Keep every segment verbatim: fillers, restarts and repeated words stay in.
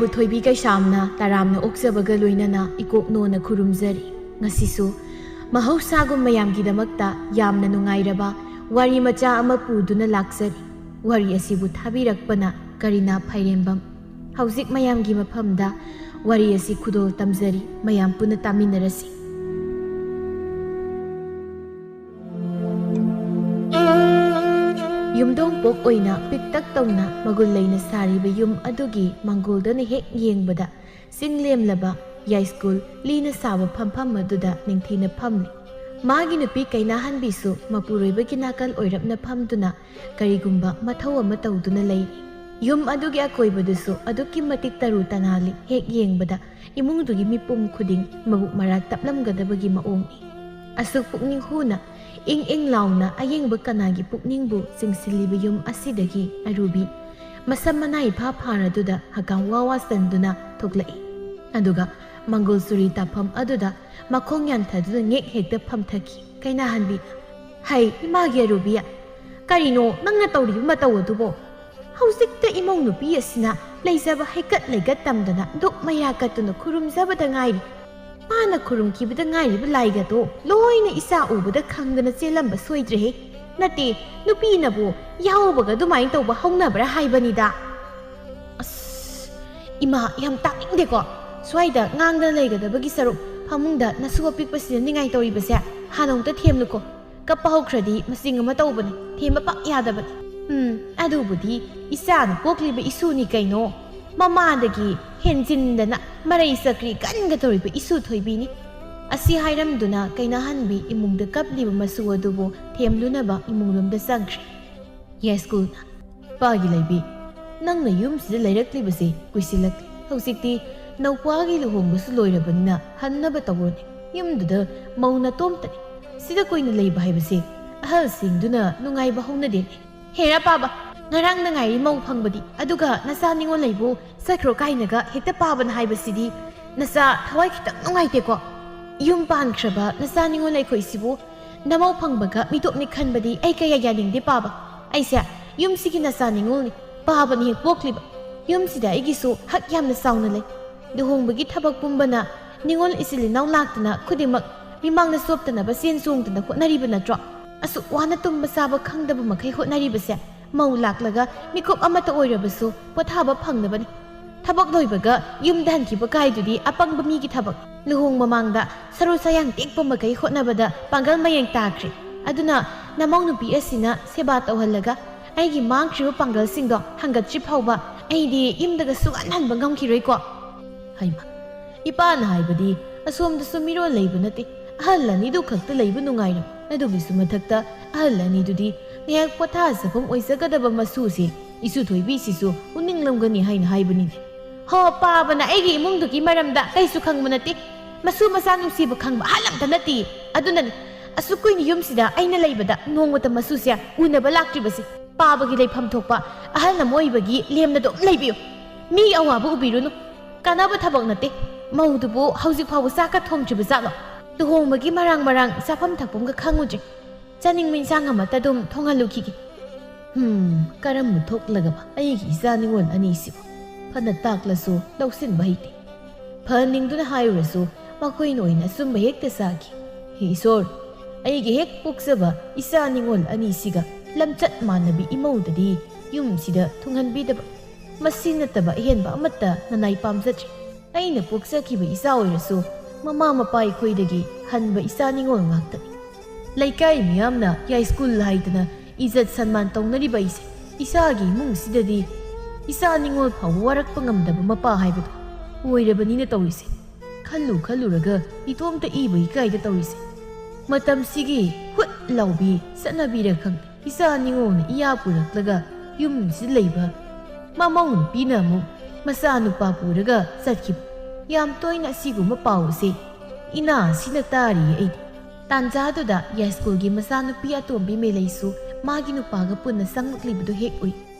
ꯕꯨꯊꯣꯏꯕꯤ ꯀꯩꯁꯥꯝꯅ ꯇꯔꯥꯝꯅ ꯑꯣꯛꯆꯕꯒ ꯂꯣꯏꯅꯅ ꯏꯀꯣꯛꯅꯣꯅ ꯈꯨꯔꯨꯝꯖꯔꯤ꯫ ꯉꯁꯤꯁꯨ ꯃꯍꯧꯁꯥꯒꯨꯝ ꯃꯌꯥꯝꯒꯤꯗꯃꯛꯇ ꯌꯥꯝꯅ ꯅꯨꯡꯉꯥꯏꯔꯕ ꯋꯥꯔꯤ ꯃꯆꯥ ꯑꯃ ꯄꯨꯗꯨꯅ ꯂꯥꯛꯆꯔꯤ꯫ ꯋꯥꯔꯤ ꯑꯁꯤꯕꯨ ꯊꯥꯕꯤꯔꯛꯄꯅ ꯀꯔꯤꯅꯥ ꯐꯥꯏꯔꯦꯝꯕꯝ꯫ ꯍꯧꯖꯤꯛ ꯃꯌꯥꯝꯒꯤ ꯃꯐꯝꯗ ꯋꯥꯔꯤ ꯑꯁꯤ ꯈꯨꯗꯣꯜ ꯇꯝꯖꯔꯤ, ꯃꯌꯥꯝ ꯄꯨꯟꯅ ꯇꯥꯃꯤꯟꯅꯔꯁꯤ꯫ ꯌꯨꯝꯗꯣꯡ ꯄꯣꯛ ꯑꯣꯏꯅ ꯄꯤꯛꯇꯛ ꯇꯧꯅ ꯃꯒꯨꯟ ꯂꯩꯅ ꯁꯥꯔꯤꯕ ꯌꯨꯝ ꯑꯗꯨꯒꯤ ꯃꯪꯒꯣꯜꯗꯅ ꯍꯦꯛ ꯌꯦꯡꯕꯗ ꯆꯤꯡ ꯂꯦꯝꯂꯕ ꯌꯥꯏꯁ꯭ꯀꯨꯜ ꯂꯤꯅ ꯁꯥꯕ ꯐꯝꯐꯝ ꯑꯗꯨꯗ ꯅꯤꯡꯊꯤꯅ ꯐꯝꯂꯤ꯫ ꯃꯥꯒꯤ ꯅꯨꯄꯤ ꯀꯩꯅꯥꯍꯟꯕꯤꯁꯨ ꯃꯄꯨꯔꯣꯏꯕꯒꯤ ꯅꯥꯀꯜ ꯑꯣꯏꯔꯞꯅ ꯐꯝꯗꯨꯅ ꯀꯔꯤꯒꯨꯝꯕ ꯃꯊꯧ ꯑꯃ ꯇꯧꯗꯨꯅ ꯂꯩꯔꯤ꯫ ꯌꯨꯝ ꯑꯗꯨꯒꯤ ꯑꯀꯣꯏꯕꯗꯨꯁꯨ ꯑꯗꯨꯛꯀꯤ ꯃꯇꯤꯛ ꯇꯔꯨ ꯇꯅꯥꯜꯂꯤ, ꯍꯦꯛ ꯌꯦꯡꯕꯗ ꯏꯃꯨꯡꯗꯨꯒꯤ ꯃꯤꯄꯨꯝ ꯈꯨꯗꯤꯡ ꯃꯕꯨꯛ ꯃꯔꯥ ꯇꯞꯂꯝꯒꯗꯕꯒꯤ ꯃꯑꯣꯡꯅꯤ꯫ ꯑꯁꯨꯛ ꯄꯨꯛꯅꯤꯡ ꯍꯨꯅ, ꯏꯪ ꯏꯪ ꯂꯥꯎꯅ ꯑꯌꯦꯡꯕ ꯀꯅꯥꯒꯤ ꯄꯨꯛꯅꯤꯡꯕꯨ ꯆꯤꯡꯁꯤꯜꯂꯤꯕ ꯌꯨꯝ ꯑꯁꯤꯗꯒꯤ ꯑꯔꯨꯕꯤ ꯃꯁꯝ ꯃꯅꯥ ꯏꯐꯥ ꯐꯥꯔꯗꯨꯗ ꯍꯀꯥꯝ ꯋꯥ ꯋꯥ ꯆꯟꯗꯨꯅ ꯊꯣꯛꯂꯛꯏ꯫ ꯑꯗꯨꯒ ꯃꯪꯒꯣꯜ ꯆꯨꯔꯤ ꯇꯥꯐꯝ ꯑꯗꯨꯗ ꯃꯈꯣꯡ ꯌꯥꯟꯊꯗꯨꯅ ꯉꯦꯛ ꯍꯦꯛꯇ ꯐꯝꯊꯈꯤ꯫ ꯀꯩꯅꯥꯍꯟꯕꯤ, "ꯍꯩ, ꯏꯃꯥꯒꯤ ꯑꯔꯨꯕꯤ, ꯀꯔꯤꯅꯣ ꯅꯪꯅ ꯇꯧꯔꯤꯕ ꯃꯇꯧ ꯑꯗꯨꯕꯣ? ꯍꯧꯖꯤꯛꯇ ꯏꯃꯧ ꯅꯨꯄꯤ ꯑꯁꯤꯅ ꯂꯩꯖꯕ ꯍꯩꯀꯠ ꯂꯩꯀꯠ ꯇꯝꯗꯅ ꯗꯨꯛ ꯃꯌꯥ ꯀꯠꯇꯨꯅ ꯈꯨꯔꯨꯝꯖꯕꯗ ꯉꯥꯏꯔꯤ꯫ ꯃꯥꯅ ꯈꯨꯔꯨꯝꯈꯤꯕꯗ ꯉꯥꯏꯔꯤꯕ ꯂꯥꯏꯒꯗꯣ ꯂꯣꯏꯅ ꯏꯆꯥ ꯎꯕꯗ ꯈꯪꯗꯅ ꯆꯦꯜꯂꯝꯕ ꯁꯣꯏꯗ꯭ꯔꯦꯍꯦ꯫ ꯅꯠꯇꯦ, ꯅꯨꯄꯤꯅꯕꯨ ꯌꯥꯍꯧꯕꯒ ꯑꯗꯨꯃꯥꯏꯅ ꯇꯧꯕ ꯍꯧꯅꯕ꯭ꯔꯥ ꯍꯥꯏꯕꯅꯤꯗ꯫ ꯑꯁ, ꯏꯃꯥ, ꯌꯥꯝ ꯇꯥꯅꯤꯡꯗꯦꯀꯣ꯫ ꯁ꯭ꯋꯥꯏꯗ ꯉꯥꯡꯗꯅ ꯂꯩꯒꯗꯕꯒꯤ ꯁꯔꯨꯛ ꯐꯃꯨꯡꯗ ꯅꯁꯨ ꯑꯄꯤꯛꯄꯁꯤꯅ ꯅꯤꯡꯉꯥꯏ ꯇꯧꯔꯤꯕꯁꯦ ꯍꯥꯟꯅ ꯑꯃꯨꯛꯇ ꯊꯦꯝꯂꯨꯀꯣ꯫ ꯀꯞꯄ ꯍꯧꯈ꯭ꯔꯗꯤ ꯃꯆꯤꯡ ꯑꯃ ꯇꯧꯕꯅꯤ, ꯊꯦꯝꯕ ꯄꯥꯛ ꯌꯥꯗꯕꯅꯤ꯫ ꯎꯝ, ꯑꯗꯨꯕꯨꯗꯤ ꯏꯆꯥꯅ ꯄꯣꯛꯂꯤꯕ ꯏꯁꯨꯅꯤ ꯀꯩꯅꯣ꯫ ꯃꯃꯥꯗꯒꯤ ꯍꯦꯟꯖꯤꯟꯗꯅ ꯃꯔꯩ ꯆꯀ꯭ꯔꯤ ꯀꯟꯒꯗꯧꯔꯤꯕ ꯏꯁꯨ ꯊꯣꯏꯕꯤꯅꯤ꯫ ꯑꯁꯤ ꯍꯥꯏꯔꯝꯗꯨꯅ ꯀꯩꯅꯥꯍꯟꯕꯤ ꯏꯃꯨꯡꯗ ꯀꯞꯂꯤꯕ ꯃꯁꯨ ꯑꯗꯨꯕꯨ ꯊꯦꯝꯂꯨꯅꯕ ꯏꯃꯨꯡꯂꯣꯝꯗ ꯆꯪꯈ꯭ꯔꯦ꯫ ꯌꯥꯏꯁ꯭ꯀꯨꯜꯅ, "ꯄꯥꯒꯤ ꯂꯩꯕꯤ, ꯅꯪꯅ ꯌꯨꯝꯁꯤꯗ ꯂꯩꯔꯛꯂꯤꯕꯁꯤ ꯀꯨꯏꯁꯤꯜꯂꯛꯂꯦ꯫ ꯍꯧꯖꯤꯛꯇꯤ ꯅꯧꯄꯥꯒꯤ ꯂꯨꯍꯣꯡꯕꯁꯨ ꯂꯣꯏꯔꯕꯅꯤꯅ ꯍꯟꯅꯕ ꯇꯧꯔꯣꯅꯦ꯫ ꯌꯨꯝꯗꯨꯗ ꯃꯧ ꯅꯇꯣꯝꯇꯅꯤ꯫ ꯁꯤꯗ ꯀꯨꯏꯅ ꯂꯩꯕ ꯍꯥꯏꯕꯁꯤ ꯑꯍꯜꯁꯤꯡꯗꯨꯅ ꯅꯨꯡꯉꯥꯏꯕ ꯍꯧꯅꯗꯦꯅꯦ꯫ ꯍꯦꯔꯥ ꯄꯥꯕ, ꯉꯔꯥꯡꯗ ꯉꯥꯏꯔꯤ ꯃꯧ ꯐꯪꯕꯗꯤ, ꯑꯗꯨꯒ ꯅꯆꯥ ꯅꯤꯉꯣꯜ ꯂꯩꯕꯨ ꯆꯠꯈ꯭ꯔꯣ ꯀꯥꯏꯅꯒ ꯍꯦꯛꯇ ꯄꯥꯕꯅ ꯍꯥꯏꯕꯁꯤꯗꯤ ꯅꯆꯥ ꯊꯋꯥꯏ ꯈꯤꯇꯪ ꯅꯨꯡꯉꯥꯏꯇꯦꯀꯣ꯫ ꯌꯨꯝ ꯄꯥꯟꯈ꯭ꯔꯕ ꯅꯆꯥ ꯅꯤꯉꯣꯜ ꯂꯩꯈꯣꯏꯁꯤꯕꯨ ꯅꯃꯧ ꯐꯪꯕꯒ ꯃꯤꯇꯣꯞꯅꯤ ꯈꯟꯕꯗꯤ ꯑꯩ ꯀꯌꯥ ꯌꯥꯅꯤꯡꯗꯦ ꯄꯥꯕ꯫ ꯑꯩꯁꯦ ꯌꯨꯝꯁꯤꯒꯤ ꯅꯆꯥ ꯅꯤꯉꯣꯜꯅꯤ, ꯄꯥꯕꯅ ꯍꯦꯛ ꯄꯣꯛꯂꯤꯕ꯫ ꯌꯨꯝꯁꯤꯗ ꯑꯩꯒꯤꯁꯨ ꯍꯛ ꯌꯥꯝꯅ ꯆꯥꯎꯅ ꯂꯩ꯫ ꯂꯨꯍꯣꯡꯕꯒꯤ ꯊꯕꯛ ꯄꯨꯝꯕꯅ ꯅꯤꯉꯣꯜ ꯏꯆꯤꯜ ꯏꯅꯥꯎ ꯂꯥꯛꯇꯅ ꯈꯨꯗꯤꯡꯃꯛ ꯃꯤꯃꯥꯡꯗ ꯆꯣꯞꯇꯅꯕ ꯆꯦꯟ ꯆꯣꯡꯗꯅ ꯍꯣꯠꯅꯔꯤꯕ ꯅꯠꯇ꯭ꯔꯣ? ꯑꯁꯨꯛ ꯋꯥꯅ ꯇꯨꯝꯕ ꯆꯥꯕ ꯈꯪꯗꯕ ꯃꯈꯩ ꯍꯣꯠꯅꯔꯤꯕꯁꯦ ꯃꯧ ꯂꯥꯛꯂꯒ ꯃꯤꯀꯨꯞ ꯑꯃꯠꯇ ꯑꯣꯏꯔꯕꯁꯨ ꯄꯣꯊꯥꯕ ꯐꯪꯅꯕꯅꯤ꯫ ꯊꯕꯛ ꯂꯣꯏꯕꯒ ꯌꯨꯝꯗ ꯍꯟꯈꯤꯕ ꯀꯥꯏꯗꯨꯗꯤ ꯑꯄꯪꯕ ꯃꯤꯒꯤ ꯊꯕꯛ꯫ ꯂꯨꯍꯣꯡ ꯃꯃꯥꯡꯗ ꯁꯔꯨ ꯁꯌꯥꯡ ꯇꯦꯛꯄ ꯃꯈꯩ ꯍꯣꯠꯅꯕꯗ ꯄꯥꯡꯒꯜ ꯃꯌꯦꯡ ꯇꯥꯈ꯭ꯔꯦ꯫ ꯑꯗꯨꯅ ꯅꯃꯧ ꯅꯨꯄꯤ ꯑꯁꯤꯅ ꯁꯦꯕꯥ ꯇꯧꯍꯜꯂꯒ ꯑꯩꯒꯤ ꯃꯥꯡꯈ꯭ꯔꯤꯕ ꯄꯥꯡꯒꯜꯁꯤꯡꯗꯣ ꯍꯟꯒꯠꯇ꯭ꯔꯤ ꯐꯥꯎꯕ ꯑꯩꯗꯤ ꯌꯨꯝꯗꯒ ꯁꯨꯛꯍꯟ ꯍꯟꯕ ꯉꯝꯈꯤꯔꯣꯏꯀꯣ꯫ ꯍꯩꯃ, ꯏꯄꯥꯅ ꯍꯥꯏꯕꯗꯤ ꯑꯁꯣꯝꯗꯁꯨ ꯃꯤꯔꯣꯜ ꯂꯩꯕ ꯅꯠꯇꯦ, ꯑꯍꯜ ꯑꯅꯤꯗꯨ ꯈꯛꯇ ꯂꯩꯕ ꯅꯨꯡꯉꯥꯏꯔꯣꯏ꯫ ꯑꯗꯨꯒꯤꯁꯨ ꯃꯊꯛꯇ ꯑꯍꯜ ꯑꯅꯤꯗꯨꯗꯤ ꯉꯥꯏꯍꯥꯛ ꯄꯣꯊꯥꯖꯐꯝ ꯑꯣꯏꯖꯒꯗꯕ ꯃꯁꯨꯁꯦ ꯏꯁꯨ ꯊꯣꯏꯕꯤꯁꯤꯁꯨ ꯎꯅꯤꯡꯂꯝꯒꯅꯤ ꯍꯥꯏꯅ ꯍꯥꯏꯕꯅꯤꯅꯦ꯫ ꯍꯣ, ꯄꯥꯕꯅ ꯑꯩꯒꯤ ꯏꯃꯨꯡꯗꯨꯒꯤ ꯃꯔꯝꯗ ꯀꯩꯁꯨ ꯈꯪꯕ ꯅꯠꯇꯦ꯫ ꯃꯁꯨ ꯃꯆꯥ ꯅꯨꯡꯁꯤꯕ ꯈꯪꯕ ꯑꯍꯜ ꯑꯝꯇ ꯅꯠꯇꯦ꯫ ꯑꯗꯨꯅꯅꯤ ꯑꯁꯨꯛ ꯀꯨꯏꯅ ꯌꯨꯝꯁꯤꯗ ꯑꯩꯅ ꯂꯩꯕꯗ ꯅꯣꯡꯃꯇ ꯃꯁꯨꯁꯦ ꯎꯅꯕ ꯂꯥꯛꯇ꯭ꯔꯤꯕꯁꯦ꯫ ꯄꯥꯕꯒꯤ ꯂꯩꯐꯝ ꯊꯣꯛꯄ ꯑꯍꯜ ꯑꯃ ꯑꯣꯏꯕꯒꯤ ꯂꯦꯝꯅ ꯑꯗꯨꯝ ꯂꯩꯕꯤꯌꯨ꯫ ꯃꯤ ꯑꯋꯥꯕ ꯎꯕꯤꯔꯨꯅꯨ꯫ ꯀꯥꯟꯅꯕ ꯊꯕꯛ ꯅꯠꯇꯦ꯫ ꯃꯧꯗꯨꯕꯨ ꯍꯧꯖꯤꯛ ꯐꯥꯎꯕ ꯆꯥꯛꯀ ꯊꯣꯡꯗ꯭ꯔꯤꯕ ꯖꯥꯠꯂꯣ? ꯂꯨꯍꯣꯡꯕꯒꯤ ꯃꯔꯥꯡ ꯃꯔꯥꯡ ꯆꯥꯐꯝ ꯊꯛꯐꯝꯒ ꯈꯪꯉꯨꯗ꯭ꯔꯤ꯫ ꯆꯥꯅꯤꯡꯕ ꯏꯟꯁꯥꯡ ꯑꯃꯠꯇ ꯑꯗꯨꯝ ꯊꯣꯡꯍꯜꯂꯨꯈꯤꯒꯦ꯫ ꯍꯨꯝ, ꯀꯔꯝꯕ ꯊꯣꯛꯂꯒꯕ ꯑꯩꯒꯤ ꯏꯆꯥ ꯅꯤꯉꯣꯜ ꯑꯅꯤꯁꯤꯕꯨ? ꯐꯅ ꯇꯥꯛꯂꯁꯨ ꯂꯧꯁꯤꯟꯕ ꯍꯩꯇꯦ꯫ ꯐꯍꯟꯅꯤꯡꯗꯨꯅ ꯍꯥꯏꯔꯨꯔꯁꯨ ꯃꯈꯣꯏꯅ ꯑꯣꯏꯅ ꯑꯆꯨꯝꯕ ꯍꯦꯛꯇ ꯁꯥꯈꯤ꯫ ꯍꯦ ꯏꯁꯣꯔ, ꯑꯩꯒꯤ ꯍꯦꯛ ꯄꯣꯛꯆꯕ ꯏꯆꯥ ꯅꯤꯉꯣꯜ ꯑꯅꯤꯁꯤꯒ ꯂꯝꯆꯠ ꯃꯥꯟꯅꯕꯤ ꯏꯃꯧꯗꯗꯤ ꯌꯨꯝꯁꯤꯗ ꯊꯨꯡꯍꯟꯕꯤꯗꯕ꯫ ꯃꯁꯤ ꯅꯠꯇꯕ ꯑꯍꯦꯟꯕ ꯑꯃꯠꯇ ꯅꯅꯥꯏ ꯄꯥꯝꯖꯗ꯭ꯔꯦ꯫ ꯑꯩꯅ ꯄꯣꯛꯆꯈꯤꯕ ꯏꯆꯥ ꯑꯣꯏꯔꯁꯨ ꯃꯃꯥ ꯃꯄꯥ ꯑꯩꯈꯣꯏꯗꯒꯤ ꯍꯟꯕ ꯏꯆꯥ ꯅꯤꯉꯣꯜ ꯉꯥꯛꯇꯅꯤ꯫ ꯂꯩꯀꯥꯏ ꯃꯤꯌꯥꯝꯅ ꯌꯥꯏꯁ꯭ꯀꯨꯜ ꯍꯥꯏꯗꯅ ꯏꯖꯠ ꯁꯟꯃꯥꯟ ꯇꯧꯅꯔꯤꯕ ꯑꯩꯁꯦ ꯏꯁꯥꯒꯤ ꯏꯃꯨꯡꯁꯤꯗꯗꯤ ꯏꯆꯥ ꯅꯤꯉꯣꯜ ꯐꯥꯎꯕ ꯋꯥꯔꯛꯄ ꯉꯝꯗꯕ ꯃꯄꯥ ꯍꯥꯏꯕꯗꯣ ꯑꯣꯏꯔꯕꯅꯤꯅ ꯇꯧꯔꯤꯁꯦ꯫ ꯈꯜꯂꯨ ꯈꯜꯂꯨꯔꯒ ꯏꯇꯣꯝꯇ ꯏꯕ ꯏꯀꯥꯏꯗ ꯇꯧꯔꯤꯁꯦ꯫ ꯃꯇꯝꯁꯤꯒꯤ ꯍꯨꯠ ꯂꯥꯎꯕꯤ ꯆꯠꯅꯕꯤꯔ ꯈꯪꯗꯦ, ꯏꯆꯥ ꯅꯤꯉꯣꯜꯅ ꯏꯌꯥ ꯄꯨꯔꯛꯂꯒ ꯌꯨꯝꯁꯤꯗ ꯂꯩꯕ ꯃꯃꯧ ꯅꯨꯄꯤꯅ ꯑꯃꯨꯛ ꯃꯆꯥ ꯅꯨꯄꯥ ꯄꯨꯔꯒ ꯆꯠꯈꯤꯕ꯫ ꯌꯥꯝ ꯇꯣꯏꯅ ꯑꯁꯤꯒꯨꯝꯕ ꯄꯥꯎ ꯑꯁꯤ ꯏꯅꯥ ꯁꯤꯅ ꯇꯥꯔꯤꯌꯦ ꯑꯩꯗꯤ꯫ ꯇꯥꯟꯖꯥꯗꯨꯗ ꯌꯥꯏꯁ꯭ꯀꯨꯜꯒꯤ ꯃꯆꯥꯅꯨꯄꯤ ꯑꯇꯣꯝꯕꯤ ꯃꯦꯂꯩꯁꯨ ꯃꯥꯒꯤ ꯅꯨꯄꯥꯒ ꯄꯨꯟꯅ ꯆꯪꯂꯛꯂꯤꯕꯗꯨ ꯍꯦꯛ ꯎꯏ꯫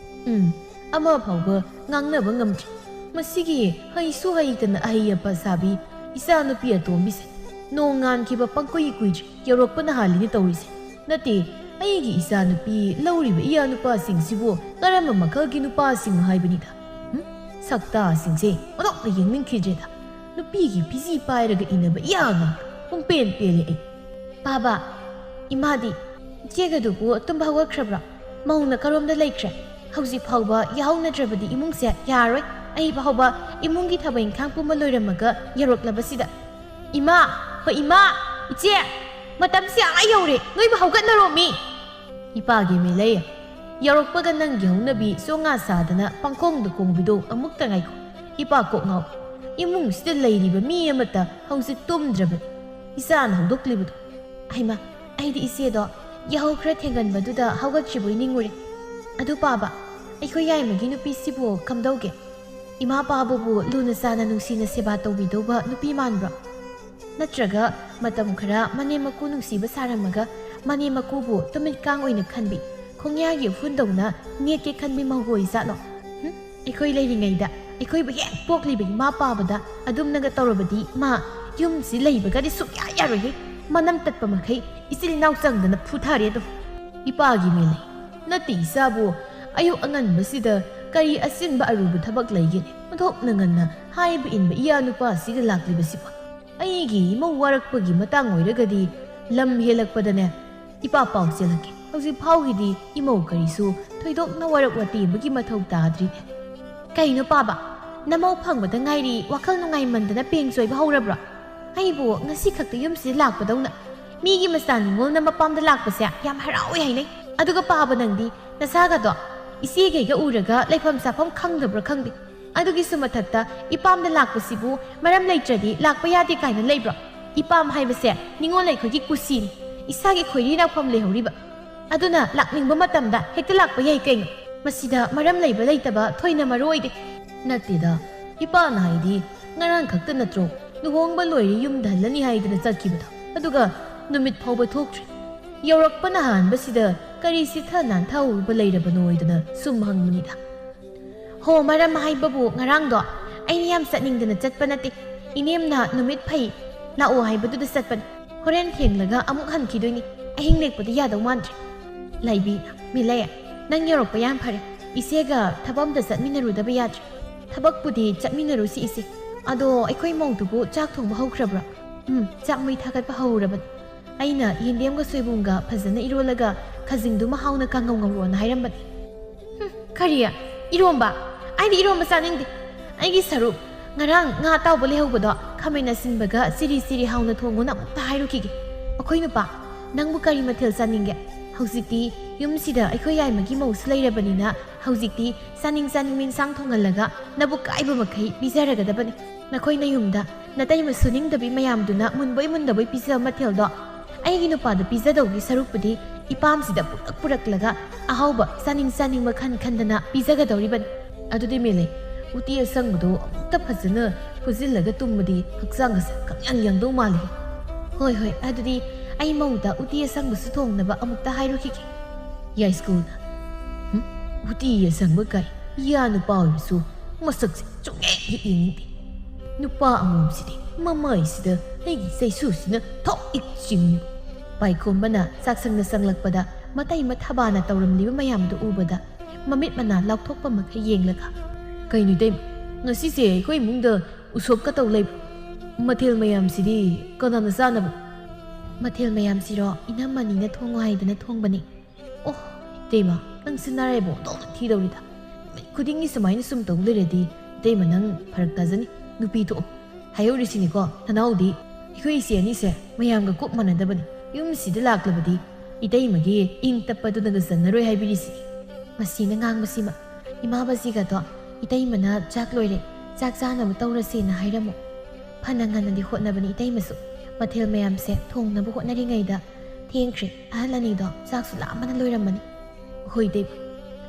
ꯎꯝ, ꯑꯃ ꯐꯥꯎꯕ ꯉꯥꯡꯅꯕ ꯉꯝꯗ꯭ꯔꯤ꯫ ꯃꯁꯤꯒꯤ ꯍꯩꯁꯨ ꯍꯩꯇꯅ ꯑꯍꯩ ꯑꯄꯥ ꯁꯥꯕꯤ ꯏꯆꯥꯅꯨꯄꯤ ꯑꯇꯣꯝꯕꯤꯁꯦ ꯅꯣꯡ ꯉꯥꯟꯈꯤꯕ ꯄꯪꯀꯨꯏ ꯀꯨꯏꯗ꯭ꯔꯤ, ꯌꯧꯔꯛꯄꯅ ꯍꯥꯜꯂꯤꯅꯦ ꯇꯧꯔꯤꯁꯦ꯫ ꯅꯠꯇꯦ, ꯑꯩꯒꯤ ꯏꯆꯥꯅꯨꯄꯤ ꯂꯧꯔꯤꯕ ꯏꯌꯥ ꯅꯨꯄꯥꯁꯤꯡꯁꯤꯕꯨ ꯀꯔꯝꯕ ꯃꯈꯜꯒꯤ ꯅꯨꯄꯥꯁꯤꯡꯅꯣ ꯍꯥꯏꯕꯅꯤꯗ? ꯎꯝ? ꯁꯛꯇꯥꯁꯤꯡꯁꯦ ꯑꯣꯟꯊꯣꯛꯅ ꯌꯦꯡꯅꯤꯡꯈꯤꯗ꯭ꯔꯦꯗ꯫ ꯅꯨꯄꯤꯒꯤ ꯐꯤꯖꯤ ꯄꯥꯏꯔꯒ ꯏꯟꯅꯕ ꯏꯌꯥꯒ ꯄꯨꯡꯄꯦꯟ ꯄꯦꯜꯂꯦ ꯑꯩ꯫ ꯄꯥꯕ, ꯏꯃꯥꯗꯤ? ꯏꯆꯦꯒꯗꯨꯕꯨ ꯇꯨꯝꯕ ꯍꯧꯒꯠꯈ꯭ꯔꯕ꯭ꯔꯥ? ꯃꯧꯅ ꯀꯔꯣꯝꯗ ꯂꯩꯈ꯭ꯔꯦ? ꯍꯧꯖꯤꯛ ꯐꯥꯎꯕ ꯌꯥꯍꯧꯅꯗ꯭ꯔꯕꯗꯤ ꯏꯃꯨꯡꯁꯦ ꯌꯥꯔꯣꯏ꯫ ꯑꯩ ꯐꯥꯎꯕ ꯏꯃꯨꯡꯒꯤ ꯊꯕꯛ ꯏꯪꯈꯥꯡ ꯄꯨꯝꯕ ꯂꯣꯏꯔꯝꯃꯒ ꯌꯧꯔꯛꯂꯕꯁꯤꯗ꯫ ꯏꯃꯥ! ꯍꯣ ꯏꯃꯥ! ꯏꯆꯦ! ꯃꯇꯝꯁꯦ ꯑꯥ ꯌꯧꯔꯦ, ꯅꯣꯏꯕꯨ ꯍꯧꯒꯠꯅꯔꯣꯃꯤ! ꯏꯄꯥꯒꯤ ꯃꯤꯂꯩ꯫ ꯌꯧꯔꯛꯄꯒ ꯅꯪꯒꯤ ꯍꯧꯅꯕꯤ ꯆꯣꯉꯥ ꯁꯥꯗꯅ ꯄꯥꯡꯈꯣꯡꯗ ꯈꯣꯡꯕꯤꯗꯣ ꯑꯃꯨꯛꯇ ꯉꯥꯏꯈꯣ꯫ ꯏꯄꯥ ꯀꯣꯛ ꯉꯥꯎ꯫ ꯏꯃꯨꯡꯁꯤꯗ ꯂꯩꯔꯤꯕ ꯃꯤ ꯑꯃꯠꯇ ꯍꯧꯖꯤꯛ ꯇꯨꯝꯗ꯭ꯔꯕꯅꯤ꯫ ꯏꯆꯥꯅ ꯍꯧꯗꯣꯛꯂꯤꯕꯗꯣ꯫ ꯍꯩꯃꯥ, ꯑꯩꯗꯤ ꯏꯆꯦꯗꯣ ꯌꯥꯍꯧ ꯈꯔ ꯊꯦꯡꯒꯟꯕꯗꯨꯗ ꯍꯧꯒꯠꯈꯤꯕꯣꯏ ꯅꯤꯡꯉꯨꯔꯦ꯫ ꯑꯗꯨ ꯄꯥꯕ, ꯑꯩꯈꯣꯏ ꯌꯥꯏꯃꯒꯤ ꯅꯨꯄꯤꯁꯤꯕꯨ ꯀꯝꯗꯧꯒꯦ? ꯏꯃꯥ ꯄꯥꯕꯕꯨ ꯂꯨꯅ ꯆꯥꯅ ꯅꯨꯡꯁꯤꯅ ꯁꯦꯕꯥ ꯇꯧꯕꯤꯗꯧꯕ ꯅꯨꯄꯤ ꯃꯥꯟꯕ꯭ꯔꯣ? ꯅꯠꯇ꯭ꯔꯒ ꯃꯇꯝ ꯈꯔ ꯃꯅꯦꯝ ꯃꯀꯨ ꯅꯨꯡꯁꯤꯕ ꯁꯥꯔꯝꯃꯒ ꯃꯅꯦꯝ ꯃꯀꯨꯕꯨ ꯇꯨꯃꯤꯠ ꯀꯥꯡ ꯑꯣꯏꯅ ꯈꯟꯕꯤ, ꯈꯣꯡꯌꯥꯒꯤ ꯎꯐꯨꯟꯗꯧꯅ ꯅꯦꯠꯀꯦ ꯈꯟꯕꯤ ꯃꯧ ꯑꯣꯏꯖꯥꯠꯂꯣ? ꯍꯨꯝ? ꯑꯩꯈꯣꯏ ꯂꯩꯔꯤꯉꯩꯗ ꯑꯩꯈꯣꯏꯕꯨ ꯍꯦꯛ ꯄꯣꯛꯂꯤꯕ ꯏꯃꯥ ꯄꯥꯕꯗ ꯑꯗꯨꯝꯅꯒ ꯇꯧꯔꯕꯗꯤ ꯃꯥ ꯌꯨꯝꯁꯤ ꯂꯩꯕꯒꯗꯤ ꯁꯨꯛꯌꯥ ꯌꯥꯔꯣꯏꯍꯦ꯫ ꯃꯅꯝ ꯇꯠꯄ ꯃꯈꯩ ꯏꯆꯤꯜ ꯏꯅꯥꯎ ꯆꯪꯗꯅ ꯐꯨꯊꯔꯦ ꯑꯗꯨꯝ꯫ ꯏꯄꯥꯒꯤ ꯃꯤꯂꯩ꯫ ꯅꯠꯇꯦ ꯏꯆꯥꯕꯨ, ꯑꯌꯨꯛ ꯑꯉꯟꯕꯁꯤꯗ ꯀꯔꯤ ꯑꯆꯤꯟꯕ ꯑꯔꯨꯕ ꯊꯕꯛ ꯂꯩꯒꯦꯅꯦ? ꯑꯣꯟꯊꯣꯛꯅ ꯉꯟꯅ ꯍꯥꯏꯕ ꯏꯟꯕ ꯏꯌꯥ ꯅꯨꯄꯥꯁꯤꯒ ꯂꯥꯛꯂꯤꯕꯁꯤꯕꯨ꯫ ꯑꯩꯒꯤ ꯏꯃꯧ ꯋꯥꯔꯛꯄꯒꯤ ꯃꯇꯥꯡ ꯑꯣꯏꯔꯒꯗꯤ ꯂꯝ ꯍꯦꯜꯂꯛꯄꯗꯅꯦ ꯏꯄꯥ ꯄꯥꯎ ꯆꯦꯜꯂꯛꯀꯦ꯫ ꯍꯧꯖꯤꯛ ꯐꯥꯎꯒꯤꯗꯤ ꯏꯃꯧ ꯀꯔꯤꯁꯨ ꯊꯣꯏꯗꯣꯛꯅ ꯋꯥꯔꯛ ꯋꯥꯇꯦꯝꯕꯒꯤ ꯃꯊꯧ ꯇꯥꯗ꯭ꯔꯤꯅꯦ꯫ ꯀꯩꯅꯣ ꯄꯥꯕ, ꯅꯃꯧ ꯐꯪꯕꯗ ꯉꯥꯏꯔꯤ, ꯋꯥꯈꯜ ꯅꯨꯡꯉꯥꯏꯃꯟꯗꯅ ꯄꯦꯡ ꯆꯣꯏꯕ ꯍꯧꯔꯕ꯭ꯔꯣ? ꯑꯩꯕꯨ ꯉꯁꯤ ꯈꯛꯇ ꯌꯨꯝꯁꯤꯗ ꯂꯥꯛꯄꯗꯧꯅ ꯃꯤꯒꯤ ꯃꯆꯥ ꯅꯤꯉꯣꯜꯅ ꯃꯄꯥꯝꯗ ꯂꯥꯛꯄꯁꯦ ꯌꯥꯝ ꯍꯔꯥꯎꯋꯦ ꯍꯥꯏꯅꯩ꯫ ꯑꯗꯨꯒ ꯄꯥꯕ ꯅꯪꯗꯤ ꯅꯁꯥꯒꯗꯣ ꯏꯆꯦꯒꯩꯒ ꯎꯔꯒ ꯂꯩꯐꯝ ꯆꯥꯐꯝ ꯈꯪꯗꯕ꯭ꯔꯥ ꯈꯪꯗꯦ꯫ ꯑꯗꯨꯒꯤꯁꯨ ꯃꯊꯛꯇ ꯏꯄꯥꯝꯗ ꯂꯥꯛꯄꯁꯤꯕꯨ ꯃꯔꯝ ꯂꯩꯇ꯭ꯔꯗꯤ ꯂꯥꯛꯄ ꯌꯥꯗꯦ ꯀꯥꯏꯅ ꯂꯩꯕ꯭ꯔꯣ? ꯏꯄꯥꯝ ꯍꯥꯏꯕꯁꯦ ꯅꯤꯉꯣꯜ ꯑꯩꯈꯣꯏꯒꯤ ꯀꯨꯁꯤꯅꯤ, ꯏꯁꯥꯒꯤ ꯈꯣꯏꯔꯤ ꯅꯥꯎꯐꯝ ꯂꯩꯍꯧꯔꯤꯕ꯫ ꯑꯗꯨꯅ ꯂꯥꯛꯅꯤꯡꯕ ꯃꯇꯝꯗ ꯍꯦꯛꯇ ꯂꯥꯛꯄ ꯌꯥꯏ ꯀꯩꯅꯣ꯫ ꯃꯁꯤꯗ ꯃꯔꯝ ꯂꯩꯕ ꯂꯩꯇꯕ ꯊꯣꯏꯅ ꯃꯔꯨ ꯑꯣꯏꯗꯦ꯫ ꯅꯠꯇꯦꯗ, ꯏꯄꯥꯅ ꯍꯥꯏꯗꯤ ꯉꯔꯥꯡ ꯈꯛꯇ ꯅꯠꯇ꯭ꯔꯣ ꯂꯨꯍꯣꯡꯕ ꯂꯣꯏꯔꯦ ꯌꯨꯝꯗ ꯍꯜꯂꯅꯤ ꯍꯥꯏꯗꯅ ꯆꯠꯈꯤꯕꯗꯣ? ꯑꯗꯨꯒ ꯅꯨꯃꯤꯠ ꯐꯥꯎꯕ ꯊꯣꯛꯇ꯭ꯔꯤ꯫ ꯌꯧꯔꯛꯄꯅ ꯍꯥꯟꯕꯁꯤꯗ ꯀꯔꯤ ꯁꯤꯊ ꯅꯥꯟꯊꯍꯧꯕ ꯂꯩꯔꯕꯅꯣ ꯍꯥꯏꯗꯅ ꯁꯨꯝ ꯍꯪꯕꯅꯤꯗ꯫ ꯍꯣ, ꯃꯔꯝ ꯍꯥꯏꯕꯕꯨ ꯉꯔꯥꯡꯗꯣ ꯑꯩꯅ ꯌꯥꯝ ꯆꯠꯅꯤꯡꯗꯅ ꯆꯠꯄ ꯅꯠꯇꯦ꯫ ꯏꯅꯦꯝꯅ ꯅꯨꯃꯤꯠ ꯐꯩ ꯂꯥꯛꯑꯣ ꯍꯥꯏꯕꯗꯨꯗ ꯆꯠꯄꯅꯤ꯫ ꯍꯣꯔꯦꯟ ꯊꯦꯡꯂꯒ ꯑꯃꯨꯛ ꯍꯟꯈꯤꯗꯣꯏꯅꯤ꯫ ꯑꯍꯤꯡ ꯂꯦꯛꯄꯗꯤ ꯌꯥꯗꯧ ꯃꯥꯟꯗ꯭ꯔꯦ꯫ ꯂꯩꯕꯤ, ꯃꯤꯂꯩ, ꯅꯪ ꯌꯧꯔꯛꯄ ꯌꯥꯝ ꯐꯔꯦ꯫ ꯏꯆꯦꯒ ꯊꯕꯛ ꯑꯝꯇ ꯆꯠꯃꯤꯟꯅꯔꯨꯗꯕ ꯌꯥꯗ꯭ꯔꯦ꯫ ꯊꯕꯛꯄꯨꯗꯤ ꯆꯠꯃꯤꯟꯅꯔꯨꯁꯤ ꯏꯆꯦ꯫ ꯑꯗꯣ ꯑꯩꯈꯣꯏ ꯃꯧꯗꯨꯕꯨ ꯆꯥꯛ ꯊꯣꯡꯕ ꯍꯧꯈ꯭ꯔꯕ꯭ꯔꯥ? ꯎꯝ, ꯆꯥꯛ ꯃꯩ ꯊꯥꯒꯠꯄ ꯍꯧꯔꯕꯅꯤ꯫ ꯑꯩꯅ ꯌꯦꯟꯗꯦꯝꯒ ꯁꯣꯏꯕꯨꯝꯒ ꯐꯖꯅ ꯏꯔꯣꯜꯂꯒ ꯈꯥꯖꯤꯡꯗꯨꯃ ꯍꯥꯎꯅ ꯀꯥꯡꯉꯧ ꯉꯧꯔꯣꯅ ꯍꯥꯏꯔꯝꯕꯅꯤ꯫ ꯍꯨꯝ, ꯀꯔꯤ? ꯏꯔꯣꯝꯕ? ꯑꯩꯗꯤ ꯏꯔꯣꯝꯕ ꯆꯥꯅꯤꯡꯗꯦ꯫ ꯑꯩꯒꯤ ꯁꯔꯨꯛ ꯉꯔꯥꯡ ꯉꯥ ꯑꯇꯥꯎꯕ ꯂꯩꯍꯧꯕꯗꯣ ꯈꯥꯃꯦꯟ ꯑꯁꯤꯟꯕꯒ ꯆꯤꯔꯤ ꯆꯤꯔꯤ ꯍꯥꯎꯅ ꯊꯣꯡꯉꯨꯅ ꯑꯃꯨꯛꯇ ꯍꯥꯏꯔꯨꯈꯤꯒꯦ꯫ ꯑꯩꯈꯣꯏ ꯅꯨꯄꯥ, ꯅꯪꯕꯨ ꯀꯔꯤ ꯃꯊꯦꯜ ꯆꯥꯅꯤꯡꯒꯦ? ꯍꯧꯖꯤꯛꯇꯤ ꯌꯨꯝꯁꯤꯗ ꯑꯩꯈꯣꯏ ꯌꯥꯏꯃꯒꯤ ꯃꯧꯁꯨ ꯂꯩꯔꯕꯅꯤꯅ ꯍꯧꯖꯤꯛꯇꯤ ꯆꯥꯅꯤꯡ ꯆꯥꯅꯤꯡꯕ ꯏꯟꯁꯥꯡ ꯊꯣꯡꯍꯜꯂꯒ ꯅꯕꯨꯛ ꯀꯥꯏꯕ ꯃꯈꯩ ꯄꯤꯖꯔꯒꯗꯕꯅꯤ꯫ ꯅꯈꯣꯏ ꯅꯌꯨꯝꯗ ꯅꯇꯩꯃ ꯁꯨꯅꯤꯡꯗꯕꯤ ꯃꯌꯥꯝꯗꯨꯅ ꯃꯨꯟꯕꯣꯏ ꯃꯨꯟꯗꯕꯣꯏ ꯄꯤꯖꯕ ꯃꯊꯦꯜꯗꯣ ꯑꯩꯒꯤ ꯅꯨꯄꯥꯗ ꯄꯤꯖꯗꯧꯒꯤ ꯁꯔꯨꯛꯄꯨꯗꯤ ꯏꯄꯥꯝꯁꯤꯗ ꯄꯨꯔꯛ ꯄꯨꯔꯛꯂꯒ ꯑꯍꯥꯎꯕ ꯆꯥꯅꯤꯡ ꯆꯥꯅꯤꯡꯕ ꯈꯟ ꯈꯟꯗꯅ ꯄꯤꯖꯒꯗꯧꯔꯤꯕꯅꯤ꯫ ꯑꯗꯨꯗꯤ ꯃꯦꯂꯩ, ꯎꯇꯤ ꯑꯁꯪꯕꯗꯣ ꯑꯃꯨꯛꯇ ꯐꯖꯅ ꯐꯨꯖꯤꯜꯂꯒ ꯇꯨꯝꯃꯗꯤ ꯍꯛꯆꯥꯡꯒꯁꯦ ꯈꯪꯌꯥꯡ ꯌꯥꯡꯗꯧ ꯃꯥꯜꯂꯤ꯫ ꯍꯣꯏ, ꯍꯣꯏ, ꯑꯗꯨꯗꯤ ꯑꯩ ꯃꯧꯗ ꯎꯇꯤ ꯑꯁꯪꯕꯁꯨ ꯊꯣꯡꯅꯕ ꯑꯃꯨꯛꯇ ꯍꯥꯏꯔꯨꯈꯤꯒꯦ꯫ ꯌꯥꯏꯁ꯭ꯀꯨꯜꯅ, "ꯍꯨꯝ? ꯎꯇꯤ ꯑꯁꯪꯕ ꯀꯥꯏ? ꯏꯌꯥ ꯅꯨꯄꯥ ꯑꯣꯏꯔꯁꯨ ꯃꯁꯛꯁꯦ ꯁꯨꯡꯌꯦꯡ ꯍꯦꯛ ꯌꯦꯡꯅꯤꯡꯗꯦ꯫ ꯅꯨꯄꯥ ꯑꯃꯣꯝꯁꯤꯗꯤ ꯃꯃꯥꯏꯁꯤꯗ ꯑꯩꯒꯤ ꯆꯩꯁꯨꯁꯤꯅ ꯊꯣꯛ ꯍꯦꯛ ꯆꯤꯡꯏ꯫" ꯄꯥꯏꯈꯣꯝꯕꯅ ꯆꯥꯛꯁꯪꯗ ꯆꯪꯂꯛꯄꯗ ꯃꯇꯩꯃ ꯊꯕꯥꯅ ꯇꯧꯔꯝꯂꯤꯕ ꯃꯌꯥꯝꯗꯨ ꯎꯕꯗ ꯃꯃꯤꯠ ꯃꯅꯥ ꯂꯥꯎꯊꯣꯛꯄ ꯃꯈꯩ ꯌꯦꯡꯂꯒ, "ꯀꯩꯅꯣ ꯏꯇꯩꯃ, ꯉꯁꯤꯁꯦ ꯑꯩꯈꯣꯏ ꯏꯃꯨꯡꯗ ꯎꯁꯣꯞꯀ ꯇꯧ ꯂꯩꯕ꯭ꯔꯣ? ꯃꯊꯦꯜ ꯃꯌꯥꯝꯁꯤꯗꯤ ꯀꯅꯥꯅ ꯆꯥꯅꯕ?" "ꯃꯊꯦꯜ ꯃꯌꯥꯝꯁꯤꯔꯣ, ꯏꯅꯝꯃꯅꯤꯅ ꯊꯣꯡꯉꯣ ꯍꯥꯏꯗꯅ ꯊꯣꯡꯕꯅꯤ꯫" "ꯑꯣ, ꯏꯇꯩꯃ, ꯅꯪꯁꯤ ꯅꯔꯥꯏꯕꯛ ꯑꯣꯟꯊꯣꯛꯅ ꯊꯤꯗꯧꯔꯤꯗ꯫ ꯅꯨꯃꯤꯠ ꯈꯨꯗꯤꯡꯒꯤ ꯁꯨꯃꯥꯏꯅ ꯁꯨꯝ ꯇꯧ ꯂꯩꯔꯗꯤ ꯏꯇꯩꯃ ꯅꯪ ꯐꯔꯛ ꯇꯥꯖꯅꯤ꯫ ꯅꯨꯄꯤ ꯊꯣꯛꯑꯣ꯫ ꯍꯥꯏꯍꯧꯔꯤꯁꯤꯅꯤꯀꯣ, ꯅꯅꯥꯎꯗꯤ꯫ ꯑꯩꯈꯣꯏ ꯏꯆꯦ ꯑꯅꯤꯁꯦ ꯃꯌꯥꯝꯒ ꯀꯣꯛ ꯃꯥꯟꯅꯗꯕꯅꯤ꯫ ꯌꯨꯝꯁꯤꯗ ꯂꯥꯛꯂꯕꯗꯤ ꯏꯇꯩꯃꯒꯤ ꯏꯪ ꯇꯞꯄꯗꯨꯅꯒ ꯆꯟꯅꯔꯣꯏ ꯍꯥꯏꯕꯤꯔꯤꯁꯤꯅꯤ꯫" ꯃꯁꯤꯅ ꯉꯥꯡꯕꯁꯤꯃ, "ꯏꯃꯥ ꯕꯖꯤꯒꯗꯣ, ꯏꯇꯩꯃꯅ ꯆꯥꯛ ꯂꯣꯏꯔꯦ, ꯆꯥꯛ ꯆꯥꯅꯕ ꯇꯧꯔꯁꯦꯅ ꯍꯥꯏꯔꯝꯃꯨ꯫ ꯐꯅ ꯉꯟꯅꯗꯤ ꯍꯣꯠꯅꯕꯅꯤ ꯏꯇꯩꯃꯁꯨ꯫ ꯃꯊꯦꯜ ꯃꯌꯥꯝꯁꯦ ꯊꯣꯡꯅꯕ ꯍꯣꯠꯅꯔꯤꯉꯩꯗ ꯊꯦꯡꯈ꯭ꯔꯦ꯫ ꯑꯍꯜ ꯑꯅꯤꯗꯣ ꯆꯥꯛꯁꯨ ꯂꯥꯝꯕꯅ ꯂꯣꯏꯔꯝꯃꯅꯤ꯫" "ꯍꯣꯏ ꯏꯇꯩꯃ꯫"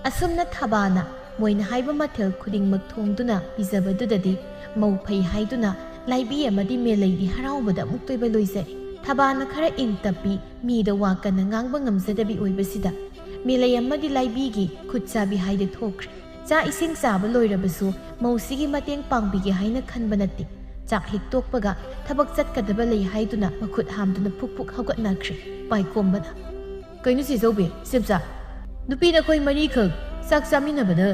ꯑꯁꯨꯝꯅ ꯊꯕꯥꯅ ꯃꯣꯏꯅ ꯍꯥꯏꯕ ꯃꯊꯦꯜ ꯈꯨꯗꯤꯡꯃꯛ ꯊꯣꯡꯗꯨꯅ ꯄꯤꯖꯕꯗꯨꯗꯗꯤ ꯃꯧ ꯐꯩ ꯍꯥꯏꯗꯨꯅ ꯂꯥꯏꯕꯤ ꯑꯃꯗꯤ ꯃꯦꯂꯩꯗꯤ ꯍꯔꯥꯎꯕꯗ ꯑꯃꯨꯛꯇꯣꯏꯕ ꯂꯣꯏꯖꯔꯦ꯫ ꯊꯕꯥꯅ ꯈꯔ ꯏꯪ ꯇꯞꯄꯤ, ꯃꯤꯗ ꯋꯥ ꯀꯟꯅ ꯉꯥꯡꯕ ꯉꯝꯖꯗꯕꯤ ꯑꯣꯏꯕꯁꯤꯗ ꯃꯦꯂꯩ ꯑꯃꯗꯤ ꯂꯥꯏꯕꯤꯒꯤ ꯈꯨꯠ ꯆꯥꯕꯤ ꯍꯥꯏꯗꯨ ꯊꯣꯛꯈ꯭ꯔꯦ꯫ ꯆꯥꯛ ꯏꯁꯤꯡ ꯆꯥꯕ ꯂꯣꯏꯔꯕꯁꯨ ꯃꯧꯁꯤꯒꯤ ꯃꯇꯦꯡ ꯄꯥꯡꯕꯤꯒꯦ ꯍꯥꯏꯅ ꯈꯟꯕ ꯅꯠꯇꯦ꯫ ꯆꯥꯛ ꯍꯦꯛ ꯇꯣꯛꯄꯒ ꯊꯕꯛ ꯆꯠꯀꯗꯕ ꯂꯩ ꯍꯥꯏꯗꯨꯅ ꯃꯈꯨꯠ ꯍꯥꯝꯗꯨꯅ ꯐꯨꯛ ꯐꯨꯛ ꯍꯧꯒꯠꯅꯈ꯭ꯔꯦ ꯄꯥꯏꯈꯣꯝꯕꯅ꯫ "ꯀꯩꯅꯣ ꯆꯦꯆꯧꯕꯤ, ꯁꯦꯝꯆꯥ? ꯅꯨꯄꯤ ꯅꯈꯣꯏ ꯃꯔꯤꯈꯛ ꯆꯥꯛ ꯆꯥꯃꯤꯟꯅꯕꯗ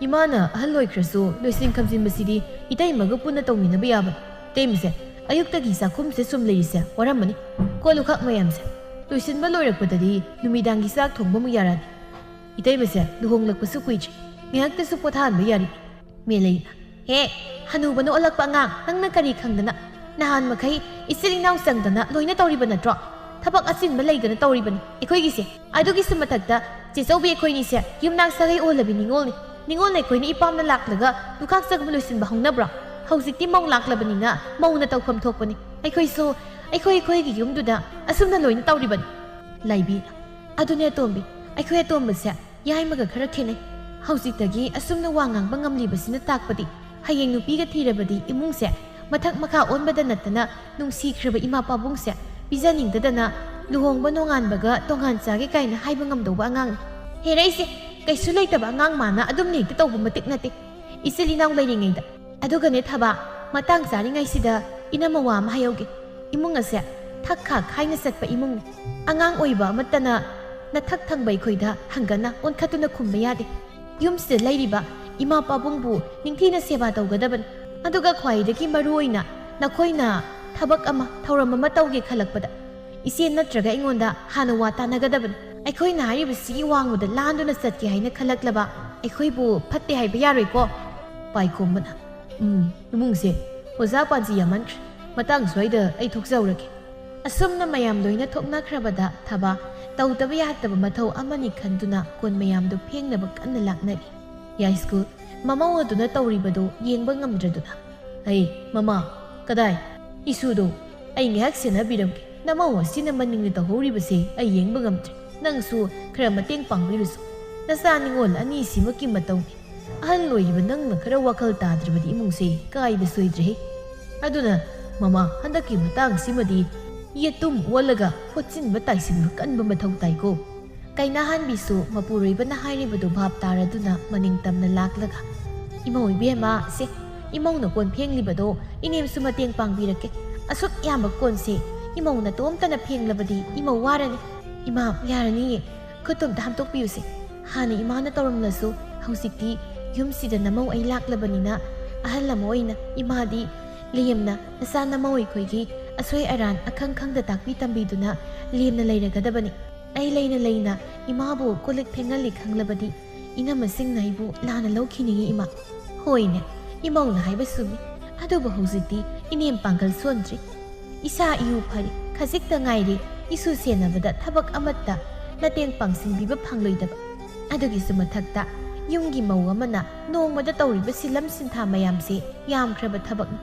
ꯏꯃꯥꯅ ꯑꯍꯜ ꯑꯣꯏꯈ꯭ꯔꯁꯨ ꯂꯣꯏꯁꯤꯟ ꯈꯝꯖꯤꯟꯕꯁꯤꯗꯤ ꯏꯇꯩꯃꯒ ꯄꯨꯟꯅ ꯇꯧꯃꯤꯟꯅꯕ ꯌꯥꯕꯅꯤ꯫ ꯏꯇꯩꯃꯁꯦ, ꯑꯌꯨꯛꯇꯒꯤ ꯆꯥꯛꯈꯨꯝꯁꯦ ꯁꯨꯝ ꯂꯩꯔꯤꯁꯦ ꯋꯥꯔꯝꯃꯅꯤ꯫ ꯀꯣꯜ ꯂꯨꯈꯥꯛ ꯃꯌꯥꯝꯁꯦ ꯂꯣꯏꯁꯤꯟꯕ ꯂꯣꯏꯔꯛꯄꯗꯗꯤ ꯅꯨꯃꯤꯗꯥꯡꯒꯤ ꯆꯥꯛ ꯊꯣꯡꯕ ꯑꯃꯨꯛ ꯌꯥꯔꯛꯑꯅꯤ꯫ ꯏꯇꯩꯃꯁꯦ ꯂꯨꯍꯣꯡꯂꯛꯄꯁꯨ ꯀꯨꯏꯗ꯭ꯔꯤ, ꯉꯥꯏꯍꯥꯛꯇꯁꯨ ꯄꯣꯊꯥꯍꯟꯕ ꯌꯥꯔꯤ꯫ ꯃꯦꯂꯩꯅ, "ꯍꯦ, ꯍꯅꯨꯕꯅ ꯑꯣꯜꯂꯛꯄ ꯑꯉꯥꯡ, ꯅꯪꯅ ꯀꯔꯤ ꯈꯪꯗꯅ? ꯅꯍꯥꯟ ꯃꯈꯩ ꯏꯆꯤꯜ ꯏꯅꯥꯎ ꯆꯪꯗꯅ ꯂꯣꯏꯅ ꯇꯧꯔꯤꯕ ꯅꯠꯇ꯭ꯔꯣ? ꯊꯕꯛ ꯑꯆꯤꯟꯕ ꯂꯩꯗꯅ ꯇꯧꯔꯤꯕꯅꯤ ꯑꯩꯈꯣꯏꯒꯤꯁꯦ꯫ ꯑꯗꯨꯒꯤꯁꯨ ꯃꯊꯛꯇ ꯆꯦꯆꯧꯕꯤ ꯑꯩꯈꯣꯏꯅꯤꯁꯦ ꯌꯨꯝꯅꯥꯛ ꯁꯥꯒꯩ ꯑꯣꯜꯂꯕꯤ ꯅꯤꯉꯣꯜꯅꯤ꯫ ꯅꯤꯉꯣꯜ ꯑꯩꯈꯣꯏꯅ ꯏꯄꯥꯝꯗ ꯂꯥꯛꯂꯒ ꯂꯨꯈꯥꯛ ꯆꯒꯨꯝ ꯂꯣꯏꯁꯤꯟꯕ ꯍꯧꯅꯕ꯭ꯔꯣ? ꯍꯧꯖꯤꯛꯇꯤ ꯃꯧ ꯂꯥꯛꯂꯕꯅꯤꯅ ꯃꯧꯅ ꯇꯧꯐꯝ ꯊꯣꯛꯄꯅꯤ꯫ ꯑꯩꯈꯣꯏꯁꯨ ꯑꯩꯈꯣꯏ ꯑꯩꯈꯣꯏꯒꯤ ꯌꯨꯝꯗꯨꯗ ꯑꯁꯨꯝꯅ ꯂꯣꯏꯅ ꯇꯧꯔꯤꯕꯅꯤ꯫" ꯂꯥꯏꯕꯤ, "ꯑꯗꯨꯅꯦ ꯑꯇꯣꯝꯕꯤ, ꯑꯩꯈꯣꯏ ꯑꯇꯣꯝꯕꯁꯦ ꯌꯥꯏꯃꯒ ꯈꯔ ꯈꯦꯠꯅꯩ꯫ ꯍꯧꯖꯤꯛꯇꯒꯤ ꯑꯁꯨꯝꯅ ꯋꯥ ꯉꯥꯡꯕ ꯉꯝꯂꯤꯕꯁꯤꯅ ꯇꯥꯛꯄꯗꯤ ꯍꯌꯦꯡ ꯅꯨꯄꯤꯒ ꯊꯤꯔꯕꯗꯤ ꯏꯃꯨꯡꯁꯦ ꯃꯊꯛ ꯃꯈꯥ ꯑꯣꯟꯕꯗ ꯅꯠꯇꯅ ꯅꯨꯡꯁꯤꯈ꯭ꯔꯕ ꯏꯃꯥ ꯄꯥꯕꯨꯡꯁꯦ ꯄꯤꯖꯅꯤꯡꯗꯗꯅ ꯂꯨꯍꯣꯡꯕ ꯅꯣꯡꯉꯥꯟꯕꯒ ꯇꯣꯉꯥꯟ ꯆꯥꯒꯦ ꯀꯥꯏꯅ ꯍꯥꯏꯕ ꯉꯝꯗꯧꯕ ꯑꯉꯥꯡꯅꯤ꯫ ꯍꯦꯔꯩꯁꯦ ꯀꯩꯁꯨ ꯂꯩꯇꯕ ꯑꯉꯥꯡ ꯃꯥꯅ ꯑꯗꯨꯝꯅ ꯍꯦꯛꯇ ꯇꯧꯕ ꯃꯇꯤꯛ ꯅꯠꯇꯦ꯫ ꯏꯆꯤꯜ ꯏꯅꯥꯎ ꯂꯩꯔꯤꯉꯩꯗ꯫ ꯑꯗꯨꯒꯅꯦ ꯊꯕꯥ, ꯃꯇꯥꯡ ꯆꯥꯔꯤꯉꯩꯁꯤꯗ ꯏꯅꯝꯃ ꯋꯥ ꯑꯃ ꯍꯥꯏꯍꯧꯒꯦ꯫ ꯏꯃꯨꯡ ꯑꯁꯦ ꯊꯛ ꯈꯥꯛ ꯈꯥꯏꯅ ꯆꯠꯄ ꯏꯃꯨꯡꯅꯤ꯫ ꯑꯉꯥꯡ ꯑꯣꯏꯕ ꯑꯃꯠꯇꯅ ꯅꯊꯛ ꯊꯪꯕ ꯑꯩꯈꯣꯏꯗ ꯍꯪꯒꯠꯅ ꯑꯣꯟꯈꯠꯇꯨꯅ ꯈꯨꯝꯕ ꯌꯥꯗꯦ꯫ ꯌꯨꯝꯁꯤꯗ ꯂꯩꯔꯤꯕ ꯏꯃꯥ ꯄꯥꯕꯨꯡꯕꯨ ꯅꯤꯡꯊꯤꯅ ꯁꯦꯕꯥ ꯇꯧꯒꯗꯕꯅꯤ꯫ ꯑꯗꯨꯒ ꯈ꯭ꯋꯥꯏꯗꯒꯤ ꯃꯔꯨ ꯑꯣꯏꯅ ꯅꯈꯣꯏꯅ ꯊꯕꯛ ꯑꯃ, ꯊꯧꯔꯝ ꯑꯃ ꯇꯧꯒꯦ ꯈꯜꯂꯛꯄꯗ ꯏꯆꯦ ꯅꯠꯇ꯭ꯔꯒ ꯑꯩꯉꯣꯟꯗ ꯍꯥꯟꯅ ꯋꯥ ꯇꯥꯟꯅꯒꯗꯕꯅꯤ꯫ ꯑꯩꯈꯣꯏꯅ ꯍꯥꯏꯔꯤꯕꯁꯤꯒꯤ ꯋꯥꯡꯃꯗ ꯂꯥꯟꯗꯨꯅ ꯆꯠꯀꯦ ꯍꯥꯏꯅ ꯈꯜꯂꯛꯂꯕ ꯑꯩꯈꯣꯏꯕꯨ ꯐꯠꯇꯦ ꯍꯥꯏꯕ ꯌꯥꯔꯣꯏꯀꯣ꯫ ꯄꯥꯏꯈꯣꯝꯕꯅ, "ꯎꯝ, ꯏꯃꯨꯡꯁꯦ ꯑꯣꯖꯥ ꯄꯥꯟꯖꯤ ꯌꯥꯝꯃꯟꯈ꯭ꯔꯦ꯫ ꯃꯇꯥꯡ ꯁ꯭ꯋꯥꯏꯗ ꯑꯩ ꯊꯣꯛꯆꯍꯧꯔꯒꯦ꯫" ꯑꯁꯨꯝꯅ ꯃꯌꯥꯝ ꯂꯣꯏꯅ ꯊꯣꯛꯅꯈ꯭ꯔꯕꯗ ꯊꯕꯥ ꯇꯧꯗꯕ ꯌꯥꯗꯕ ꯃꯊꯧ ꯑꯃꯅꯤ ꯈꯟꯗꯨꯅ ꯀꯣꯟ ꯃꯌꯥꯝꯗꯨ ꯐꯦꯡꯅꯕ ꯀꯟꯅ ꯂꯥꯛꯅꯔꯤ꯫ ꯌꯥꯏꯁ꯭ꯀꯨꯜ ꯃꯃꯧ ꯑꯗꯨꯅ ꯇꯧꯔꯤꯕꯗꯨ ꯌꯦꯡꯕ ꯉꯝꯗ꯭ꯔꯗꯨꯅ, "ꯍꯩ, ꯃꯃꯥ, ꯀꯗꯥꯏ? ꯏꯁꯨꯗꯣ ꯑꯩ ꯉꯥꯏꯍꯥꯛ ꯁꯦꯟꯅꯕꯤꯔꯝꯒꯦ꯫ ꯅꯃꯧ ꯑꯁꯤꯅ ꯃꯅꯤꯡꯗ ꯇꯧꯍꯧꯔꯤꯕꯁꯦ ꯑꯩ ꯌꯦꯡꯕ ꯉꯝꯗ꯭ꯔꯦ꯫ ꯅꯪꯁꯨ ꯈꯔ ꯃꯇꯦꯡ ꯄꯥꯡꯕꯤꯔꯨꯁꯨ꯫ ꯅꯆꯥ ꯅꯤꯉꯣꯜ ꯑꯅꯤꯁꯤꯃꯛꯀꯤ ꯃꯇꯧꯅꯤ꯫ ꯑꯍꯜ ꯑꯣꯏꯔꯤꯕ ꯅꯪꯅ ꯈꯔ ꯋꯥꯈꯜ ꯇꯥꯗ꯭ꯔꯕꯗꯤ ꯏꯃꯨꯡꯁꯦ ꯀꯥꯏꯕ ꯁꯣꯏꯗ꯭ꯔꯦꯍꯦ꯫ ꯑꯗꯨꯅ ꯃꯃꯥ, ꯍꯟꯗꯛꯀꯤ ꯃꯇꯥꯡꯁꯤꯃꯗꯤ ꯌꯦꯇꯨꯝ ꯑꯣꯜꯂꯒ ꯍꯣꯠꯆꯤꯟꯕ ꯇꯥꯏꯁꯤꯟꯕ ꯀꯟꯕ ꯃꯊꯧ ꯇꯥꯏꯀꯣ꯫" ꯀꯩꯅꯥꯍꯟꯕꯤꯁꯨ ꯃꯄꯨꯔꯣꯏꯕꯅ ꯍꯥꯏꯔꯤꯕꯗꯨ ꯚꯥꯞ ꯇꯥꯔꯗꯨꯅ ꯃꯅꯤꯡ ꯇꯝꯅ ꯂꯥꯛꯂꯒ, "ꯏꯃꯧ ꯏꯕꯦꯝꯃ, ꯁꯦ, ꯏꯃꯧꯅ ꯀꯣꯟ ꯐꯦꯡꯂꯤꯕꯗꯣ ꯏꯅꯦꯝꯁꯨ ꯃꯇꯦꯡ ꯄꯥꯡꯕꯤꯔꯛꯀꯦ꯫ ꯑꯁꯨꯛ ꯌꯥꯝꯕ ꯀꯣꯟꯁꯦ ꯏꯃꯧ ꯅꯇꯣꯝꯇꯅ ꯐꯦꯡꯂꯕꯗꯤ ꯏꯃꯧ ꯋꯥꯔꯅꯤ꯫" "ꯏꯃꯥ, ꯌꯥꯔꯅꯤꯌꯦ, ꯈꯨꯠꯇꯨꯝꯇ ꯍꯥꯝꯇꯣꯛꯄꯤꯌꯨꯁꯦ꯫ ꯍꯥꯟꯅ ꯏꯃꯥꯅ ꯇꯧꯔꯝꯂꯁꯨ ꯍꯧꯖꯤꯛꯇꯤ ꯌꯨꯝꯁꯤꯗ ꯅꯃꯧ ꯑꯩ ꯂꯥꯛꯂꯕꯅꯤꯅ ꯑꯍꯜ ꯑꯃ ꯑꯣꯏꯅ ꯏꯃꯥꯗꯤ ꯂꯦꯝꯅ ꯅꯆꯥ ꯅꯃꯧ ꯑꯩꯈꯣꯏꯒꯤ ꯑꯁꯣꯏ ꯑꯔꯥꯟ ꯑꯈꯪ ꯈꯪꯗ ꯇꯥꯛꯄꯤ ꯇꯝꯕꯤꯗꯨꯅ ꯂꯦꯝꯅ ꯂꯩꯔꯒꯗꯕꯅꯤ꯫ ꯑꯩ ꯂꯩꯅ ꯂꯩꯅ ꯏꯃꯥꯕꯨ ꯀꯣꯜꯂꯤꯛ ꯐꯦꯡꯍꯜꯂꯤ ꯈꯪꯂꯕꯗꯤ ꯏꯅꯝꯃꯁꯤꯡꯅ ꯑꯩꯕꯨ ꯂꯥꯟꯅ ꯂꯧꯈꯤꯅꯤ ꯏꯃꯥ꯫ ꯍꯣꯏꯅꯦ, ꯏꯃꯧꯅ ꯍꯥꯏꯕ ꯆꯨꯝꯃꯤ꯫ ꯑꯗꯨꯕꯨ ꯍꯧꯖꯤꯛꯇꯤ ꯏꯅꯦꯝ ꯄꯥꯡꯒꯜ ꯁꯣꯟꯗ꯭ꯔꯤ꯫ ꯏꯁꯥ ꯏꯎ ꯐꯔꯤ, ꯈꯖꯤꯛꯇ ꯉꯥꯏꯔꯤ ꯏꯁꯨ ꯁꯦꯟꯅꯕꯗ ꯊꯕꯛ ꯑꯃꯠꯇ ꯃꯇꯦꯡ ꯄꯥꯡꯁꯤꯟꯕꯤꯕ ꯐꯪꯂꯣꯏꯗꯕ꯫ ꯑꯗꯨꯒꯤꯁꯨ ꯃꯊꯛꯇ ꯌꯨꯝꯒꯤ ꯃꯧ ꯑꯃꯅ ꯅꯣꯡꯃꯗ ꯇꯧꯔꯤꯕ ꯁꯤꯂꯝ ꯁꯤꯟꯊꯥ ꯃꯌꯥꯝꯁꯦ ꯌꯥꯝꯈ꯭ꯔꯕ ꯊꯕꯛꯅꯤ꯫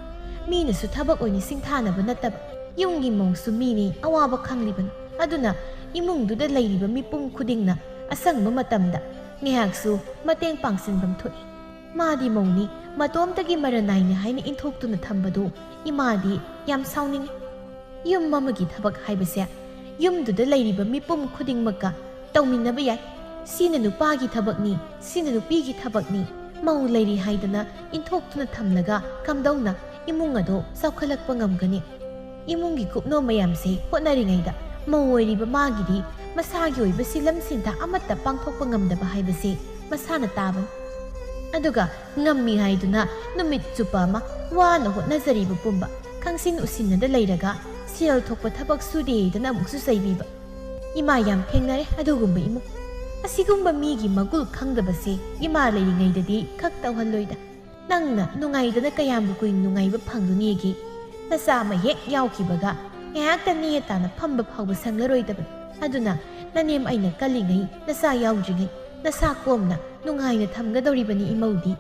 ꯃꯤꯅꯁꯨ ꯊꯕꯛ ꯑꯣꯏꯅ ꯁꯤꯡꯊꯥꯅꯕ ꯅꯠꯇꯕ, ꯌꯨꯝꯒꯤ ꯃꯧꯁꯨ ꯃꯤꯅꯤ, ꯑꯋꯥꯕ ꯈꯪꯂꯤꯕꯅꯤ꯫ ꯑꯗꯨꯅ ꯏꯃꯨꯡꯗꯨꯗ ꯂꯩꯔꯤꯕ ꯃꯤꯄꯨꯝ ꯈꯨꯗꯤꯡꯅ ꯑꯁꯪꯕ ꯃꯇꯝꯗ ꯉꯥꯏꯍꯥꯛꯁꯨ ꯃꯇꯦꯡ ꯄꯥꯡꯁꯤꯟꯐꯝ ꯊꯣꯛꯏ꯫ ꯃꯥꯗꯤ ꯃꯧꯅꯤ, ꯃꯇꯣꯝꯇꯒꯤ ꯃꯔꯅꯥꯏꯅꯤ ꯍꯥꯏꯅ ꯏꯟꯊꯣꯛꯇꯨꯅ ꯊꯝꯕꯗꯨ ꯏꯃꯥꯗꯤ ꯌꯥꯝ ꯁꯥꯎꯅꯤꯡꯏ꯫ ꯌꯨꯝ ꯑꯃꯒꯤ ꯊꯕꯛ ꯍꯥꯏꯕꯁꯦ ꯌꯨꯝꯗꯨꯗ ꯂꯩꯔꯤꯕ ꯃꯤꯄꯨꯝ ꯈꯨꯗꯤꯡꯃꯛꯀ ꯇꯧꯃꯤꯟꯅꯕ ꯌꯥꯏ꯫ ꯁꯤꯅ ꯅꯨꯄꯥꯒꯤ ꯊꯕꯛꯅꯤ, ꯁꯤꯅ ꯅꯨꯄꯤꯒꯤ ꯊꯕꯛꯅꯤ꯫ ꯃꯧ ꯂꯩꯔꯤ ꯍꯥꯏꯗꯅ ꯏꯟꯊꯣꯛꯇꯨꯅ ꯊꯝꯂꯒ ꯀꯝꯗꯧꯅ ꯏꯃꯨꯡ ꯑꯗꯣ ꯆꯥꯎꯈꯠꯂꯛꯄ ꯉꯝꯒꯅꯤ? ꯏꯃꯨꯡꯒꯤ ꯀꯨꯞꯅꯣ ꯃꯌꯥꯝꯁꯦ ꯍꯣꯠꯅꯔꯤꯉꯩꯗ ꯃꯧ ꯑꯣꯏꯔꯤꯕ ꯃꯥꯒꯤꯗꯤ ꯃꯁꯥꯒꯤ ꯑꯣꯏꯕ ꯁꯤꯂꯝ ꯁꯤꯟꯊꯥ ꯑꯃꯠꯇ ꯄꯥꯡꯊꯣꯛꯄ ꯉꯝꯗꯕ ꯍꯥꯏꯕꯁꯦ ꯃꯁꯥꯅ ꯇꯥꯕꯅꯤ꯫ ꯑꯗꯨꯒ ꯉꯝꯃꯤ ꯍꯥꯏꯗꯨꯅ ꯅꯨꯃꯤꯠ ꯆꯨꯞꯄ ꯑꯃ ꯋꯥꯅ ꯍꯣꯠꯅꯖꯔꯤꯕ ꯄꯨꯝꯕ ꯈꯪꯁꯤꯟ ꯎꯁꯤꯟꯅꯗ ꯂꯩꯔꯒ ꯁꯦꯜ ꯊꯣꯛꯄ ꯊꯕꯛ ꯁꯨꯗꯦꯗꯅ ꯑꯃꯨꯛꯁꯨ ꯆꯩꯕꯤꯕ꯫ ꯏꯃꯥ ꯌꯥꯝ ꯊꯦꯡꯅꯔꯦ ꯑꯗꯨꯒꯨꯝꯕ ꯏꯃꯨꯡ꯫ ꯑꯁꯤꯒꯨꯝꯕ ꯃꯤꯒꯤ ꯃꯒꯨꯜ ꯈꯪꯗꯕꯁꯦ ꯏꯃꯥ ꯂꯩꯔꯤꯉꯩꯗꯗꯤ ꯈꯛ ꯇꯧꯍꯜꯂꯣꯏꯗ꯫ ꯅꯪꯅ ꯅꯨꯡꯉꯥꯏꯗꯅ ꯀꯌꯥꯝꯕꯨ ꯀꯨꯏꯅ ꯅꯨꯡꯉꯥꯏꯕ ꯐꯪꯒꯅꯤꯒꯦ? ꯅꯆꯥ ꯑꯃ ꯍꯦꯛ ꯌꯥꯎꯈꯤꯕꯒ ꯉꯥꯏꯍꯥꯛꯇ ꯅꯦ ꯇꯥꯅ ꯐꯝꯕ ꯐꯥꯎꯕ ꯁꯪꯂꯔꯣꯏꯗꯕꯅꯤ꯫ ꯑꯗꯨꯅ ꯅꯅꯦꯝ ꯑꯩꯅ ꯀꯜꯂꯤꯉꯩ, ꯅꯆꯥ ꯌꯥꯎꯗ꯭ꯔꯤꯉꯩ ꯅꯁꯥ ꯀꯣꯝꯅ ꯅꯨꯡꯉꯥꯏꯅ ꯊꯝꯒꯗꯧꯔꯤꯕꯅꯤ ꯏꯃꯧꯗꯤ꯫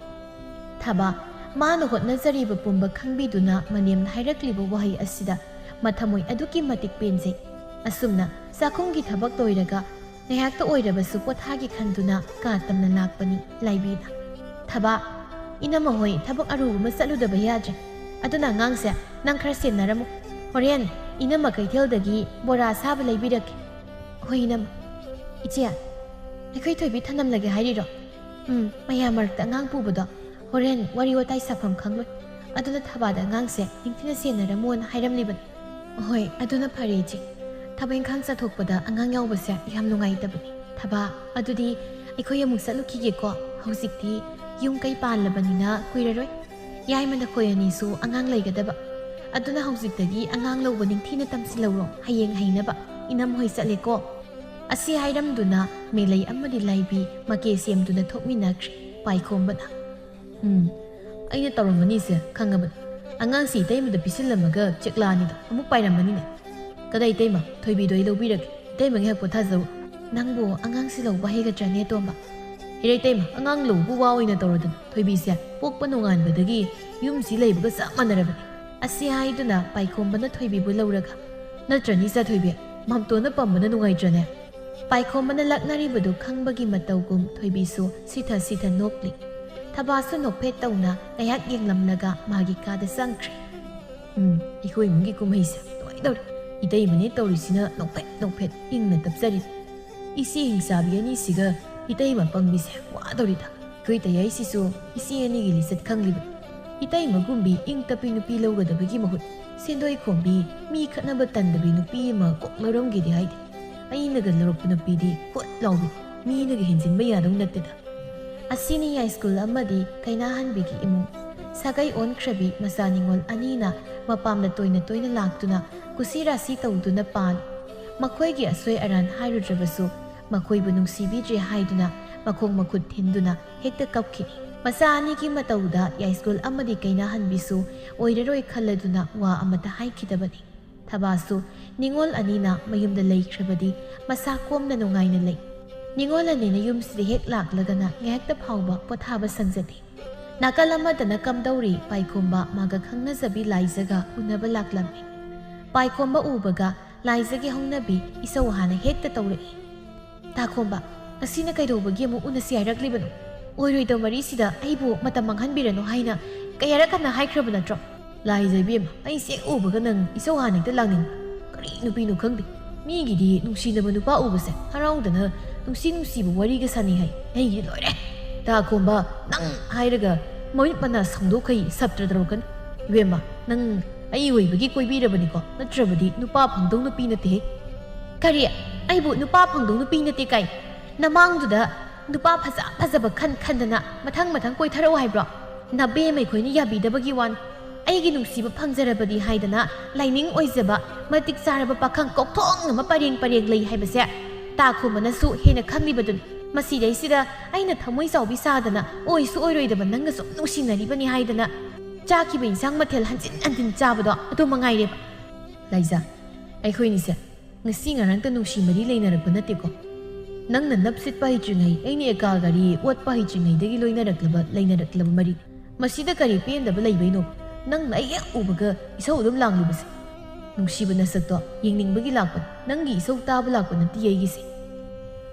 ꯊꯕꯥ, ꯃꯥꯅ ꯍꯣꯠꯅꯖꯔꯤꯕ ꯄꯨꯝꯕ ꯈꯪꯕꯤꯗꯨꯅ ꯃꯅꯦꯝꯅ ꯍꯥꯏꯔꯛꯂꯤꯕ ꯋꯥꯍꯩ ꯑꯁꯤꯗ ꯃꯊꯃꯣꯏ ꯑꯗꯨꯛꯀꯤ ꯃꯇꯤꯛ ꯄꯦꯟꯖꯩ꯫ ꯑꯁꯨꯝꯅ ꯆꯥꯛꯈꯨꯝꯒꯤ ꯊꯕꯛ ꯂꯣꯏꯔꯒ ꯉꯥꯏꯍꯥꯛꯇ ꯑꯣꯏꯔꯕꯁꯨ ꯄꯣꯊꯥꯒꯦ ꯈꯟꯗꯨꯅ ꯀꯥ ꯇꯝꯅ ꯂꯥꯛꯄꯅꯤ ꯂꯥꯏꯕꯤꯅ꯫ ꯊꯕꯥ, ꯏꯅꯝꯃ ꯍꯣꯏ ꯊꯕꯛ ꯑꯔꯨꯕ ꯑꯃ ꯆꯠꯂꯨꯗꯕ ꯌꯥꯗ꯭ꯔꯦ꯫ ꯑꯗꯨꯅ ꯑꯉꯥꯡꯁꯦ ꯅꯪ ꯈꯔ ꯁꯦꯟꯅꯔꯝꯃꯨ꯫ ꯍꯣꯔꯦꯟ ꯏꯅꯝꯃ ꯀꯩꯊꯦꯜꯗꯒꯤ ꯕꯣꯔꯥ ꯑꯁꯥꯕ ꯂꯩꯕꯤꯔꯛꯀꯦ꯫ ꯍꯣꯏ ꯏꯅꯝꯃ꯫ ꯏꯆꯦ, ꯑꯩꯈꯣꯏ ꯊꯣꯏꯕꯤ ꯊꯅꯝꯂꯒꯦ ꯍꯥꯏꯔꯤꯔꯣ? ꯎꯝ, ꯃꯌꯥꯝ ꯃꯔꯛꯇ ꯑꯉꯥꯡ ꯄꯨꯕꯗꯣ ꯍꯣꯔꯦꯟ ꯋꯥꯔꯤ ꯋꯥꯇꯥꯏ ꯁꯥꯐꯝ ꯈꯪꯂꯣꯏ꯫ ꯑꯗꯨꯅ ꯊꯕꯥꯗ ꯑꯉꯥꯡꯁꯦ ꯅꯤꯡꯊꯤꯅ ꯁꯦꯟꯅꯔꯝꯃꯣꯅ ꯍꯥꯏꯔꯝꯂꯤꯕꯅꯤ꯫ ꯍꯣꯏ, ꯑꯗꯨꯅ ꯐꯔꯦ ꯏꯆꯦ꯫ ꯊꯕꯛ ꯏꯪꯈꯥꯡ ꯆꯠꯊꯣꯛꯄꯗ ꯑꯉꯥꯡ ꯌꯥꯎꯕꯁꯦ ꯌꯥꯝ ꯅꯨꯡꯉꯥꯏꯇꯕꯅꯤ꯫ ꯊꯕꯥ, ꯑꯗꯨꯗꯤ ꯑꯩꯈꯣꯏ ꯑꯃꯨꯛ ꯆꯠꯂꯨꯈꯤꯒꯦꯀꯣ꯫ ꯍꯧꯖꯤꯛꯇꯤ ꯌꯨꯝ ꯀꯩ ꯄꯥꯜꯂꯕꯅꯤꯅ ꯀꯨꯏꯔꯔꯣꯏ꯫ ꯌꯥꯏꯃ ꯅꯈꯣꯏ ꯑꯅꯤꯁꯨ ꯑꯉꯥꯡ ꯂꯩꯒꯗꯕ꯫ ꯑꯗꯨꯅ ꯍꯧꯖꯤꯛꯇꯒꯤ ꯑꯉꯥꯡ ꯂꯧꯕ ꯅꯤꯡꯊꯤꯅ ꯇꯝꯁꯤꯜꯍꯧꯔꯣ, ꯍꯌꯦꯡ ꯍꯩꯅꯕ꯫ ꯏꯅꯝ ꯍꯣꯏ ꯆꯠꯂꯦꯀꯣ꯫ ꯑꯁꯤ ꯍꯥꯏꯔꯝꯗꯨꯅ ꯃꯦꯂꯩ ꯑꯃꯗꯤ ꯂꯥꯏꯕꯤ ꯃꯀꯦ ꯁꯦꯝꯗꯨꯅ ꯊꯣꯛꯃꯤꯟꯅꯈ꯭ꯔꯦ ꯄꯥꯏꯈꯣꯝꯕꯅ꯫ "ꯎꯝ, ꯑꯩꯅ ꯇꯧꯔꯝꯃꯅꯤꯁꯦ ꯈꯪꯉꯕꯅꯤ꯫ ꯑꯉꯥꯡꯁꯤ ꯏꯇꯩꯃꯗ ꯄꯤꯁꯤꯜꯂꯝꯃꯒ ꯆꯦꯛꯂꯥꯅꯤꯗ ꯑꯃꯨꯛ ꯄꯥꯏꯔꯝꯃꯅꯤꯅꯦ꯫ ꯀꯗꯥꯏ ꯏꯇꯩꯃ, ꯊꯣꯏꯕꯤꯗꯣ ꯑꯩ ꯂꯧꯕꯤꯔꯒꯦ꯫ ꯏꯇꯩꯃ ꯉꯥꯏꯍꯥꯛ ꯄꯣꯊꯥꯖꯧ꯫ ꯅꯪꯕꯨ ꯑꯉꯥꯡꯁꯤ ꯂꯧꯕ ꯍꯩꯒꯗ꯭ꯔꯅꯦ, ꯇꯣꯝꯕ?" "ꯏꯔꯩ ꯏꯇꯩꯃ, ꯑꯉꯥꯡ ꯂꯧꯕ ꯋꯥ ꯑꯣꯏꯅ ꯇꯧꯔꯗꯅ, ꯊꯣꯏꯕꯤꯁꯦ ꯄꯣꯛꯄ ꯅꯣꯡꯉꯥꯟꯕꯗꯒꯤ ꯌꯨꯝꯁꯤ ꯂꯩꯕꯒ ꯆꯞ ꯃꯥꯟꯅꯔꯕꯅꯤ꯫" ꯑꯁꯤ ꯍꯥꯏꯗꯨꯅ ꯄꯥꯏꯈꯣꯝꯕꯅ ꯊꯣꯏꯕꯤꯕꯨ ꯂꯧꯔꯒ, "ꯅꯠꯇ꯭ꯔꯅꯤ ꯏꯆꯥ ꯊꯣꯏꯕꯤ, ꯃꯥꯝꯇꯣꯟꯅ ꯄꯝꯕꯅ ꯅꯨꯡꯉꯥꯏꯇ꯭ꯔꯅꯦ?" ꯄꯥꯏꯈꯣꯝꯕꯅ ꯂꯛꯅꯔꯤꯕꯗꯨ ꯈꯪꯕꯒꯤ ꯃꯇꯧꯒꯨꯝ ꯊꯣꯏꯕꯤꯁꯨ ꯁꯤꯊ ꯁꯤꯊ ꯅꯣꯛꯂꯤ꯫ ꯊꯕꯥꯁꯨ ꯅꯣꯛꯐꯦꯠ ꯇꯧꯅ ꯉꯥꯏꯍꯥꯛ ꯌꯦꯡꯂꯝꯂꯒ ꯃꯥꯒꯤ ꯀꯥꯗ ꯆꯪꯈ꯭ꯔꯦ꯫ "ꯎꯝ, ꯑꯩꯈꯣꯏ ꯏꯃꯨꯡꯒꯤ ꯀꯨꯝꯍꯩꯁꯦ ꯅꯨꯡꯉꯥꯏꯗꯧꯔꯤ꯫ ꯏꯇꯩꯃꯅꯦ ꯇꯧꯔꯤꯁꯤꯅ ꯅꯣꯛꯐꯦꯠ ꯅꯣꯛꯐꯦꯠ ꯏꯪꯅ ꯇꯞꯆꯔꯤ꯫ ꯏꯆꯦ ꯍꯤꯡꯆꯥꯕꯤ ꯑꯅꯤꯁꯤꯒ ꯏꯇꯩꯃ ꯄꯪꯕꯤꯁꯦ ꯋꯥꯗꯧꯔꯤꯗ꯫ ꯑꯩꯈꯣꯏ ꯇꯌꯥꯏꯁꯤꯁꯨ ꯏꯆꯦ ꯑꯅꯤꯒꯤ ꯂꯤꯆꯠ ꯈꯪꯂꯤꯕ꯫ ꯏꯇꯩꯃꯒꯨꯝꯕꯤ ꯏꯪ ꯇꯞꯄꯤ ꯅꯨꯄꯤ ꯂꯧꯒꯗꯕꯒꯤ ꯃꯍꯨꯠ ꯁꯦꯟꯗꯣꯏ ꯈꯣꯝꯕꯤ, ꯃꯤ ꯈꯠꯅꯕ ꯇꯟꯗꯕꯤ ꯅꯨꯄꯤ ꯑꯃ ꯀꯣꯛ ꯂꯧꯔꯝꯒꯦꯗꯤ ꯍꯥꯏꯗꯦ꯫ ꯑꯩꯅꯒ ꯂꯧꯔꯛꯄ ꯅꯨꯄꯤꯗꯤ ꯍꯨꯠ ꯂꯥꯎꯕꯤ, ꯃꯤꯅꯒ ꯍꯦꯟꯖꯤꯟꯕ ꯌꯥꯗꯧ ꯅꯠꯇꯦꯗ꯫" ꯑꯁꯤꯅꯤ ꯌꯥꯏꯁ꯭ꯀꯨꯜ ꯑꯃꯗꯤ ꯀꯩꯅꯥꯍꯟꯕꯤꯒꯤ ꯏꯃꯨꯡ꯫ ꯁꯥꯒꯩ ꯑꯣꯟꯈ꯭ꯔꯕꯤ ꯃꯆꯥ ꯅꯤꯉꯣꯜ ꯑꯅꯤꯅ ꯃꯄꯥꯝꯗ ꯇꯣꯏꯅ ꯇꯣꯏꯅ ꯂꯥꯛꯇꯨꯅ ꯀꯨꯁꯤ ꯔꯥꯁꯤ ꯇꯧꯗꯨꯅ ꯄꯥꯜꯂꯤ꯫ ꯃꯈꯣꯏꯒꯤ ꯑꯁꯣꯏ ꯑꯔꯥꯟ ꯍꯥꯏꯔꯨꯗ꯭ꯔꯕꯁꯨ ꯃꯈꯣꯏꯕꯨ ꯅꯨꯡꯁꯤꯕꯤꯗ꯭ꯔꯦ ꯍꯥꯏꯗꯨꯅ ꯃꯈꯣꯡ ꯃꯈꯨꯠ ꯊꯤꯟꯗꯨꯅ ꯍꯦꯛꯇ ꯀꯞꯈꯤꯅꯤ꯫ ꯃꯆꯥ ꯑꯅꯤꯒꯤ ꯃꯇꯧꯗ ꯌꯥꯏꯁ꯭ꯀꯨꯜ ꯑꯃꯗꯤ ꯀꯩꯅꯥꯍꯟꯕꯤꯁꯨ ꯑꯣꯏꯔꯔꯣꯏ ꯈꯜꯂꯗꯨꯅ ꯋꯥ ꯑꯃꯠꯇ ꯍꯥꯏꯈꯤꯗꯕꯅꯤ꯫ ꯊꯕꯥꯁꯨ ꯅꯤꯉꯣꯜ ꯑꯅꯤꯅ ꯃꯌꯨꯝꯗ ꯂꯩꯈ꯭ꯔꯕꯗꯤ ꯃꯁꯥ ꯀꯣꯝꯅ ꯅꯨꯡꯉꯥꯏꯅ ꯂꯩ꯫ ꯅꯤꯉꯣꯜ ꯑꯅꯤꯅ ꯌꯨꯝꯁꯤꯗ ꯍꯦꯛ ꯂꯥꯛꯂꯒꯅ ꯉꯥꯏꯍꯥꯛꯇ ꯐꯥꯎꯕ ꯄꯣꯊꯥꯕ ꯁꯪꯖꯗꯦ꯫ ꯅꯥꯀꯜ ꯑꯃꯗꯅ ꯀꯝꯗꯧꯔꯤ ꯄꯥꯏꯈꯣꯝꯕ ꯃꯥꯒ ꯈꯪꯅꯖꯕꯤ ꯂꯥꯏꯖꯒ ꯎꯅꯕ ꯂꯥꯛꯂꯝꯃꯤ꯫ ꯄꯥꯏꯈꯣꯝꯕ ꯎꯕꯒ ꯂꯥꯏꯖꯒꯤ ꯍꯧꯅꯕꯤ ꯏꯁꯧ ꯍꯥꯟꯅ ꯍꯦꯛꯇ ꯇꯧꯔꯛꯏ꯫ "ꯇꯥꯈꯣꯝꯕ, ꯉꯁꯤꯅ ꯀꯩꯗꯧꯕꯒꯤ ꯑꯃꯨꯛ ꯎꯅꯁꯤ ꯍꯥꯏꯔꯛꯂꯤꯕꯅꯣ? ꯑꯣꯏꯔꯣꯏꯗꯕ ꯃꯔꯤꯁꯤꯗ ꯑꯩꯕꯨ ꯃꯇꯝ ꯃꯥꯡꯍꯟꯕꯤꯔꯅꯨ ꯍꯥꯏꯅ ꯀꯌꯥꯔꯛ ꯍꯟꯅ ꯍꯥꯏꯈ꯭ꯔꯕ ꯅꯠꯇ꯭ꯔꯣ?" "ꯂꯥꯏꯖ ꯏꯕꯦꯝꯃ, ꯑꯩꯁꯦ ꯍꯦꯛ ꯎꯕꯒ ꯅꯪ ꯏꯁꯧ ꯍꯥꯟꯅ ꯍꯦꯛꯇ ꯂꯥꯡꯅꯤꯡꯕ꯫ ꯀꯔꯤ ꯅꯨꯄꯤꯅꯣ ꯈꯪꯗꯦ꯫ ꯃꯤꯒꯤꯗꯤ ꯅꯨꯡꯁꯤꯅꯕ ꯅꯨꯄꯥ ꯎꯕꯁꯦ ꯍꯔꯥꯎꯗꯅ ꯅꯨꯡꯁꯤ ꯅꯨꯡꯁꯤꯕ ꯋꯥꯔꯤꯒ ꯁꯥꯟꯅꯩ ꯍꯥꯏ꯫ ꯑꯩꯒꯤꯗꯤ ꯂꯣꯏꯔꯦ꯫ ꯇꯥꯈꯣꯝꯕ, ꯅꯪ ꯍꯥꯏꯔꯒ ꯃꯃꯤꯠ ꯃꯅꯥ ꯁꯪꯗꯣꯛꯈꯩ ꯁꯞꯇ꯭ꯔ ꯇꯧꯔꯛꯀꯅꯤ꯫ ꯏꯕꯦꯝꯃ, ꯅꯪ ꯑꯩ ꯑꯣꯏꯕꯒꯤ ꯀꯣꯏꯕꯤꯔꯕꯅꯤꯀꯣ, ꯅꯠꯇ꯭ꯔꯕꯗꯤ ꯅꯨꯄꯥ ꯐꯪꯗꯧ ꯅꯨꯄꯤ ꯅꯠꯇꯦꯍꯦ꯫" "ꯀꯔꯤ? ꯑꯩꯕꯨ ꯅꯨꯄꯥ ꯐꯪꯗꯧ ꯅꯨꯄꯤ ꯅꯠꯇꯦ ꯀꯥꯏ? ꯅꯃꯥꯡꯗꯨꯗ ꯅꯨꯄꯥ ꯐꯖ ꯐꯖꯕ ꯈꯟ ꯈꯟꯗꯅ ꯃꯊꯪ ꯃꯊꯪ ꯀꯣꯏꯊꯔꯛꯑꯣ ꯍꯥꯏꯕ꯭ꯔꯣ? ꯅꯕꯦꯝꯃ ꯑꯩꯈꯣꯏꯅ ꯌꯥꯕꯤꯗꯕꯒꯤ ꯋꯥꯅꯤ꯫ ꯑꯩꯒꯤ ꯅꯨꯡꯁꯤꯕ ꯐꯪꯖꯔꯕꯗꯤ ꯍꯥꯏꯗꯅ ꯂꯥꯏꯅꯤꯡ ꯑꯣꯏꯖꯕ ꯃꯇꯤꯛ ꯆꯥꯔꯕ ꯄꯥꯈꯪ ꯀꯣꯛꯊꯣꯡ ꯑꯃ ꯄꯔꯦꯡ ꯄꯔꯦꯡ ꯂꯩ ꯍꯥꯏꯕꯁꯦ ꯇꯥꯈꯣꯝꯕꯅꯁꯨ ꯍꯦꯟꯅ ꯈꯪꯂꯤꯕꯗꯨꯅꯤ꯫ ꯃꯁꯤꯗꯩꯁꯤꯗ ꯑꯩꯅ ꯊꯃꯣꯏ ꯆꯥꯎꯕꯤ ꯁꯥꯗꯅ ꯑꯣꯏꯁꯨ ꯑꯣꯏꯔꯣꯏꯗꯕ ꯅꯪꯒ ꯁꯨꯝ ꯅꯨꯡꯁꯤꯅꯔꯤꯕꯅꯤ ꯍꯥꯏꯗꯅ ꯆꯥꯈꯤꯕ ꯏꯟꯁꯥꯡ ꯃꯊꯦꯜ ꯍꯟꯖꯤꯟ ꯍꯟꯖꯤꯟ ꯆꯥꯕꯗꯣ ꯑꯗꯨ ꯃꯉꯥꯏꯔꯦꯕ꯫ ꯂꯥꯏꯖꯥ, ꯑꯩꯈꯣꯏꯅꯤꯁꯦ ꯉꯁꯤ ꯉꯔꯥꯡꯇ ꯅꯨꯡꯁꯤ ꯃꯔꯤ ꯂꯩꯅꯔꯛꯄ ꯅꯠꯇꯦꯀꯣ꯫ ꯅꯪꯅ ꯅꯞ ꯁꯤꯠꯄ ꯍꯩꯇ꯭ꯔꯤꯉꯩ, ꯑꯩꯅ ꯑꯦꯀꯥ ꯒꯥꯔꯤ ꯑꯣꯠꯄ ꯍꯩꯇ꯭ꯔꯤꯉꯩꯗꯒꯤ ꯂꯣꯏꯅꯔꯛꯂꯕ, ꯂꯩꯅꯔꯛꯂꯕ ꯃꯔꯤ꯫ ꯃꯁꯤꯗ ꯀꯔꯤ ꯄꯦꯟꯗꯕ ꯂꯩꯕꯩꯅꯣ? ꯅꯪꯅ ꯑꯩ ꯍꯦꯛ ꯎꯕꯒ ꯏꯁꯧ ꯑꯗꯨꯝ ꯂꯥꯡꯂꯤꯕꯁꯦ꯫ ꯅꯨꯡꯁꯤꯕ ꯅꯁꯛꯇꯣ ꯌꯦꯡꯅꯤꯡꯕꯒꯤ ꯂꯥꯛꯄꯅꯤ, ꯅꯪꯒꯤ ꯏꯁꯧ ꯇꯥꯕ ꯂꯥꯛꯄ ꯅꯠꯇꯦ ꯑꯩꯒꯤꯁꯦ꯫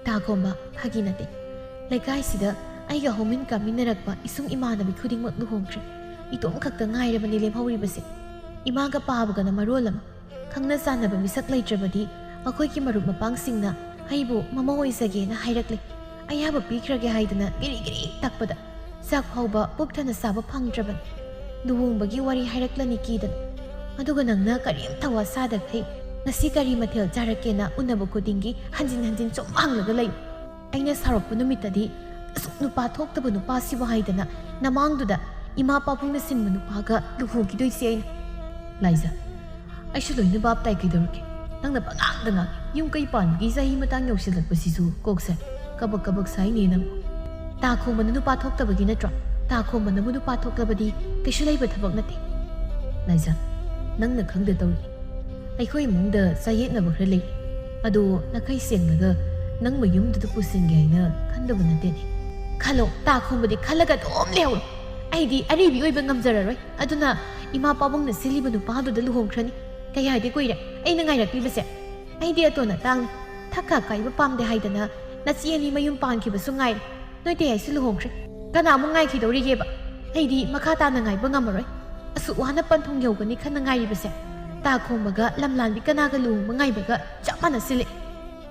ꯇꯥꯈꯣꯝꯕ, ꯐꯥꯒꯤ ꯅꯠꯇꯦ꯫ ꯂꯩꯀꯥꯏꯁꯤꯗ ꯑꯩꯒ ꯍꯧꯃꯤꯟ ꯀꯥꯃꯤꯟꯅꯔꯛꯄ ꯏꯁꯨꯡ ꯏꯃꯥꯟꯅꯕꯤ ꯈꯨꯗꯤꯡꯃꯛ ꯂꯨꯍꯣꯡꯈ꯭ꯔꯦ꯫ ꯏꯇꯣꯝ ꯈꯛꯇ ꯉꯥꯏꯔꯕꯅꯤ ꯂꯦꯝꯍꯧꯔꯤꯕꯁꯦ꯫ ꯏꯃꯥꯒ ꯄꯥꯕꯒꯅ ꯃꯔꯣꯜ ꯑꯃ꯫ ꯈꯪꯅ ꯆꯥꯟꯅꯕ ꯃꯤꯁꯛ ꯂꯩꯇ꯭ꯔꯕꯗꯤ ꯑꯩꯈꯣꯏꯒꯤ ꯃꯔꯨꯞ ꯃꯄꯥꯡꯁꯤꯡꯅ ꯑꯩꯕꯨ ꯃꯃꯧ ꯑꯣꯏꯖꯒꯦꯅ ꯍꯥꯏꯔꯛꯂꯦ꯫ ꯑꯌꯥꯕ ꯄꯤꯈ꯭ꯔꯒꯦ ꯍꯥꯏꯗꯅ ꯒꯤꯔꯤ ꯒꯤꯔꯤ ꯇꯛꯄꯗ ꯆꯥꯛ ꯐꯥꯎꯕ ꯄꯨꯛ ꯊꯟꯅ ꯆꯥꯕ ꯐꯪꯗ꯭ꯔꯕꯅꯤ꯫ ꯂꯨꯍꯣꯡꯕꯒꯤ ꯋꯥꯔꯤ ꯍꯥꯏꯔꯛꯂꯅꯤ ꯀꯤꯗꯅ꯫ ꯑꯗꯨꯒ ꯅꯪꯅ ꯀꯔꯤꯝꯇ ꯋꯥ ꯁꯥꯗꯈꯩ ꯉꯁꯤ ꯀꯔꯤ ꯃꯊꯦꯜ ꯆꯥꯔꯛꯀꯦꯅ ꯎꯅꯕ ꯈꯨꯗꯤꯡꯒꯤ ꯍꯟꯖꯤꯟ ꯍꯟꯖꯤꯟ ꯁꯨꯝ ꯍꯪꯂꯒ ꯂꯩ꯫ ꯑꯩꯅ ꯁꯥꯎꯔꯛꯄ ꯅꯨꯃꯤꯠꯇꯗꯤ, "ꯑꯁꯨꯛ ꯅꯨꯄꯥ ꯊꯣꯛꯇꯕ ꯅꯨꯄꯥꯁꯤꯕꯨ" ꯍꯥꯏꯗꯅ ꯅꯃꯥꯡꯗꯨꯗ ꯏꯃꯥ ꯄꯥꯕꯨꯡꯅ ꯁꯤꯟꯕ ꯅꯨꯄꯥꯒ ꯂꯨꯍꯣꯡꯈꯤꯗꯣꯏꯁꯦ ꯑꯩꯅ꯫ ꯂꯥꯏꯖꯥ, ꯑꯩꯁꯨ ꯂꯣꯏꯅ ꯚꯥꯞ ꯇꯥꯏ, ꯀꯩꯗꯧꯔꯒꯦ? ꯅꯪꯅ ꯄꯉꯥꯡꯗ ꯉꯥꯡꯉꯤ꯫ ꯌꯨꯝ ꯀꯩ ꯄꯥꯟꯕꯒꯤ ꯆꯍꯤ ꯃꯇꯥꯡ ꯌꯧꯁꯤꯜꯂꯛꯄꯁꯤꯁꯨ ꯀꯣꯛꯁꯦ ꯀꯕꯛ ꯀꯕꯛ ꯁꯥꯏꯅꯦ ꯅꯪ꯫ ꯇꯥꯈꯣꯝꯕꯅ ꯅꯨꯄꯥ ꯊꯣꯛꯇꯕꯒꯤ ꯅꯠꯇ꯭ꯔꯣ? ꯇꯥꯈꯣꯝꯕꯅꯕꯨ ꯅꯨꯄꯥ ꯊꯣꯛꯂꯕꯗꯤ ꯀꯩꯁꯨ ꯂꯩꯕ ꯊꯕꯛ ꯅꯠꯇꯦ꯫ ꯂꯥꯏꯖꯥ, ꯅꯪꯅ ꯈꯪꯗ ꯇꯧꯔꯤ꯫ ꯑꯩꯈꯣꯏ ꯏꯃꯨꯡꯗ ꯆꯌꯦꯠꯅꯕ ꯈꯔ ꯂꯩ꯫ ꯑꯗꯣ ꯅꯈꯩ ꯁꯦꯡꯂꯒ ꯅꯪ ꯃꯌꯨꯝꯗꯨꯗ ꯄꯨꯁꯤꯟꯒꯦ ꯍꯥꯏꯅ ꯈꯟꯗꯕ ꯅꯠꯇꯦꯅꯦ꯫ ꯈꯜꯂꯣ, ꯇꯥꯈꯣꯝꯕꯗꯤ ꯈꯜꯂꯒ ꯑꯗꯨꯝ ꯂꯩꯍꯧꯔꯣ꯫ ꯑꯩꯗꯤ ꯑꯔꯤꯕꯤ ꯑꯣꯏꯕ ꯉꯝꯖꯔꯔꯣꯏ꯫ ꯑꯗꯨꯅ ꯏꯃꯥ ꯄꯥꯕꯨꯡꯅ ꯁꯤꯜꯂꯤꯕ ꯅꯨꯄꯥꯗꯨꯗ ꯂꯨꯍꯣꯡꯈ꯭ꯔꯅꯤ꯫ ꯀꯌꯥꯗꯤ ꯀꯨꯏꯔꯦ ꯑꯩꯅ ꯉꯥꯏꯔꯛꯂꯤꯕꯁꯦ꯫ ꯑꯩꯗꯤ ꯑꯇꯣꯟ ꯑꯇꯥꯡꯅꯤ꯫ ꯊꯛ ꯀꯥ ꯀꯥꯏꯕ ꯄꯥꯝꯗꯦ ꯍꯥꯏꯗꯅ ꯅꯆꯦ ꯑꯅꯤ ꯃꯌꯨꯝ ꯄꯥꯟꯈꯤꯕꯁꯨ ꯉꯥꯏꯔꯦ꯫ ꯅꯣꯏ ꯇꯌꯥꯏꯁꯨ ꯂꯨꯍꯣꯡꯈ꯭ꯔꯦ꯫ ꯀꯅꯥꯃꯨꯛ ꯉꯥꯏꯈꯤꯗꯧꯔꯤꯒꯦꯕ? ꯑꯩꯗꯤ ꯃꯈꯥ ꯇꯥꯅ ꯉꯥꯏꯕ ꯉꯝꯃꯔꯣꯏ꯫ ꯑꯁꯨꯛ ꯋꯥꯅ ꯄꯟꯊꯨꯡ ꯌꯧꯒꯅꯤ ꯈꯟꯅ ꯉꯥꯏꯔꯤꯕꯁꯦ꯫ ꯇꯥꯈꯣꯝꯕꯒ ꯂꯝꯂꯥꯟꯕꯤ ꯀꯅꯥꯒ ꯂꯨꯍꯣꯡꯕ ꯉꯥꯏꯕꯒ ꯆꯞ ꯃꯥꯟꯅꯁꯤꯜꯂꯦ꯫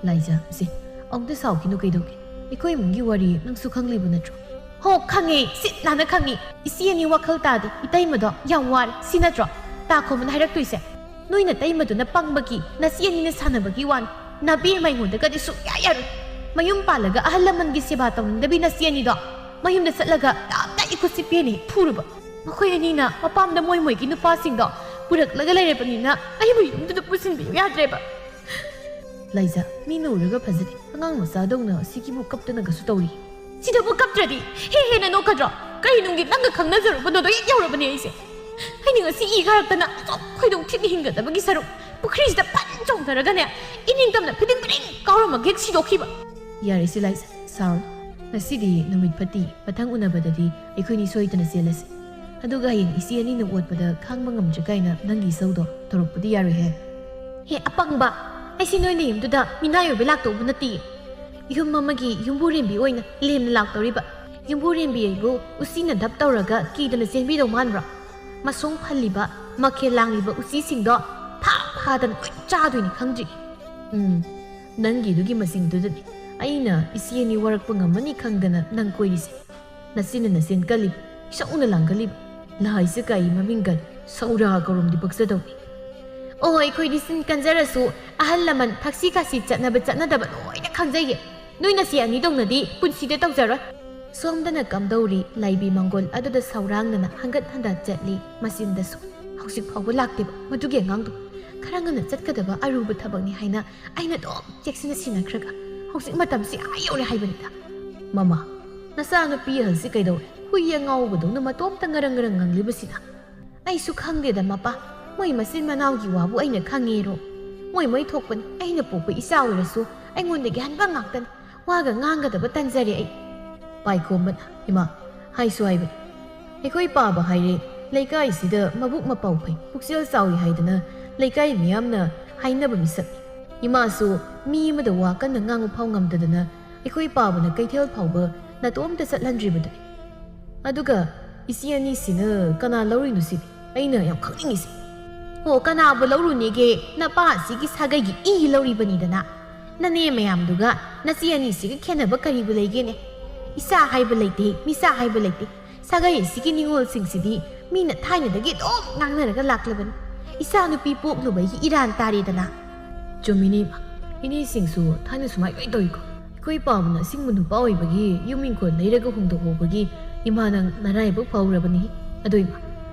ꯂꯥꯏꯖꯥ, ꯁꯦ, ꯑꯃꯨꯛꯇ ꯁꯥꯎꯈꯤꯅꯨ ꯀꯩꯗꯧꯒꯦ? ꯑꯩꯈꯣꯏ ꯏꯃꯨꯡꯒꯤ ꯋꯥꯔꯤ ꯅꯪꯁꯨ ꯈꯪꯂꯤꯕ ꯅꯠꯇ꯭ꯔꯣ? ꯍꯣ, ꯈꯪꯉꯦ, ꯁꯤꯠ ꯅꯥꯟꯅ ꯈꯪꯉꯦ꯫ ꯏꯆꯦ ꯑꯅꯤ ꯋꯥꯈꯜ ꯇꯥꯗꯦ꯫ ꯏꯇꯩꯃꯗꯣ ꯌꯥꯝ ꯋꯥꯔꯦ, ꯁꯤ ꯅꯠꯇ꯭ꯔꯣ ꯇꯥꯈꯣꯝꯕꯅ ꯍꯥꯏꯔꯛꯇꯣꯏꯁꯦ? ꯅꯣꯏ ꯅꯇꯩꯃꯗꯨꯅ ꯄꯪꯕꯒꯤ, ꯅꯆꯦ ꯑꯅꯤꯅ ꯁꯥꯟꯅꯕꯒꯤ ꯋꯥꯅꯤ꯫ ꯅꯕꯦꯝꯃ ꯑꯩꯉꯣꯟꯗꯒꯗꯤ ꯁꯨꯛꯌꯥ ꯌꯥꯔꯣꯏ꯫ ꯃꯌꯨꯝ ꯄꯥꯜꯂꯒ ꯑꯍꯜ ꯂꯃꯟꯒꯤ ꯁꯦꯕꯥ ꯇꯧꯅꯤꯡꯗꯕꯤ ꯅꯆꯦ ꯑꯅꯤꯗꯣ ꯃꯌꯨꯝꯗ ꯆꯠꯂꯒ ꯇꯞ ꯇꯥꯏ ꯏꯈꯨꯠꯁꯤ ꯄꯦꯟꯅ ꯍꯦꯛ ꯐꯨꯔꯨꯕ꯫ ꯃꯈꯣꯏ ꯑꯅꯤꯅ ꯃꯄꯥꯝꯗ ꯃꯣꯏ ꯃꯣꯏꯒꯤ ꯅꯨꯄꯥꯁꯤꯡꯗꯣ ꯄꯨꯔꯛꯂꯒ ꯂꯩꯔꯕꯅꯤꯅ ꯑꯩꯕꯨ ꯌꯨꯝꯗꯨꯗ ꯄꯨꯁꯤꯟꯕꯤꯌꯨ ꯌꯥꯗ꯭ꯔꯦꯕ꯫ ꯂꯥꯏꯖꯥ, ꯃꯤꯅ ꯎꯔꯒ ꯐꯖꯗꯦ, ꯑꯉꯥꯡ ꯃꯆꯥꯗꯧꯅ ꯁꯤꯒꯤꯕꯨ ꯀꯞꯇꯅꯒꯁꯨ ꯇꯧꯔꯤ꯫ ꯁꯤꯗꯕꯨ ꯀꯞꯇ꯭ꯔꯗꯤ ꯍꯦ ꯍꯦꯟꯅ ꯅꯣꯛꯀꯗ꯭ꯔꯣ? ꯀꯔꯤ ꯅꯨꯡꯒꯤ ꯅꯪꯒ ꯈꯪꯅꯖꯔꯨꯕꯅꯣꯗꯣ ꯍꯦꯛ ꯌꯧꯔꯕꯅꯦ ꯑꯩꯁꯦ꯫ ꯑꯩꯅ ꯉꯁꯤ ꯏ ꯀꯥꯔꯛꯇꯅ ꯑꯁꯨꯛ ꯈꯣꯏꯗꯧ ꯊꯤꯅ ꯍꯤꯡꯒꯗꯕꯒꯤ ꯁꯔꯨꯛ ꯄꯨꯈ꯭ꯔꯤꯁꯤꯗ ꯐꯟ ꯆꯣꯡꯊꯔꯒꯅꯦ, ꯏꯅꯤꯡꯇꯝꯅ ꯐꯤꯗꯤꯡ ꯐꯤꯗꯤꯡ ꯀꯥꯎꯔꯝꯃꯒ ꯍꯦꯛ ꯁꯤꯗꯣꯛꯈꯤꯕ꯫ ꯌꯥꯔꯦꯁꯦ ꯂꯥꯏꯖꯥ, ꯁꯥꯎꯔꯅꯨ꯫ ꯉꯁꯤꯗꯤ ꯅꯨꯃꯤꯠ ꯐꯠꯇꯦ, ꯃꯊꯪ ꯎꯅꯕꯗꯗꯤ ꯑꯩꯈꯣꯏꯅꯤ ꯁꯣꯏꯗꯅ ꯆꯦꯜꯂꯁꯤ꯫ ꯑꯗꯨꯒ ꯍꯌꯦꯡ ꯏꯆꯦ ꯑꯅꯤꯅ ꯑꯣꯠꯄꯗ ꯈꯥꯡꯕ ꯉꯝꯗ꯭ꯔꯦ ꯀꯥꯏꯅ ꯅꯪꯒꯤ ꯏꯁꯧꯗꯣ ꯇꯧꯔꯛꯄꯗꯤ ꯌꯥꯔꯣꯏꯍꯦ꯫ ꯍꯦ ꯑꯄꯪꯕ, ꯑꯩꯁꯤ ꯅꯣꯏ ꯅꯌꯨꯝꯗꯨꯗ ꯃꯤꯅꯥꯏ ꯑꯣꯏꯕ ꯂꯥꯛꯇꯧꯕ ꯅꯠꯇꯦ꯫ ꯌꯨꯝ ꯑꯃꯒꯤ ꯌꯨꯝꯕꯨꯔꯦꯝꯕꯤ ꯑꯣꯏꯅ ꯂꯦꯝꯅ ꯂꯥꯛꯇꯧꯔꯤꯕ꯫ ꯌꯨꯝꯕꯨꯔꯦꯝꯕꯤ ꯑꯩꯕꯨ ꯎꯆꯤꯅ ꯙꯞ ꯇꯧꯔꯒ ꯀꯤꯗꯅ ꯆꯦꯟꯕꯤꯗꯧ ꯃꯥꯟꯕ꯭ꯔꯣ? ꯃꯁꯣꯡ ꯐꯜꯂꯤꯕ, ꯃꯈꯦꯜ ꯂꯥꯡꯂꯤꯕ ꯎꯆꯤꯁꯤꯡꯗꯣ ꯐꯥ ꯐꯥꯗꯅ ꯂꯣꯏ ꯆꯥꯗꯣꯏꯅꯤ ꯈꯪꯗ꯭ꯔꯤ꯫ ꯎꯝ, ꯅꯪꯒꯤꯗꯨꯒꯤ ꯃꯁꯤꯡꯗꯨꯗꯅꯤ ꯑꯩꯅ ꯏꯆꯦ ꯑꯅꯤ ꯋꯥꯔꯛꯄ ꯉꯝꯃꯅꯤ ꯈꯪꯗꯅ ꯅꯪ ꯀꯣꯏꯔꯤꯁꯦ꯫ ꯅꯆꯤꯟꯅ ꯅꯆꯦꯟ ꯀꯜꯂꯤꯕ, ꯏꯁꯧꯅ ꯂꯥꯡꯒꯜꯂꯤꯕ, ꯂꯥꯏꯁꯦ ꯀꯥꯏ ꯃꯃꯤꯡ ꯀꯜꯂꯤ, ꯁꯧꯔꯥ ꯀꯧꯔꯝꯗꯤ ꯄꯛꯆꯗꯧꯅꯤ꯫ ꯑꯣ, ꯑꯩꯈꯣꯏꯗꯤ ꯆꯤꯟ ꯀꯟꯖꯔꯁꯨ ꯑꯍꯜ ꯂꯃꯟ ꯊꯛꯁꯤ ꯈꯥꯁꯤ ꯆꯠꯅꯕ ꯆꯠꯅꯗꯕ ꯂꯣꯏꯅ ꯈꯪꯖꯩꯌꯦ꯫ ꯅꯣꯏ ꯅꯆꯦ ꯑꯅꯤꯗꯧꯅꯗꯤ ꯄꯨꯟꯁꯤꯗ ꯇꯧꯖꯔꯣꯏ꯫ ꯁꯣꯝꯗꯅ ꯀꯝꯗꯧꯔꯤ ꯂꯥꯏꯕꯤ ꯃꯪꯒꯣꯜ ꯑꯗꯨꯗ ꯁꯧꯔꯥꯡꯅꯅ ꯍꯪꯒꯠ ꯍꯟꯗ ꯆꯠꯂꯤ꯫ ꯃꯆꯤꯟꯗꯁꯨ ꯍꯧꯖꯤꯛ ꯐꯥꯎꯕ ꯂꯥꯛꯇꯦꯕ꯫ ꯃꯗꯨꯒꯤ ꯑꯉꯥꯡꯗꯣ ꯈꯔ ꯉꯟꯅ ꯆꯠꯀꯗꯕ ꯑꯔꯨꯕ ꯊꯕꯛꯅꯤ ꯍꯥꯏꯅ ꯑꯩꯅ ꯑꯗꯨꯝ ꯆꯦꯛꯁꯤꯟꯅ ꯁꯤꯟꯅꯈ꯭ꯔꯒ ꯍꯧꯖꯤꯛ ꯃꯇꯝꯁꯤ ꯑꯥ ꯌꯧꯔꯦ ꯍꯥꯏꯕꯅꯤꯗ꯫ ꯃꯃꯥ, ꯅꯆꯥꯅꯨꯄꯤ ꯑꯍꯜꯁꯤ ꯀꯩꯗꯧꯔꯦ? ꯍꯨꯏ ꯑꯉꯥꯎꯕꯗꯧꯅ ꯃꯇꯣꯝꯇ ꯉꯔꯪ ꯉꯔꯪ ꯉꯪꯂꯤꯕꯁꯤꯅ? ꯑꯩꯁꯨ ꯈꯪꯗꯦꯗ ꯃꯄꯥ, ꯃꯣꯏ ꯃꯆꯤꯟ ꯃꯅꯥꯎꯒꯤ ꯋꯥꯕꯨ ꯑꯩꯅ ꯈꯪꯉꯦꯔꯣ? ꯃꯣꯏ ꯃꯣꯏ ꯊꯣꯛꯄꯅꯤ꯫ ꯑꯩꯅ ꯄꯣꯛꯄ ꯏꯆꯥ ꯑꯣꯏꯔꯁꯨ ꯑꯩꯉꯣꯟꯗꯒꯤ ꯍꯟꯕ ꯉꯥꯛꯇꯅꯤ꯫ ꯋꯥꯒ ꯉꯥꯡꯒꯗꯕ ꯇꯟꯖꯔꯦ ꯑꯩ꯫ ꯄꯥꯏꯈꯣꯝꯕꯅ, ꯏꯃꯥ, ꯍꯥꯏꯁꯨ ꯍꯥꯏꯕꯅꯤ, ꯑꯩꯈꯣꯏ ꯄꯥꯕ ꯍꯥꯏꯔꯦ, ꯂꯩꯀꯥꯏꯁꯤꯗ ꯃꯕꯨꯛ ꯃꯄꯥꯎ ꯐꯩ, ꯄꯨꯛꯆꯦꯜ ꯆꯥꯎꯏ ꯍꯥꯏꯗꯅ ꯂꯩꯀꯥꯏ ꯃꯤꯌꯥꯝꯅ ꯍꯥꯏꯅꯕ ꯃꯤꯁꯛꯅꯤ꯫ ꯏꯃꯥꯁꯨ ꯃꯤ ꯑꯃꯗ ꯋꯥ ꯀꯟꯅ ꯉꯥꯡꯕ ꯐꯥꯎ ꯉꯝꯗꯗꯅ ꯑꯩꯈꯣꯏ ꯄꯥꯕꯅ ꯀꯩꯊꯦꯜ ꯐꯥꯎꯕ ꯅꯇꯣꯝꯇ ꯆꯠꯍꯟꯗ꯭ꯔꯤꯕꯗꯨꯅꯤ꯫ ꯑꯗꯨꯒ ꯏꯆꯦ ꯑꯅꯤꯁꯤꯅ ꯀꯅꯥ ꯂꯧꯔꯤꯅꯣ ꯁꯤꯅꯤ ꯑꯩꯅ ꯌꯥꯝ ꯈꯪꯅꯤꯡꯉꯤꯁꯦ꯫ ꯑꯣ, ꯀꯅꯥꯕꯨ ꯂꯧꯔꯨꯅꯦꯒꯦ? ꯅꯄꯥ ꯑꯁꯤꯒꯤ ꯁꯥꯒꯩꯒꯤ ꯏ ꯂꯧꯔꯤꯕꯅꯤꯗꯅ꯫ ꯅꯅꯦ ꯃꯌꯥꯝꯗꯨꯒ ꯅꯆꯦ ꯑꯅꯤꯁꯤꯒ ꯈꯦꯠꯅꯕ ꯀꯔꯤꯕꯨ ꯂꯩꯒꯦꯅꯦ? ꯏꯆꯥ ꯍꯥꯏꯕ ꯂꯩꯇꯦ, ꯃꯤꯆꯥ ꯍꯥꯏꯕ ꯂꯩꯇꯦ꯫ ꯁꯥꯒꯩ ꯑꯁꯤꯒꯤ ꯅꯤꯉꯣꯜꯁꯤꯡꯁꯤꯗꯤ ꯃꯤꯅ ꯊꯥꯏꯅꯗꯒꯤ ꯑꯗꯨꯝ ꯉꯥꯡꯅꯔꯒ ꯂꯥꯛꯂꯕꯅꯤ꯫ ꯏꯆꯥ ꯅꯨꯄꯤ ꯄꯣꯛꯂꯨꯕꯒꯤ ꯏꯔꯥꯟ ꯇꯥꯔꯦꯗꯅ꯫ ꯆꯨꯝꯃꯤꯅꯦ ꯏꯃꯥ, ꯏꯅꯦꯁꯤꯡꯁꯨ ꯊꯥꯏꯅ ꯁꯨꯃꯥꯏ ꯂꯣꯏ ꯇꯧꯏꯀꯣ꯫ ꯑꯩꯈꯣꯏ ꯄꯥꯕꯅ ꯑꯁꯤꯡꯕ ꯅꯨꯄꯥ ꯑꯣꯏꯕꯒꯤ ꯌꯨꯝ ꯏꯪꯈꯣꯜ ꯂꯩꯔꯒ ꯍꯣꯡꯗꯣꯛꯍꯧꯕꯒꯤ ꯏꯃꯥ ꯅꯪ ꯅꯔꯥꯏꯕꯛ ꯐꯥꯎꯔꯕꯅꯤ꯫ ꯑꯗꯣ ꯏꯃꯥ,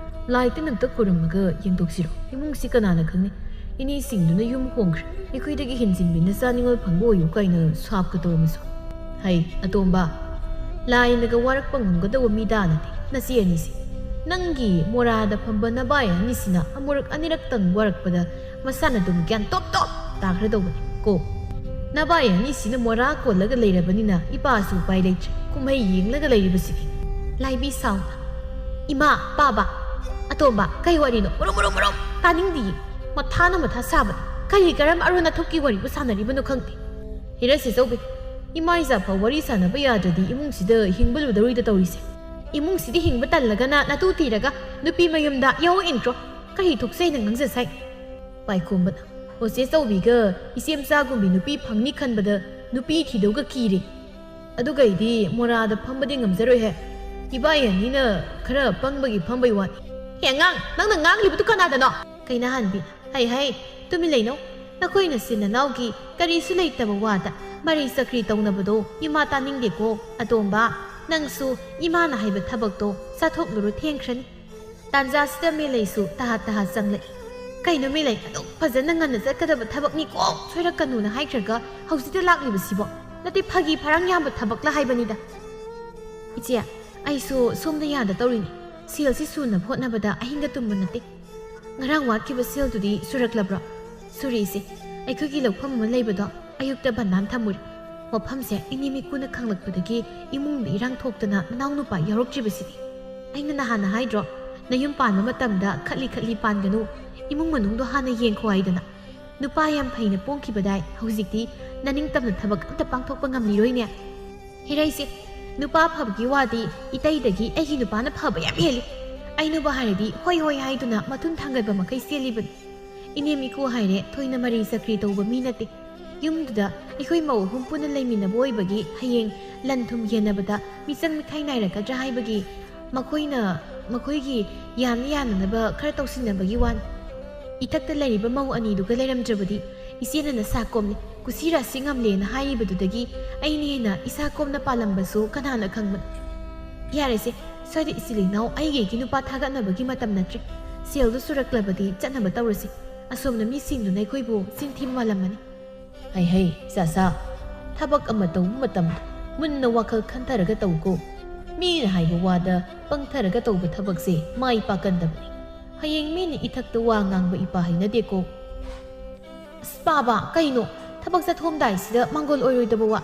ꯂꯥꯏ ꯇꯤꯟ ꯑꯝꯇ ꯈꯨꯔꯨꯝꯃꯒ ꯌꯦꯡꯊꯣꯛꯁꯤꯔꯣ? ꯏꯃꯨꯡꯁꯤ ꯀꯅꯥꯅ ꯈꯪꯅꯤ? ꯏꯅꯦꯁꯤꯡꯗꯨꯅ ꯌꯨꯝ ꯍꯣꯡꯈ꯭ꯔꯦ, ꯑꯩꯈꯣꯏꯗꯒꯤ ꯍꯦꯟꯖꯤꯟꯕꯤ ꯅꯆꯥ ꯅꯤꯡꯉꯣꯜ ꯐꯪꯕ ꯑꯣꯏꯌꯨ ꯀꯥꯏꯅ ꯁꯥꯞꯀ ꯇꯧꯔꯝꯃꯁꯨ꯫ ꯍꯩ ꯑꯇꯣꯝꯕ, ꯂꯥꯏꯅꯒ ꯋꯥꯔꯛꯄ ꯉꯝꯒꯗꯧꯕ ꯃꯤꯗꯥ ꯅꯠꯇꯦ ꯅꯆꯦ ꯑꯅꯤꯁꯦ꯫ ꯅꯪꯒꯤ ꯃꯣꯔꯥꯗ ꯐꯝꯕ ꯅꯕꯥꯏ ꯑꯅꯤꯁꯤꯅ ꯑꯃꯨꯔꯛ ꯑꯅꯤꯔꯛꯇꯪ ꯋꯥꯔꯛꯄꯗ ꯃꯁꯥꯅ ꯑꯗꯨꯝ ꯒ꯭ꯌꯥꯟ ꯇꯣꯞ ꯇꯣꯞ ꯇꯥꯈ꯭ꯔꯗꯧꯕꯅꯤ ꯀꯣ꯫ ꯅꯕꯥꯏ ꯑꯅꯤꯁꯤꯅ ꯃꯣꯔꯥ ꯀꯣꯜꯂꯒ ꯂꯩꯔꯕꯅꯤꯅ ꯏꯄꯥꯁꯨ ꯎꯄꯥꯏ ꯂꯩꯇ꯭ꯔꯦ꯫ ꯀꯨꯝꯍꯩ ꯌꯦꯡꯂꯒ ꯂꯩꯔꯤꯕꯁꯤꯗꯤ꯫ ꯂꯥꯏꯕꯤ ꯁꯥꯎꯅ, "ꯏꯃꯥ, ꯄꯥꯕ, ꯑꯇꯣꯝꯕ, ꯀꯩ ꯋꯥꯔꯤꯅꯣ? ꯃꯔꯨꯝ, ꯃꯔꯨꯝ, ꯃꯔꯨꯝ! ꯇꯥꯅꯤꯡꯗꯤꯌꯦ꯫ ꯃꯊꯥꯅ ꯃꯊꯥ ꯁꯥꯕꯅꯤ꯫ ꯀꯔꯤ ꯀꯔꯝ ꯑꯔꯣꯟ ꯑꯊꯨꯞꯀꯤ ꯋꯥꯔꯤꯕꯨ ꯁꯥꯟꯅꯔꯤꯕꯅꯣ ꯈꯪꯗꯦ꯫ ꯍꯤꯔꯥ ꯁꯦꯆꯧꯕꯤ, ꯏꯃꯥ ꯏꯆꯥ ꯐꯥꯎ ꯋꯥꯔꯤ ꯁꯥꯟꯅꯕ ꯌꯥꯗ꯭ꯔꯗꯤ ꯏꯃꯨꯡꯁꯤꯗ ꯍꯤꯡꯕ ꯂꯨꯗꯧꯔꯤꯗ ꯇꯧꯔꯤꯁꯦ꯫ ꯏꯃꯨꯡꯁꯤꯗ ꯍꯤꯡꯕ ꯇꯜꯂꯒꯅ ꯅꯇꯨ ꯊꯤꯔꯒ ꯅꯨꯄꯤ ꯃꯌꯨꯝꯗ ꯌꯥꯍꯧ ꯏꯟꯈ꯭ꯔꯣ꯫ ꯀꯔꯤ ꯊꯣꯛꯆꯩꯅ ꯉꯥꯡꯖꯁꯥꯏ?" ꯄꯥꯏꯈꯣꯝꯕꯅ, "ꯑꯣ ꯆꯦ ꯆꯧꯕꯤꯒ ꯏꯆꯦ ꯃꯆꯥꯒꯨꯝꯕꯤ ꯅꯨꯄꯤ ꯐꯪꯅꯤ ꯈꯟꯕꯗ ꯅꯨꯄꯤ ꯊꯤꯗꯧꯒ ꯀꯤꯔꯦ꯫ ꯑꯗꯨꯒ ꯑꯩꯗꯤ ꯃꯣꯔꯥꯗ ꯐꯝꯕꯗꯤ ꯉꯝꯖꯔꯣꯏꯍꯦ꯫ ꯏꯕꯥꯏ ꯑꯅꯤꯅ ꯈꯔ ꯄꯪꯕꯒꯤ ꯐꯝꯕꯩ ꯋꯥꯅꯤ꯫" "ꯍꯦ ꯑꯉꯥꯡ, ꯅꯪꯅ ꯉꯥꯡꯂꯤꯕꯗꯨ ꯀꯅꯥꯗꯅꯣ?" ꯀꯩꯅꯥꯍꯟꯕꯤ, "ꯍꯩ ꯍꯩ, ꯇꯨꯃꯤꯟ ꯂꯩꯅꯧ꯫ ꯅꯈꯣꯏ ꯅꯆꯤꯟ ꯅꯅꯥꯎꯒꯤ ꯀꯔꯤꯁꯨ ꯂꯩꯇꯕ ꯋꯥꯗ ꯃꯔꯩ ꯆꯀ꯭ꯔꯤ ꯇꯧꯅꯕꯗꯣ ꯏꯃꯥ ꯇꯥꯅꯤꯡꯗꯦꯀꯣ꯫ ꯑꯇꯣꯝꯕ, ꯅꯪꯁꯨ ꯏꯃꯥꯅ ꯍꯥꯏꯕ ꯊꯕꯛꯇꯣ ꯆꯥꯊꯣꯛꯂꯨꯔꯣ, ꯊꯦꯡꯈ꯭ꯔꯅꯤ꯫" ꯇꯥꯟꯖꯥꯁꯤꯗ ꯃꯦꯂꯩꯁꯨ ꯇꯍꯥ ꯇꯍꯥ ꯆꯪꯂꯛꯏ꯫ "ꯀꯩꯅꯣ ꯃꯦꯂꯩ, ꯑꯗꯨꯛ ꯐꯖꯅ ꯉꯟꯅ ꯆꯠꯀꯗꯕ ꯊꯕꯛꯅꯤꯀꯣ, ꯁꯣꯏꯔꯛꯀꯅꯨꯅ ꯍꯥꯏꯈ꯭ꯔꯒ ꯍꯧꯖꯤꯛꯇ ꯂꯥꯛꯂꯤꯕꯁꯤꯕꯣ? ꯅꯠꯇꯦ, ꯐꯥꯒꯤ ꯐꯔꯥꯡ ꯌꯥꯝꯕ ꯊꯕꯛꯂ ꯍꯥꯏꯕꯅꯤꯗ꯫" "ꯏꯆꯦ, ꯑꯩꯁꯨ ꯁꯣꯝꯗ ꯌꯥꯗ ꯇꯧꯔꯤꯅꯤ꯫ ꯁꯦꯜꯁꯤ ꯁꯨꯅꯕ ꯍꯣꯠꯅꯕꯗ ꯑꯍꯤꯡꯒ ꯇꯨꯝꯕ ꯅꯠꯇꯦ꯫ ꯉꯔꯥꯡ ꯋꯥꯠꯈꯤꯕ ꯁꯦꯜꯗꯨꯗꯤ ꯁꯨꯔꯛꯂꯕ꯭ꯔꯣ?" "ꯁꯨꯔꯦ ꯏꯆꯦ, ꯑꯩꯈꯣꯏꯒꯤ ꯂꯧꯐꯝ ꯑꯃ ꯂꯩꯕꯗꯣ ꯑꯌꯨꯛꯇ ꯕꯟꯗꯥꯟ ꯊꯝꯃꯨꯔꯦ꯫ ꯃꯐꯝꯁꯦ ꯏꯅꯦ ꯃꯤꯀꯨꯅ ꯈꯪꯂꯛꯄꯗꯒꯤ ꯏꯃꯨꯡꯗ ꯏꯔꯥꯡ ꯊꯣꯛꯇꯅ ꯅꯅꯥꯎꯅꯨꯄꯥ ꯌꯥꯎꯔꯛꯇ꯭ꯔꯤꯕꯁꯤꯗꯤ꯫ ꯑꯩꯅ ꯅꯍꯥꯟꯅ ꯍꯥꯏꯗ꯭ꯔꯣ, ꯅꯌꯨꯝ ꯄꯥꯟꯕ ꯃꯇꯝꯗ ꯈꯠꯂꯤ ꯈꯠꯂꯤ ꯄꯥꯟꯒꯅꯨ, ꯏꯃꯨꯡ ꯃꯅꯨꯡꯗꯣ ꯍꯥꯟꯅ ꯌꯦꯡꯈꯣ ꯍꯥꯏꯗꯅ꯫ ꯅꯨꯄꯥ ꯌꯥꯝ ꯐꯩꯅ ꯄꯣꯡꯈꯤꯕꯗꯥꯏ ꯍꯧꯖꯤꯛꯇꯤ ꯅꯅꯤꯡꯇꯝꯅ ꯊꯕꯛ ꯑꯝꯇ ꯄꯥꯡꯊꯣꯛꯄ ꯉꯝꯂꯤꯔꯣꯏꯅꯦ꯫" "ꯍꯤꯔꯩꯁꯦ, ꯅꯨꯄꯥ ꯐꯕꯒꯤ ꯋꯥꯗꯤ ꯏꯇꯩꯗꯒꯤ ꯑꯩꯒꯤ ꯅꯨꯄꯥꯅ ꯐꯕ ꯌꯥꯝ ꯍꯦꯜꯂꯤ꯫ ꯑꯩꯅꯕꯨ ꯍꯥꯏꯔꯗꯤ ꯍꯣꯏ ꯍꯣꯏ ꯍꯥꯏꯗꯨꯅ ꯃꯊꯨꯟ ꯊꯥꯡꯒꯠꯄ ꯃꯈꯩ ꯆꯦꯜꯂꯤꯕꯅꯤ꯫" ꯏꯅꯦ ꯃꯤꯀꯨ ꯍꯥꯏꯔꯦ ꯊꯣꯏꯅ ꯃꯔꯩ ꯆꯀ꯭ꯔꯤ ꯇꯧꯕ ꯃꯤ ꯅꯠꯇꯦ꯫ ꯌꯨꯝꯗꯨꯗ ꯑꯩꯈꯣꯏ ꯃꯧ ꯑꯍꯨꯝ ꯄꯨꯟꯅ ꯂꯩꯃꯤꯟꯅꯕ ꯑꯣꯏꯕꯒꯤ ꯍꯌꯦꯡ ꯂꯟ ꯊꯨꯝ ꯌꯦꯟꯅꯕꯗ ꯃꯤꯆꯪ ꯃꯤꯈꯥꯏ ꯅꯥꯏꯔꯛꯀꯗ꯭ꯔꯥ ꯍꯥꯏꯕꯒꯤ ꯃꯈꯣꯏꯅ ꯃꯈꯣꯏꯒꯤ ꯌꯥꯅ ꯌꯥꯅꯅꯕ ꯈꯔ ꯇꯧꯁꯤꯟꯅꯕꯒꯤ ꯋꯥꯅꯤ꯫ ꯏꯊꯛꯇ ꯂꯩꯔꯤꯕ ꯃꯧ ꯑꯅꯤꯗꯨꯒ ꯂꯩꯔꯝꯗ꯭ꯔꯕꯗꯤ ꯏꯆꯦꯅ ꯅꯁꯥ ꯀꯣꯝꯂꯦ, ꯀꯨꯁꯤ ꯔꯥꯁꯤ ꯉꯝꯂꯦꯅ ꯍꯥꯏꯔꯤꯕꯗꯨꯗꯒꯤ ꯑꯩꯅ ꯍꯦꯟꯅ ꯏꯁꯥ ꯀꯣꯝꯅ ꯄꯥꯜꯂꯝꯕꯁꯨ ꯀꯅꯥꯅ ꯈꯪꯕꯅꯣ? ꯌꯥꯔꯦꯁꯦ, ꯁ꯭ꯋꯥꯏꯗ ꯏꯆꯤꯜ ꯏꯅꯥꯎ ꯑꯩꯒꯤ ꯑꯩꯒꯤ ꯅꯨꯄꯥ ꯊꯥꯒꯠꯅꯕꯒꯤ ꯃꯇꯝ ꯅꯠꯇ꯭ꯔꯦ꯫ ꯁꯦꯜꯗꯨ ꯁꯨꯔꯛꯂꯕꯗꯤ ꯆꯠꯅꯕ ꯇꯧꯔꯁꯤ꯫ ꯑꯁꯣꯝꯅ ꯃꯤꯁꯤꯡꯗꯨꯅ ꯑꯩꯈꯣꯏꯕꯨ ꯆꯤꯟꯊꯤꯕ ꯃꯥꯜꯂꯝꯃꯅꯤ꯫ ꯍꯩ ꯍꯩ, ꯆꯥꯆꯥ, ꯊꯕꯛ ꯑꯃ ꯇꯧꯕ ꯃꯇꯝꯗ ꯃꯨꯟꯅ ꯋꯥꯈꯜ ꯈꯟꯊꯔꯒ ꯇꯧꯀꯣ꯫ ꯃꯤꯅ ꯍꯥꯏꯕ ꯋꯥꯗ ꯄꯪꯊꯔꯒ ꯇꯧꯕ ꯊꯕꯛꯁꯦ ꯃꯥꯏ ꯄꯥꯛꯀꯟꯗꯕꯅꯤ꯫ ꯍꯌꯦꯡ ꯃꯤꯅ ꯏꯊꯛꯇ ꯋꯥ ꯉꯥꯡꯕ ꯏꯄꯥ ꯍꯩꯅꯗꯦꯀꯣ꯫ ꯑꯁ, ꯄꯥꯕ, ꯀꯩꯅꯣ? ꯊꯕꯛ ꯆꯠꯊꯣꯛꯑꯝꯗꯥꯏꯁꯤꯗ ꯃꯥꯡꯒꯣꯜ ꯑꯣꯏꯔꯣꯏꯗꯕ ꯋꯥ꯫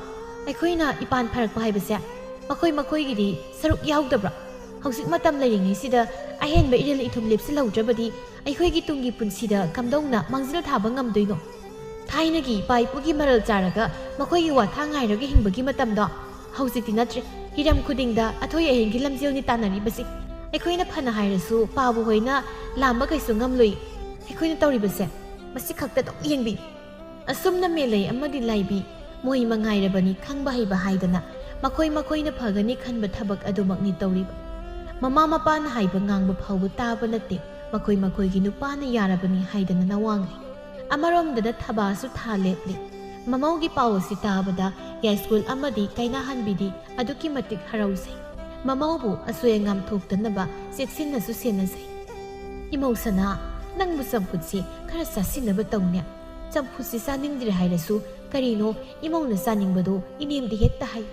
ꯑꯩꯈꯣꯏꯅ ꯏꯄꯥꯟ ꯐꯔꯛꯄ ꯍꯥꯏꯕꯁꯦ ꯃꯈꯣꯏ ꯃꯈꯣꯏꯒꯤꯗꯤ ꯁꯔꯨꯛ ꯌꯥꯎꯗꯕ꯭ꯔꯥ? ꯍꯧꯖꯤꯛ ꯃꯇꯝ ꯂꯩꯔꯤꯉꯩꯁꯤꯗ ꯑꯍꯦꯟꯕ ꯏꯔꯤꯜ ꯏꯊꯨꯝ ꯂꯦꯞꯁꯤꯜꯍꯧꯗ꯭ꯔꯕꯗꯤ ꯑꯩꯈꯣꯏꯒꯤ ꯇꯨꯡꯒꯤ ꯄꯨꯟꯁꯤꯗ ꯀꯝꯗꯧꯅ ꯃꯥꯡꯖꯤꯜ ꯊꯥꯕ ꯉꯝꯗꯣꯏꯅꯣ? ꯊꯥꯏꯅꯒꯤ ꯏꯄꯥ ꯏꯄꯨꯒꯤ ꯃꯔꯜ ꯆꯥꯔꯒ ꯃꯈꯣꯏꯒꯤ ꯋꯥꯊꯥ ꯉꯥꯏꯔꯒ ꯍꯤꯡꯕꯒꯤ ꯃꯇꯝꯗꯣ ꯍꯧꯖꯤꯛꯇꯤ ꯅꯠꯇ꯭ꯔꯦ꯫ ꯍꯤꯔꯝ ꯈꯨꯗꯤꯡꯗ ꯑꯊꯣꯏ ꯑꯍꯦꯟꯒꯤ ꯂꯝꯖꯦꯜꯅꯤ ꯇꯥꯟꯅꯔꯤꯕꯁꯤ꯫ ꯑꯩꯈꯣꯏꯅ ꯐꯅ ꯍꯥꯏꯔꯁꯨ ꯄꯥꯕꯨ ꯍꯣꯏꯅ ꯂꯥꯝꯕ ꯀꯩꯁꯨ ꯉꯝꯂꯣꯏ꯫ ꯑꯩꯈꯣꯏꯅ ꯇꯧꯔꯤꯕꯁꯦ ꯃꯁꯤ ꯈꯛꯇ ꯑꯗꯨꯝ ꯌꯦꯡꯕꯤ꯫ ꯑꯁꯨꯝꯅ ꯃꯦꯂꯩ ꯑꯃꯗꯤ ꯂꯥꯏꯕꯤ ꯃꯣꯏ ꯃꯉꯥꯏꯔꯕꯅꯤ ꯈꯪꯕ ꯍꯩꯕ ꯍꯥꯏꯗꯅ ꯃꯈꯣꯏ ꯃꯈꯣꯏꯅ ꯐꯒꯅꯤ ꯈꯟꯕ ꯊꯕꯛ ꯑꯗꯨꯃꯛꯅꯤ ꯇꯧꯔꯤꯕ꯫ ꯃꯃꯥ ꯃꯄꯥꯅ ꯍꯥꯏꯕ ꯉꯥꯡꯕ ꯐꯥꯎꯕ ꯇꯥꯕ ꯅꯠꯇꯦ꯫ ꯃꯈꯣꯏ ꯃꯈꯣꯏꯒꯤ ꯅꯨꯄꯥꯅ ꯌꯥꯔꯕꯅꯤ ꯍꯥꯏꯗꯅ ꯅꯋꯥꯡꯂꯤ꯫ ꯑꯃꯔꯣꯝꯗꯅ ꯊꯕꯥꯁꯨ ꯊꯥ ꯂꯦꯞꯂꯤ꯫ ꯃꯃꯧꯒꯤ ꯄꯥꯎ ꯑꯁꯤ ꯇꯥꯕꯗ ꯌꯥꯏꯁ꯭ꯀꯨꯜ ꯑꯃꯗꯤ ꯀꯩꯅꯥꯍꯟꯕꯤꯗꯤ ꯑꯗꯨꯛꯀꯤ ꯃꯇꯤꯛ ꯍꯔꯥꯎꯖꯩ꯫ ꯃꯃꯧꯕꯨ ꯑꯁꯣꯏ ꯑꯉꯥꯝ ꯊꯣꯛꯇꯅꯕ ꯆꯦꯛꯁꯤꯟꯅꯁꯨ ꯁꯦꯟꯅꯖꯩ꯫ "ꯏꯃꯧ ꯁꯅꯥ, ꯅꯪꯕꯨ ꯆꯝꯐꯨꯠꯁꯤ ꯈꯔ ꯆꯥꯁꯤꯟꯅꯕ ꯇꯧꯅꯦ꯫ ꯆꯝꯐꯨꯠꯁꯤ ꯆꯥꯅꯤꯡꯗ꯭ꯔꯦ ꯍꯥꯏꯔꯁꯨ ꯀꯔꯤꯅꯣ ꯏꯃꯧꯅ ꯆꯥꯅꯤꯡꯕꯗꯣ ꯏꯅꯦꯝꯗꯤ ꯍꯦꯛꯇ ꯍꯥꯏ꯫"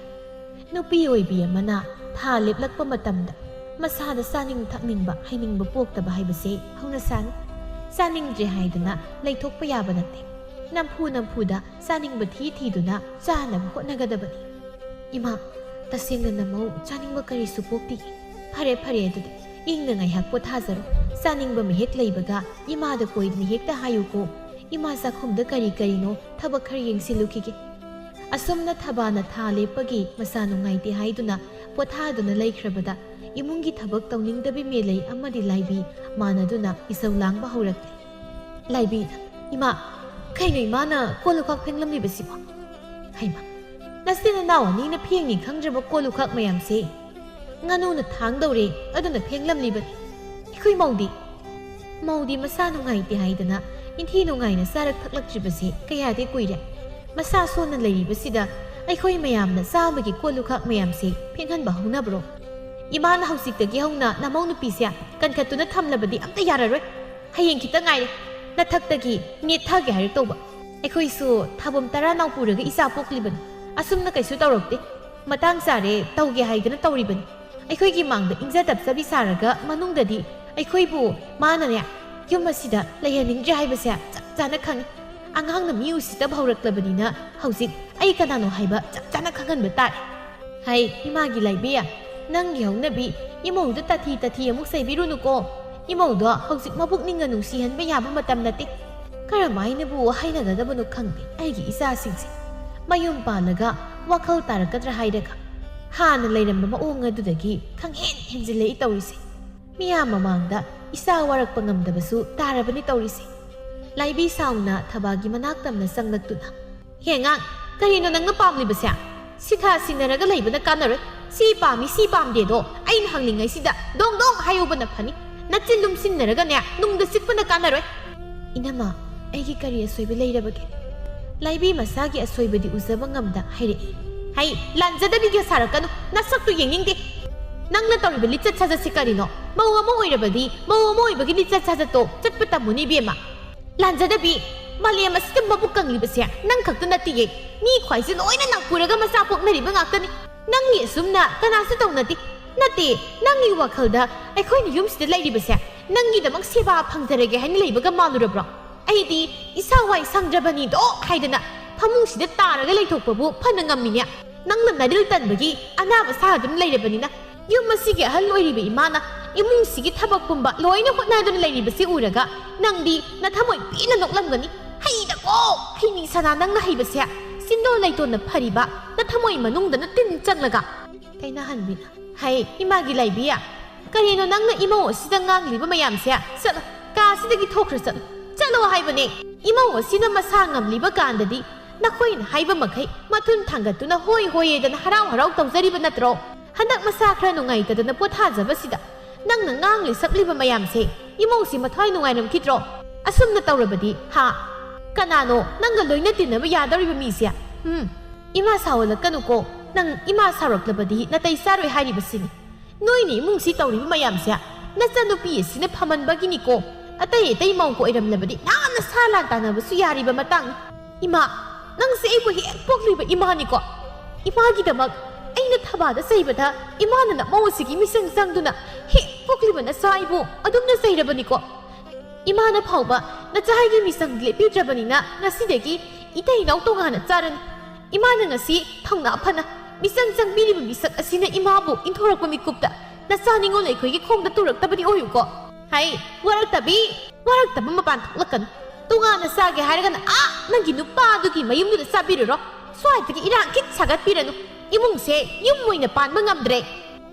ꯅꯨꯄꯤ ꯑꯣꯏꯕꯤ ꯑꯃꯅ ꯊꯥ ꯂꯦꯞꯂꯛꯄ ꯃꯇꯝꯗ ꯃꯁꯥꯗ ꯆꯥꯅꯤꯡ ꯊꯛꯅꯤꯡꯕ ꯍꯩꯅꯤꯡꯕ ꯄꯣꯛꯇꯕ ꯍꯥꯏꯕꯁꯦ ꯍꯧꯅꯁꯥꯅꯤ꯫ ꯆꯥꯅꯤꯡꯗ꯭ꯔꯦ ꯍꯥꯏꯗꯨꯅ ꯂꯩꯊꯣꯛꯄ ꯌꯥꯕ ꯅꯠꯇꯦ꯫ ꯅꯝꯐꯨ ꯅꯝꯐꯨꯗ ꯆꯥꯅꯤꯡꯕ ꯊꯤ ꯊꯤꯗꯨꯅ ꯆꯥꯅꯕ ꯍꯣꯠꯅꯒꯗꯕꯅꯤ꯫ "ꯏꯃꯥ, ꯇꯁꯦꯡꯅ ꯅꯃꯧ ꯆꯥꯅꯤꯡꯕ ꯀꯔꯤꯁꯨ ꯄꯣꯛꯇꯤꯌꯦ꯫ ꯐꯔꯦ ꯐꯔꯦ, ꯑꯗꯨꯗꯤ ꯏꯪꯅ ꯉꯥꯏꯍꯥꯛ ꯄꯣꯊꯥꯖꯔꯣ꯫ ꯆꯥꯅꯤꯡꯕ ꯃꯍꯦꯛ ꯂꯩꯕꯒ ꯏꯃꯥꯗ ꯀꯣꯏꯗꯅ ꯍꯦꯛꯇ ꯍꯥꯏꯌꯨꯀꯣ꯫ ꯏꯃꯥ ꯆꯥꯛꯈꯨꯝꯗ ꯀꯔꯤ ꯀꯔꯤꯅꯣ ꯊꯕꯛ ꯈꯔ ꯌꯦꯡꯁꯤꯜꯂꯨꯈꯤꯒꯦ꯫" ꯑꯁꯨꯝꯅ ꯊꯕꯥꯅ ꯊꯥ ꯂꯦꯞꯄꯒꯤ ꯃꯁꯥ ꯅꯨꯡꯉꯥꯏꯇꯦ ꯍꯥꯏꯗꯨꯅ ꯄꯣꯊꯥꯗꯨꯅ ꯂꯩꯈ꯭ꯔꯕꯗ ꯏꯃꯨꯡꯒꯤ ꯊꯕꯛ ꯇꯧꯅꯤꯡꯗꯕꯤ ꯃꯦꯂꯩ ꯑꯃꯗꯤ ꯂꯥꯏꯕꯤ ꯃꯥꯟꯅꯗꯨꯅ ꯏꯁꯧ ꯂꯥꯡꯕ ꯍꯧꯔꯛꯂꯦ꯫ ꯂꯥꯏꯕꯤꯅ, "ꯏꯃꯥ, ꯀꯩꯅꯣ ꯏꯃꯥꯅ ꯀꯣꯜ ꯂꯨꯈꯥꯛ ꯐꯦꯡꯂꯝꯂꯤꯕꯁꯤꯕꯣ? ꯍꯩꯃꯥ, ꯅꯆꯤꯟ ꯅꯅꯥꯎ ꯑꯅꯤꯅ ꯐꯦꯡꯅꯤ ꯈꯪꯗ꯭ꯔꯕ ꯀꯣꯜ ꯂꯨꯈꯥꯛ ꯃꯌꯥꯝꯁꯦ ꯉꯥꯅꯨꯅ ꯊꯥꯡꯗꯧꯔꯦ, ꯑꯗꯨꯅ ꯐꯦꯡꯂꯝꯂꯤꯕꯅꯤ꯫ ꯑꯩꯈꯣꯏ ꯃꯧꯗꯤ?" ꯃꯧꯗꯤ ꯃꯁꯥ ꯅꯨꯡꯉꯥꯏꯇꯦ ꯍꯥꯏꯗꯅ ꯏꯟꯊꯤ ꯅꯨꯡꯉꯥꯏꯅ ꯆꯥꯔꯛ ꯊꯛꯂꯛꯇ꯭ꯔꯤꯕꯁꯦ ꯀꯌꯥꯗꯤ ꯀꯨꯏꯔꯦ꯫ ꯃꯁꯥ ꯁꯣꯟꯅ ꯂꯩꯔꯤꯕꯁꯤꯗ ꯑꯩꯈꯣꯏ ꯃꯌꯥꯝꯅ ꯆꯥꯕꯒꯤ ꯀꯣꯜ ꯂꯨꯈꯥꯛ ꯃꯌꯥꯝꯁꯦ ꯐꯦꯡꯍꯟꯕ ꯍꯧꯅꯕ꯭ꯔꯣ? ꯏꯃꯥꯅ ꯍꯧꯖꯤꯛꯇꯒꯤ ꯍꯧꯅ ꯅꯃꯧ ꯅꯨꯄꯤꯁꯦ ꯀꯟꯈꯠꯇꯨꯅ ꯊꯝꯂꯕꯗꯤ ꯑꯝꯇ ꯌꯥꯔꯔꯣꯏ꯫ ꯍꯌꯦꯡ ꯈꯤꯇ ꯉꯥꯏꯔꯦ꯫ ꯅꯊꯛꯇꯒꯤ ꯅꯦꯠꯊꯒꯦ ꯍꯥꯏꯔꯛꯇꯧꯕ꯫ ꯑꯩꯈꯣꯏꯁꯨ ꯊꯥꯕꯝ ꯇꯔꯥ ꯅꯥꯎ ꯄꯨꯔꯒ ꯏꯆꯥ ꯄꯣꯛꯂꯤꯕꯅꯤ꯫ ꯑꯁꯨꯝꯅ ꯀꯩꯁꯨ ꯇꯧꯔꯛꯇꯦ꯫ ꯃꯇꯥꯡ ꯆꯥꯔꯦ ꯇꯧꯒꯦ ꯍꯥꯏꯗꯅ ꯇꯧꯔꯤꯕꯅꯤ꯫ ꯑꯩꯈꯣꯏꯒꯤ ꯃꯥꯡꯗ ꯏꯪꯖ ꯇꯞꯆꯕꯤ ꯁꯥꯔꯒ ꯃꯅꯨꯡꯗꯗꯤ ꯑꯩꯈꯣꯏꯕꯨ ꯃꯥꯅꯅꯦ ꯌꯨꯝ ꯑꯁꯤꯗ ꯂꯩꯍꯟꯅꯤꯡꯗ꯭ꯔꯦ ꯍꯥꯏꯕꯁꯦ ꯆꯞ ꯆꯥꯅ ꯈꯪꯉꯤ꯫ ꯑꯉꯥꯡꯅ ꯃꯤ ꯎꯁꯤꯠꯇꯕ ꯍꯧꯔꯛꯂꯕꯅꯤꯅ ꯍꯧꯖꯤꯛ ꯑꯩ ꯀꯅꯥꯅꯣ ꯍꯥꯏꯕ ꯆꯞ ꯆꯥꯅ ꯈꯪꯍꯟꯕ ꯇꯥꯔꯦ꯫ ꯍꯩ, ꯏꯃꯥꯒꯤ ꯂꯥꯏꯕꯤ, ꯅꯪꯒꯤ ꯍꯧꯅꯕꯤ ꯏꯃꯧꯗ ꯇꯥꯊꯤ ꯇꯥꯊꯤ ꯑꯃꯨꯛ ꯆꯩꯕꯤꯔꯨꯅꯨꯀꯣ꯫ ꯏꯃꯧꯗꯣ ꯍꯧꯖꯤꯛ ꯃꯄꯨꯛꯅꯤꯡꯒ ꯅꯨꯡꯁꯤꯍꯟꯕ ꯌꯥꯕ ꯃꯇꯝ ꯅꯠꯇꯦ꯫ ꯀꯔꯝꯍꯥꯏꯅꯕꯨ ꯍꯥꯏꯅꯒꯗꯕꯅꯣ ꯈꯪꯗꯦ ꯑꯩꯒꯤ ꯏꯆꯥꯁꯤꯡꯁꯦ꯫ ꯃꯌꯨꯝ ꯄꯥꯜꯂꯒ ꯋꯥꯈꯜ ꯇꯥꯔꯛꯀꯗ꯭ꯔꯥ ꯍꯥꯏꯔꯒ ꯍꯥꯟꯅ ꯂꯩꯔꯝꯕ ꯃꯑꯣꯡ ꯑꯗꯨꯗꯒꯤ ꯈꯪꯍꯦꯟ ꯍꯦꯟꯖꯤꯜꯂꯛꯏ ꯇꯧꯔꯤꯁꯦ꯫ ꯃꯤꯌꯥꯝ ꯃꯃꯥꯡꯗ ꯏꯆꯥ ꯋꯥꯔꯛꯄ ꯉꯝꯗꯕꯁꯨ ꯇꯥꯔꯕꯅꯤ ꯇꯧꯔꯤꯁꯦ꯫ ꯂꯥꯏꯕꯤ ꯁꯥꯎꯅ ꯊꯕꯥꯒꯤ ꯃꯅꯥꯛ ꯇꯝꯅ ꯆꯪꯂꯛꯇꯨꯅ, "ꯍꯦ ꯑꯉꯥꯡ, ꯀꯔꯤꯅꯣ ꯅꯪꯅ ꯄꯥꯝꯂꯤꯕꯁꯦ? ꯁꯤꯊꯥ ꯁꯤꯟꯅꯔꯒ ꯂꯩꯕꯅ ꯀꯥꯟꯅꯔꯣꯏ꯫ ꯁꯤ ꯄꯥꯝꯃꯤ, ꯁꯤ ꯄꯥꯝꯗꯦꯗꯣ ꯑꯩꯅ ꯍꯪꯂꯤꯉꯩꯁꯤꯗ ꯗꯣꯡ ꯗꯣꯡ ꯍꯥꯏꯍꯧꯕꯅ ꯐꯅꯤ꯫ ꯅꯆꯤꯟ ꯂꯨꯝꯁꯤꯟꯅꯔꯒꯅꯦ ꯅꯨꯡꯗ ꯆꯤꯛꯄꯅ ꯀꯥꯟꯅꯔꯣꯏ꯫" "ꯏꯅꯝꯃ, ꯑꯩꯒꯤ ꯀꯔꯤ ꯑꯁꯣꯏꯕ ꯂꯩꯔꯕꯒꯦ?" ꯂꯥꯏꯕꯤ ꯃꯁꯥꯒꯤ ꯑꯁꯣꯏꯕꯗꯤ ꯎꯖꯕ ꯉꯝꯗ ꯍꯥꯏꯔꯛꯏ꯫ "ꯍꯩ, ꯂꯥꯟꯖꯗꯕꯤꯒ ꯁꯥꯔꯛꯀꯅꯨ, ꯅꯁꯛꯇꯨ ꯌꯦꯡꯅꯤꯡꯗꯦ꯫ ꯅꯪꯅ ꯇꯧꯔꯤꯕ ꯂꯤꯆꯠ ꯁꯥꯖꯠꯁꯤ ꯀꯔꯤꯅꯣ? ꯃꯧ ꯑꯃ ꯑꯣꯏꯔꯕꯗꯤ ꯃꯧ ꯑꯃ ꯑꯣꯏꯕꯒꯤ ꯂꯤꯆꯠ ꯁꯥꯖꯠꯇꯣ ꯆꯠꯄ ꯇꯝꯃꯨꯅꯦ ꯏꯕꯦꯝꯃ꯫ ꯂꯥꯟꯖꯗꯕꯤ, ꯃꯥꯂꯦꯝ ꯑꯁꯤꯗ ꯃꯕꯨꯛ ꯀꯪꯂꯤꯕꯁꯦ ꯅꯪ ꯈꯛꯇ ꯅꯠꯇꯤꯌꯦ꯫ ꯃꯤ ꯈ꯭ꯋꯥꯏꯁꯦ ꯂꯣꯏꯅ ꯅꯥꯎꯄꯨꯔꯒ ꯃꯆꯥ ꯄꯣꯛꯅꯔꯤꯕ ꯉꯥꯛꯇꯅꯤ꯫ ꯅꯪꯒꯤ ꯑꯁꯨꯝꯅ ꯀꯅꯥꯁꯨ ꯇꯧꯅꯗꯦ꯫ ꯅꯠꯇꯦ, ꯅꯪꯒꯤ ꯋꯥꯈꯜꯗ ꯑꯩꯈꯣꯏꯅ ꯌꯨꯝꯁꯤꯗ ꯂꯩꯔꯤꯕꯁꯦ ꯅꯪꯒꯤꯗꯃꯛ ꯁꯦꯕꯥ ꯐꯪꯖꯔꯒꯦ ꯍꯥꯏꯅ ꯂꯩꯕꯒ ꯃꯥꯜꯂꯨꯔꯕ꯭ꯔꯣ? ꯑꯩꯗꯤ ꯏꯁꯥ ꯋꯥꯏ ꯁꯪꯗ꯭ꯔꯕꯅꯤꯗꯣ ꯍꯥꯏꯗꯅ ꯐꯃꯨꯡꯁꯤꯗ ꯇꯥꯔꯒ ꯂꯩꯊꯣꯛꯄꯕꯨ ꯐꯅ ꯉꯝꯃꯤꯅꯦ꯫ ꯅꯪꯅ ꯅꯔꯤꯜ ꯇꯟꯕꯒꯤ ꯑꯅꯥꯕ ꯁꯥꯗꯨꯅ ꯂꯩꯔꯕꯅꯤꯅ ꯌꯨꯝ ꯑꯁꯤꯒꯤ ꯑꯍꯜ ꯑꯣꯏꯔꯤꯕ ꯏꯃꯥꯅ ꯏꯃꯨꯡꯁꯤꯒꯤ ꯊꯕꯛ ꯄꯨꯝꯕ ꯂꯣꯏꯅ ꯍꯣꯠꯅꯗꯨꯅ ꯂꯩꯔꯤꯕꯁꯤ ꯎꯔꯒ ꯅꯪꯗꯤ ꯅꯊꯃꯣꯏ ꯄꯦꯟꯅ ꯅꯣꯛꯂꯝꯒꯅꯤ꯫ ꯍꯩꯗꯀꯣ, ꯍꯩꯅꯤ ꯁꯅꯥ ꯅꯪꯅ ꯍꯩꯕꯁꯦ꯫ ꯆꯤꯟꯗꯣꯟ ꯂꯩꯇꯣꯟꯅ ꯐꯔꯤꯕ ꯅꯊꯃꯣꯏ ꯃꯅꯨꯡꯗꯅ ꯇꯤꯟ ꯆꯪꯂꯒ꯫ ꯀꯩꯅꯍꯟꯕꯤꯅ, "ꯍꯩ, ꯏꯃꯥꯒꯤ ꯂꯥꯏꯕꯤ, ꯀꯔꯤꯅꯣ ꯅꯪꯅ ꯏꯃꯧ ꯑꯁꯤꯗ ꯉꯥꯡꯂꯤꯕ ꯃꯌꯥꯝꯁꯦ? ꯆꯠꯂꯣ, ꯀꯥ ꯑꯁꯤꯗꯒꯤ ꯊꯣꯛꯈ꯭ꯔ ꯆꯠꯂꯣ꯫ ꯆꯠꯂꯣ ꯍꯥꯏꯕꯅꯦ꯫ ꯏꯃꯧ ꯑꯁꯤꯅ ꯃꯁꯥ ꯉꯝꯂꯤꯕ ꯀꯥꯟꯗꯗꯤ ꯅꯈꯣꯏꯅ ꯍꯥꯏꯕ ꯃꯈꯩ ꯃꯊꯨꯟ ꯊꯥꯡꯒꯠꯇꯨꯅ ꯍꯣꯏ ꯍꯣꯏꯌꯦꯗꯅ ꯍꯔꯥꯎ ꯍꯔꯥꯎ ꯇꯧꯖꯔꯤꯕ ꯅꯠꯇ꯭ꯔꯣ? ꯍꯟꯗꯛ ꯃꯁꯥ ꯈꯔ ꯅꯨꯡꯉꯥꯏꯇꯗꯅ ꯄꯣꯊꯥꯖꯕꯁꯤꯗ ꯅꯪꯅ ꯉꯥꯡꯂꯤ ꯁꯛꯂꯤꯕ ꯃꯌꯥꯝꯁꯦ ꯏꯃꯧꯁꯤ ꯃꯊ꯭ꯋꯥꯏ ꯅꯨꯡꯉꯥꯏꯔꯝꯈꯤꯗ꯭ꯔꯣ? ꯑꯁꯨꯝꯅ ꯇꯧꯔꯕꯗꯤ, ꯍꯥ? ꯀꯅꯥꯅꯣ ꯅꯪꯒ ꯂꯣꯏꯅ ꯇꯤꯟꯅꯕ ꯌꯥꯗꯧꯔꯤꯕ ꯃꯤꯁꯦ? ꯎꯝ, ꯏꯃꯥ ꯁꯥꯎꯍꯜꯂꯛꯀꯅꯨꯀꯣ꯫ ꯅꯪ ꯏꯃꯥ ꯁꯥꯎꯔꯛꯂꯕꯗꯤ ꯅꯥꯇꯩ ꯆꯥꯔꯣꯏ ꯍꯥꯏꯔꯤꯕꯁꯤꯅꯤ꯫ ꯅꯣꯏꯅ ꯏꯃꯨꯡꯁꯤ ꯇꯧꯔꯤꯕ ꯃꯌꯥꯝꯁꯦ ꯅꯆꯟꯅꯨꯄꯤ ꯑꯁꯤꯅ ꯐꯃꯟꯕꯒꯤꯅꯤꯀꯣ꯫ ꯑꯇꯩ ꯑꯇꯩ ꯃꯧꯒ ꯑꯣꯏꯔꯝꯂꯕꯗꯤ ꯅꯍꯥꯟꯅ ꯁꯥ ꯂꯥꯟ ꯇꯥꯟꯅꯕꯁꯨ ꯌꯥꯔꯤꯕ ꯃꯇꯥꯡꯅꯤ꯫ ꯏꯃꯥ, ꯅꯪꯁꯦ ꯑꯩꯕꯨ ꯍꯦꯛ ꯄꯣꯛꯂꯤꯕ ꯏꯃꯥꯅꯤꯀꯣ꯫ ꯏꯃꯥꯒꯤꯗꯃꯛ ꯑꯩꯅ ꯊꯕꯥꯗ ꯆꯩꯕꯗ ꯏꯃꯥꯅ ꯅꯃꯧ ꯑꯁꯤꯒꯤ ꯃꯤꯆꯪ ꯆꯪꯗꯨꯅ ꯍꯦꯛ ꯄꯣꯛꯂꯤꯕ ꯅꯆꯥ ꯑꯩꯕꯨ ꯑꯗꯨꯝꯅ ꯆꯩꯔꯕꯅꯤꯀꯣ꯫ ꯏꯃꯥꯅ ꯐꯥꯎꯕ ꯅꯆꯥꯒꯤ ꯃꯤꯆꯪ ꯂꯦꯞꯄꯤꯗ꯭ꯔꯕꯅꯤꯅ ꯉꯁꯤꯗꯒꯤ ꯏꯇꯩ ꯏꯅꯥꯎ ꯇꯣꯉꯥꯟꯅ ꯆꯥꯔꯅꯤ꯫ ꯏꯃꯥꯅ ꯉꯁꯤ ꯊꯧꯅꯥ ꯐꯅ ꯃꯤꯆꯪ ꯆꯪꯕꯤꯔꯤꯕ ꯃꯤꯁꯛ ꯑꯁꯤꯅ ꯏꯃꯥꯕꯨ ꯏꯟꯊꯣꯔꯛꯄ ꯃꯤꯀꯨꯞꯇ ꯅꯆꯥ ꯅꯤꯉꯣꯜ ꯑꯩꯈꯣꯏꯒꯤ ꯈꯣꯡꯗ ꯇꯨꯔꯛꯇꯕꯗꯤ ꯑꯣꯏꯌꯨꯀꯣ꯫ ꯍꯩ, ꯋꯥꯔꯛꯇꯕꯤ! ꯋꯥꯔꯛꯇꯕ ꯃꯄꯥꯟ ꯊꯣꯛꯂꯛꯀꯅꯨ꯫ ꯇꯣꯉꯥꯟꯅ ꯆꯥꯒꯦ ꯍꯥꯏꯔꯒꯅ ꯑꯥ ꯅꯪꯒꯤ ꯅꯨꯄꯥꯗꯨꯒꯤ ꯃꯌꯨꯝꯗꯨꯗ ꯆꯥꯕꯤꯔꯨꯔꯣ꯫ ꯁ꯭ꯋꯥꯏꯗꯒꯤ ꯏꯔꯥꯡ ꯈꯤꯠ ꯁꯥꯒꯠꯄꯤꯔꯅꯨ꯫ ꯏꯃꯨꯡꯁꯦ ꯌꯨꯝ ꯑꯣꯏꯅ ꯄꯥꯟꯕ ꯉꯝꯗ꯭ꯔꯦ꯫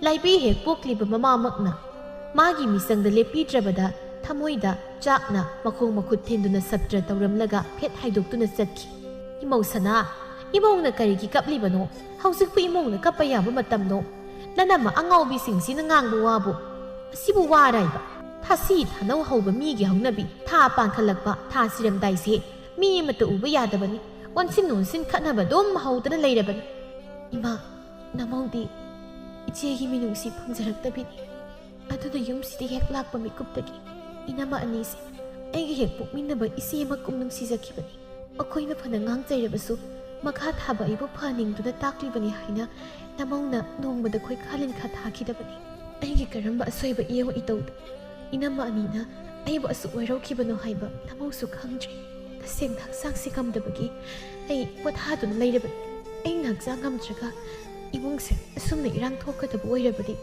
ꯂꯥꯏꯕꯤ ꯍꯦꯛ ꯄꯣꯛꯂꯤꯕ ꯃꯃꯥꯃꯛꯅ ꯃꯥꯒꯤ ꯃꯤꯆꯪꯗ ꯂꯦꯞꯄꯤꯗ꯭ꯔꯕꯗ ꯊꯃꯣꯏꯗ ꯆꯥꯛꯅ ꯃꯈꯣꯡ ꯃꯈꯨꯠ ꯊꯤꯟꯗꯨꯅ ꯁꯞꯇ꯭ꯔ ꯇꯧꯔꯝꯂꯒ ꯐꯦꯠ ꯍꯥꯏꯗꯣꯛꯇꯨꯅ ꯆꯠꯈꯤ꯫ ꯏꯃꯧ ꯁꯅꯥ, ꯏꯃꯧꯅ ꯀꯔꯤꯒꯤ ꯀꯞꯂꯤꯕꯅꯣ? ꯍꯧꯖꯤꯛꯄꯨ ꯏꯃꯧꯅ ꯀꯞꯄ ꯌꯥꯕ ꯃꯇꯝꯂꯣ? ꯅꯅꯝꯃ ꯑꯉꯥꯎꯕꯤꯁꯤꯡꯁꯤꯅ ꯉꯥꯡꯕ ꯋꯥꯕꯨ ꯑꯁꯤꯕꯨ ꯋꯥꯔꯥꯏꯕ? ꯊꯥꯁꯤ ꯊꯥꯅꯧ ꯍꯧꯕ ꯃꯤꯒꯤ ꯍꯧꯅꯕꯤ ꯊꯥ ꯄꯥꯟꯈꯠꯂꯛꯄ ꯊꯥ ꯁꯤꯔꯝꯗꯥꯏꯁꯦ ꯃꯤ ꯑꯃꯠꯇ ꯎꯕ ꯌꯥꯗꯕꯅꯤ꯫ ꯑꯣꯟꯁꯤꯟ ꯑꯣꯟꯁꯤꯟ ꯈꯠꯅꯕ ꯑꯗꯨꯝ ꯍꯧꯗꯅ ꯂꯩꯔꯕꯅꯤ꯫ ꯏꯃꯥ, ꯅꯃꯧꯗꯤ ꯏꯆꯦꯒꯤ ꯃꯤꯅꯨꯡꯁꯤ ꯐꯪꯖꯔꯛꯇꯕꯤꯅꯤ꯫ ꯑꯗꯨꯅ ꯌꯨꯝꯁꯤꯗ ꯍꯦꯛ ꯂꯥꯛꯄ ꯃꯤꯀꯨꯞꯇꯒꯤ ꯏꯅꯝꯃ ꯑꯅꯤꯁꯦ ꯑꯩꯒ ꯍꯦꯛ ꯄꯣꯛꯃꯤꯟꯅꯕ ꯏꯆꯦ ꯑꯃꯒꯨꯝ ꯅꯨꯡꯁꯤꯖꯈꯤꯕꯅꯤ꯫ ꯃꯈꯣꯏꯅ ꯐꯅ ꯉꯥꯡꯖꯔꯕꯁꯨ ꯃꯈꯥ ꯊꯥꯕ ꯑꯩꯕꯨ ꯐꯍꯟꯅꯤꯡꯗꯨꯅ ꯇꯥꯛꯂꯤꯕꯅꯤ ꯍꯥꯏꯅ ꯅꯃꯧꯅ ꯅꯣꯡꯃꯗ ꯈꯣꯏꯈꯥ ꯂꯤꯟꯈꯥ ꯊꯥꯈꯤꯗꯕꯅꯤ꯫ ꯑꯩꯒꯤ ꯀꯔꯝꯕ ꯑꯁꯣꯏꯕ ꯏꯌꯧ ꯏꯇꯧꯗ ꯏꯅꯝꯃ ꯑꯅꯤꯅ ꯑꯩꯕꯨ ꯑꯁꯨꯛ ꯋꯥꯏꯔꯧꯈꯤꯕꯅꯣ ꯍꯥꯏꯕ ꯅꯃꯧꯁꯨ ꯈꯪꯗ꯭ꯔꯤ꯫ ꯇꯁꯦꯡꯅ ꯍꯛꯆꯥꯡꯁꯤ ꯉꯝꯗꯕꯒꯤ ꯑꯩ ꯄꯣꯊꯥꯗꯨꯅ ꯂꯩꯔꯕꯅꯤ꯫ ꯑꯩꯅ ꯍꯛꯆꯥꯡ ꯉꯝꯗ꯭ꯔꯒ ꯏꯃꯨꯡꯁꯦ ꯑꯁꯨꯝꯅ ꯏꯔꯥꯡ ꯊꯣꯛꯀꯗꯕ ꯑꯣꯏꯔꯕꯗꯤ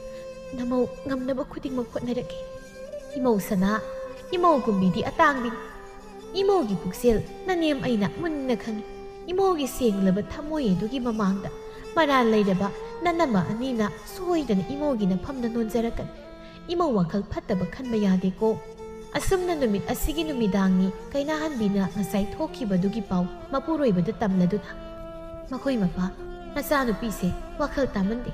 ꯅꯃꯧ ꯉꯝꯅꯕ ꯈꯨꯗꯤꯡꯃꯛ ꯍꯣꯠꯅꯔꯛꯀꯦ꯫ ꯏꯃꯧ ꯁꯅꯥ, ꯏꯃꯧ ꯀꯨꯝꯕꯤꯗꯤ ꯑꯇꯥꯡꯕꯤꯅꯤ꯫ ꯏꯃꯧꯒꯤ ꯄꯨꯛꯆꯦꯜ ꯅꯅꯦꯝ ꯑꯩꯅ ꯃꯨꯟꯅ ꯈꯪꯏ꯫ ꯏꯃꯧꯒꯤ ꯁꯦꯡꯂꯕ ꯊꯃꯣꯏ ꯑꯗꯨꯒꯤ ꯃꯃꯥꯡꯗ ꯃꯔꯥꯜ ꯂꯩꯔꯕ ꯅꯅꯝꯃ ꯑꯅꯤꯅ ꯁꯣꯏꯗꯅ ꯏꯃꯧꯒꯤ ꯅꯐꯝꯗ ꯅꯣꯟꯖꯔꯛꯀꯅꯤ꯫ ꯏꯃꯧ ꯋꯥꯈꯜ ꯐꯠꯇꯕ ꯈꯟꯕ ꯌꯥꯗꯦꯀꯣ꯫ ꯑꯁꯨꯝꯅ ꯅꯨꯃꯤꯠ ꯑꯁꯤꯒꯤ ꯅꯨꯃꯤꯗꯥꯡꯅꯤ ꯀꯩꯅꯥꯍꯟꯕꯤꯅ ꯉꯁꯥꯏ ꯊꯣꯛꯈꯤꯕꯗꯨꯒꯤ ꯄꯥꯎ ꯃꯄꯨꯔꯣꯏꯕꯗ ꯇꯝꯂꯗꯨꯅ, "ꯃꯈꯣꯏ ꯃꯄꯥ, ꯅꯆꯥꯅꯨꯄꯤꯁꯦ ꯋꯥꯈꯜ ꯇꯥꯃꯟꯗꯦ꯫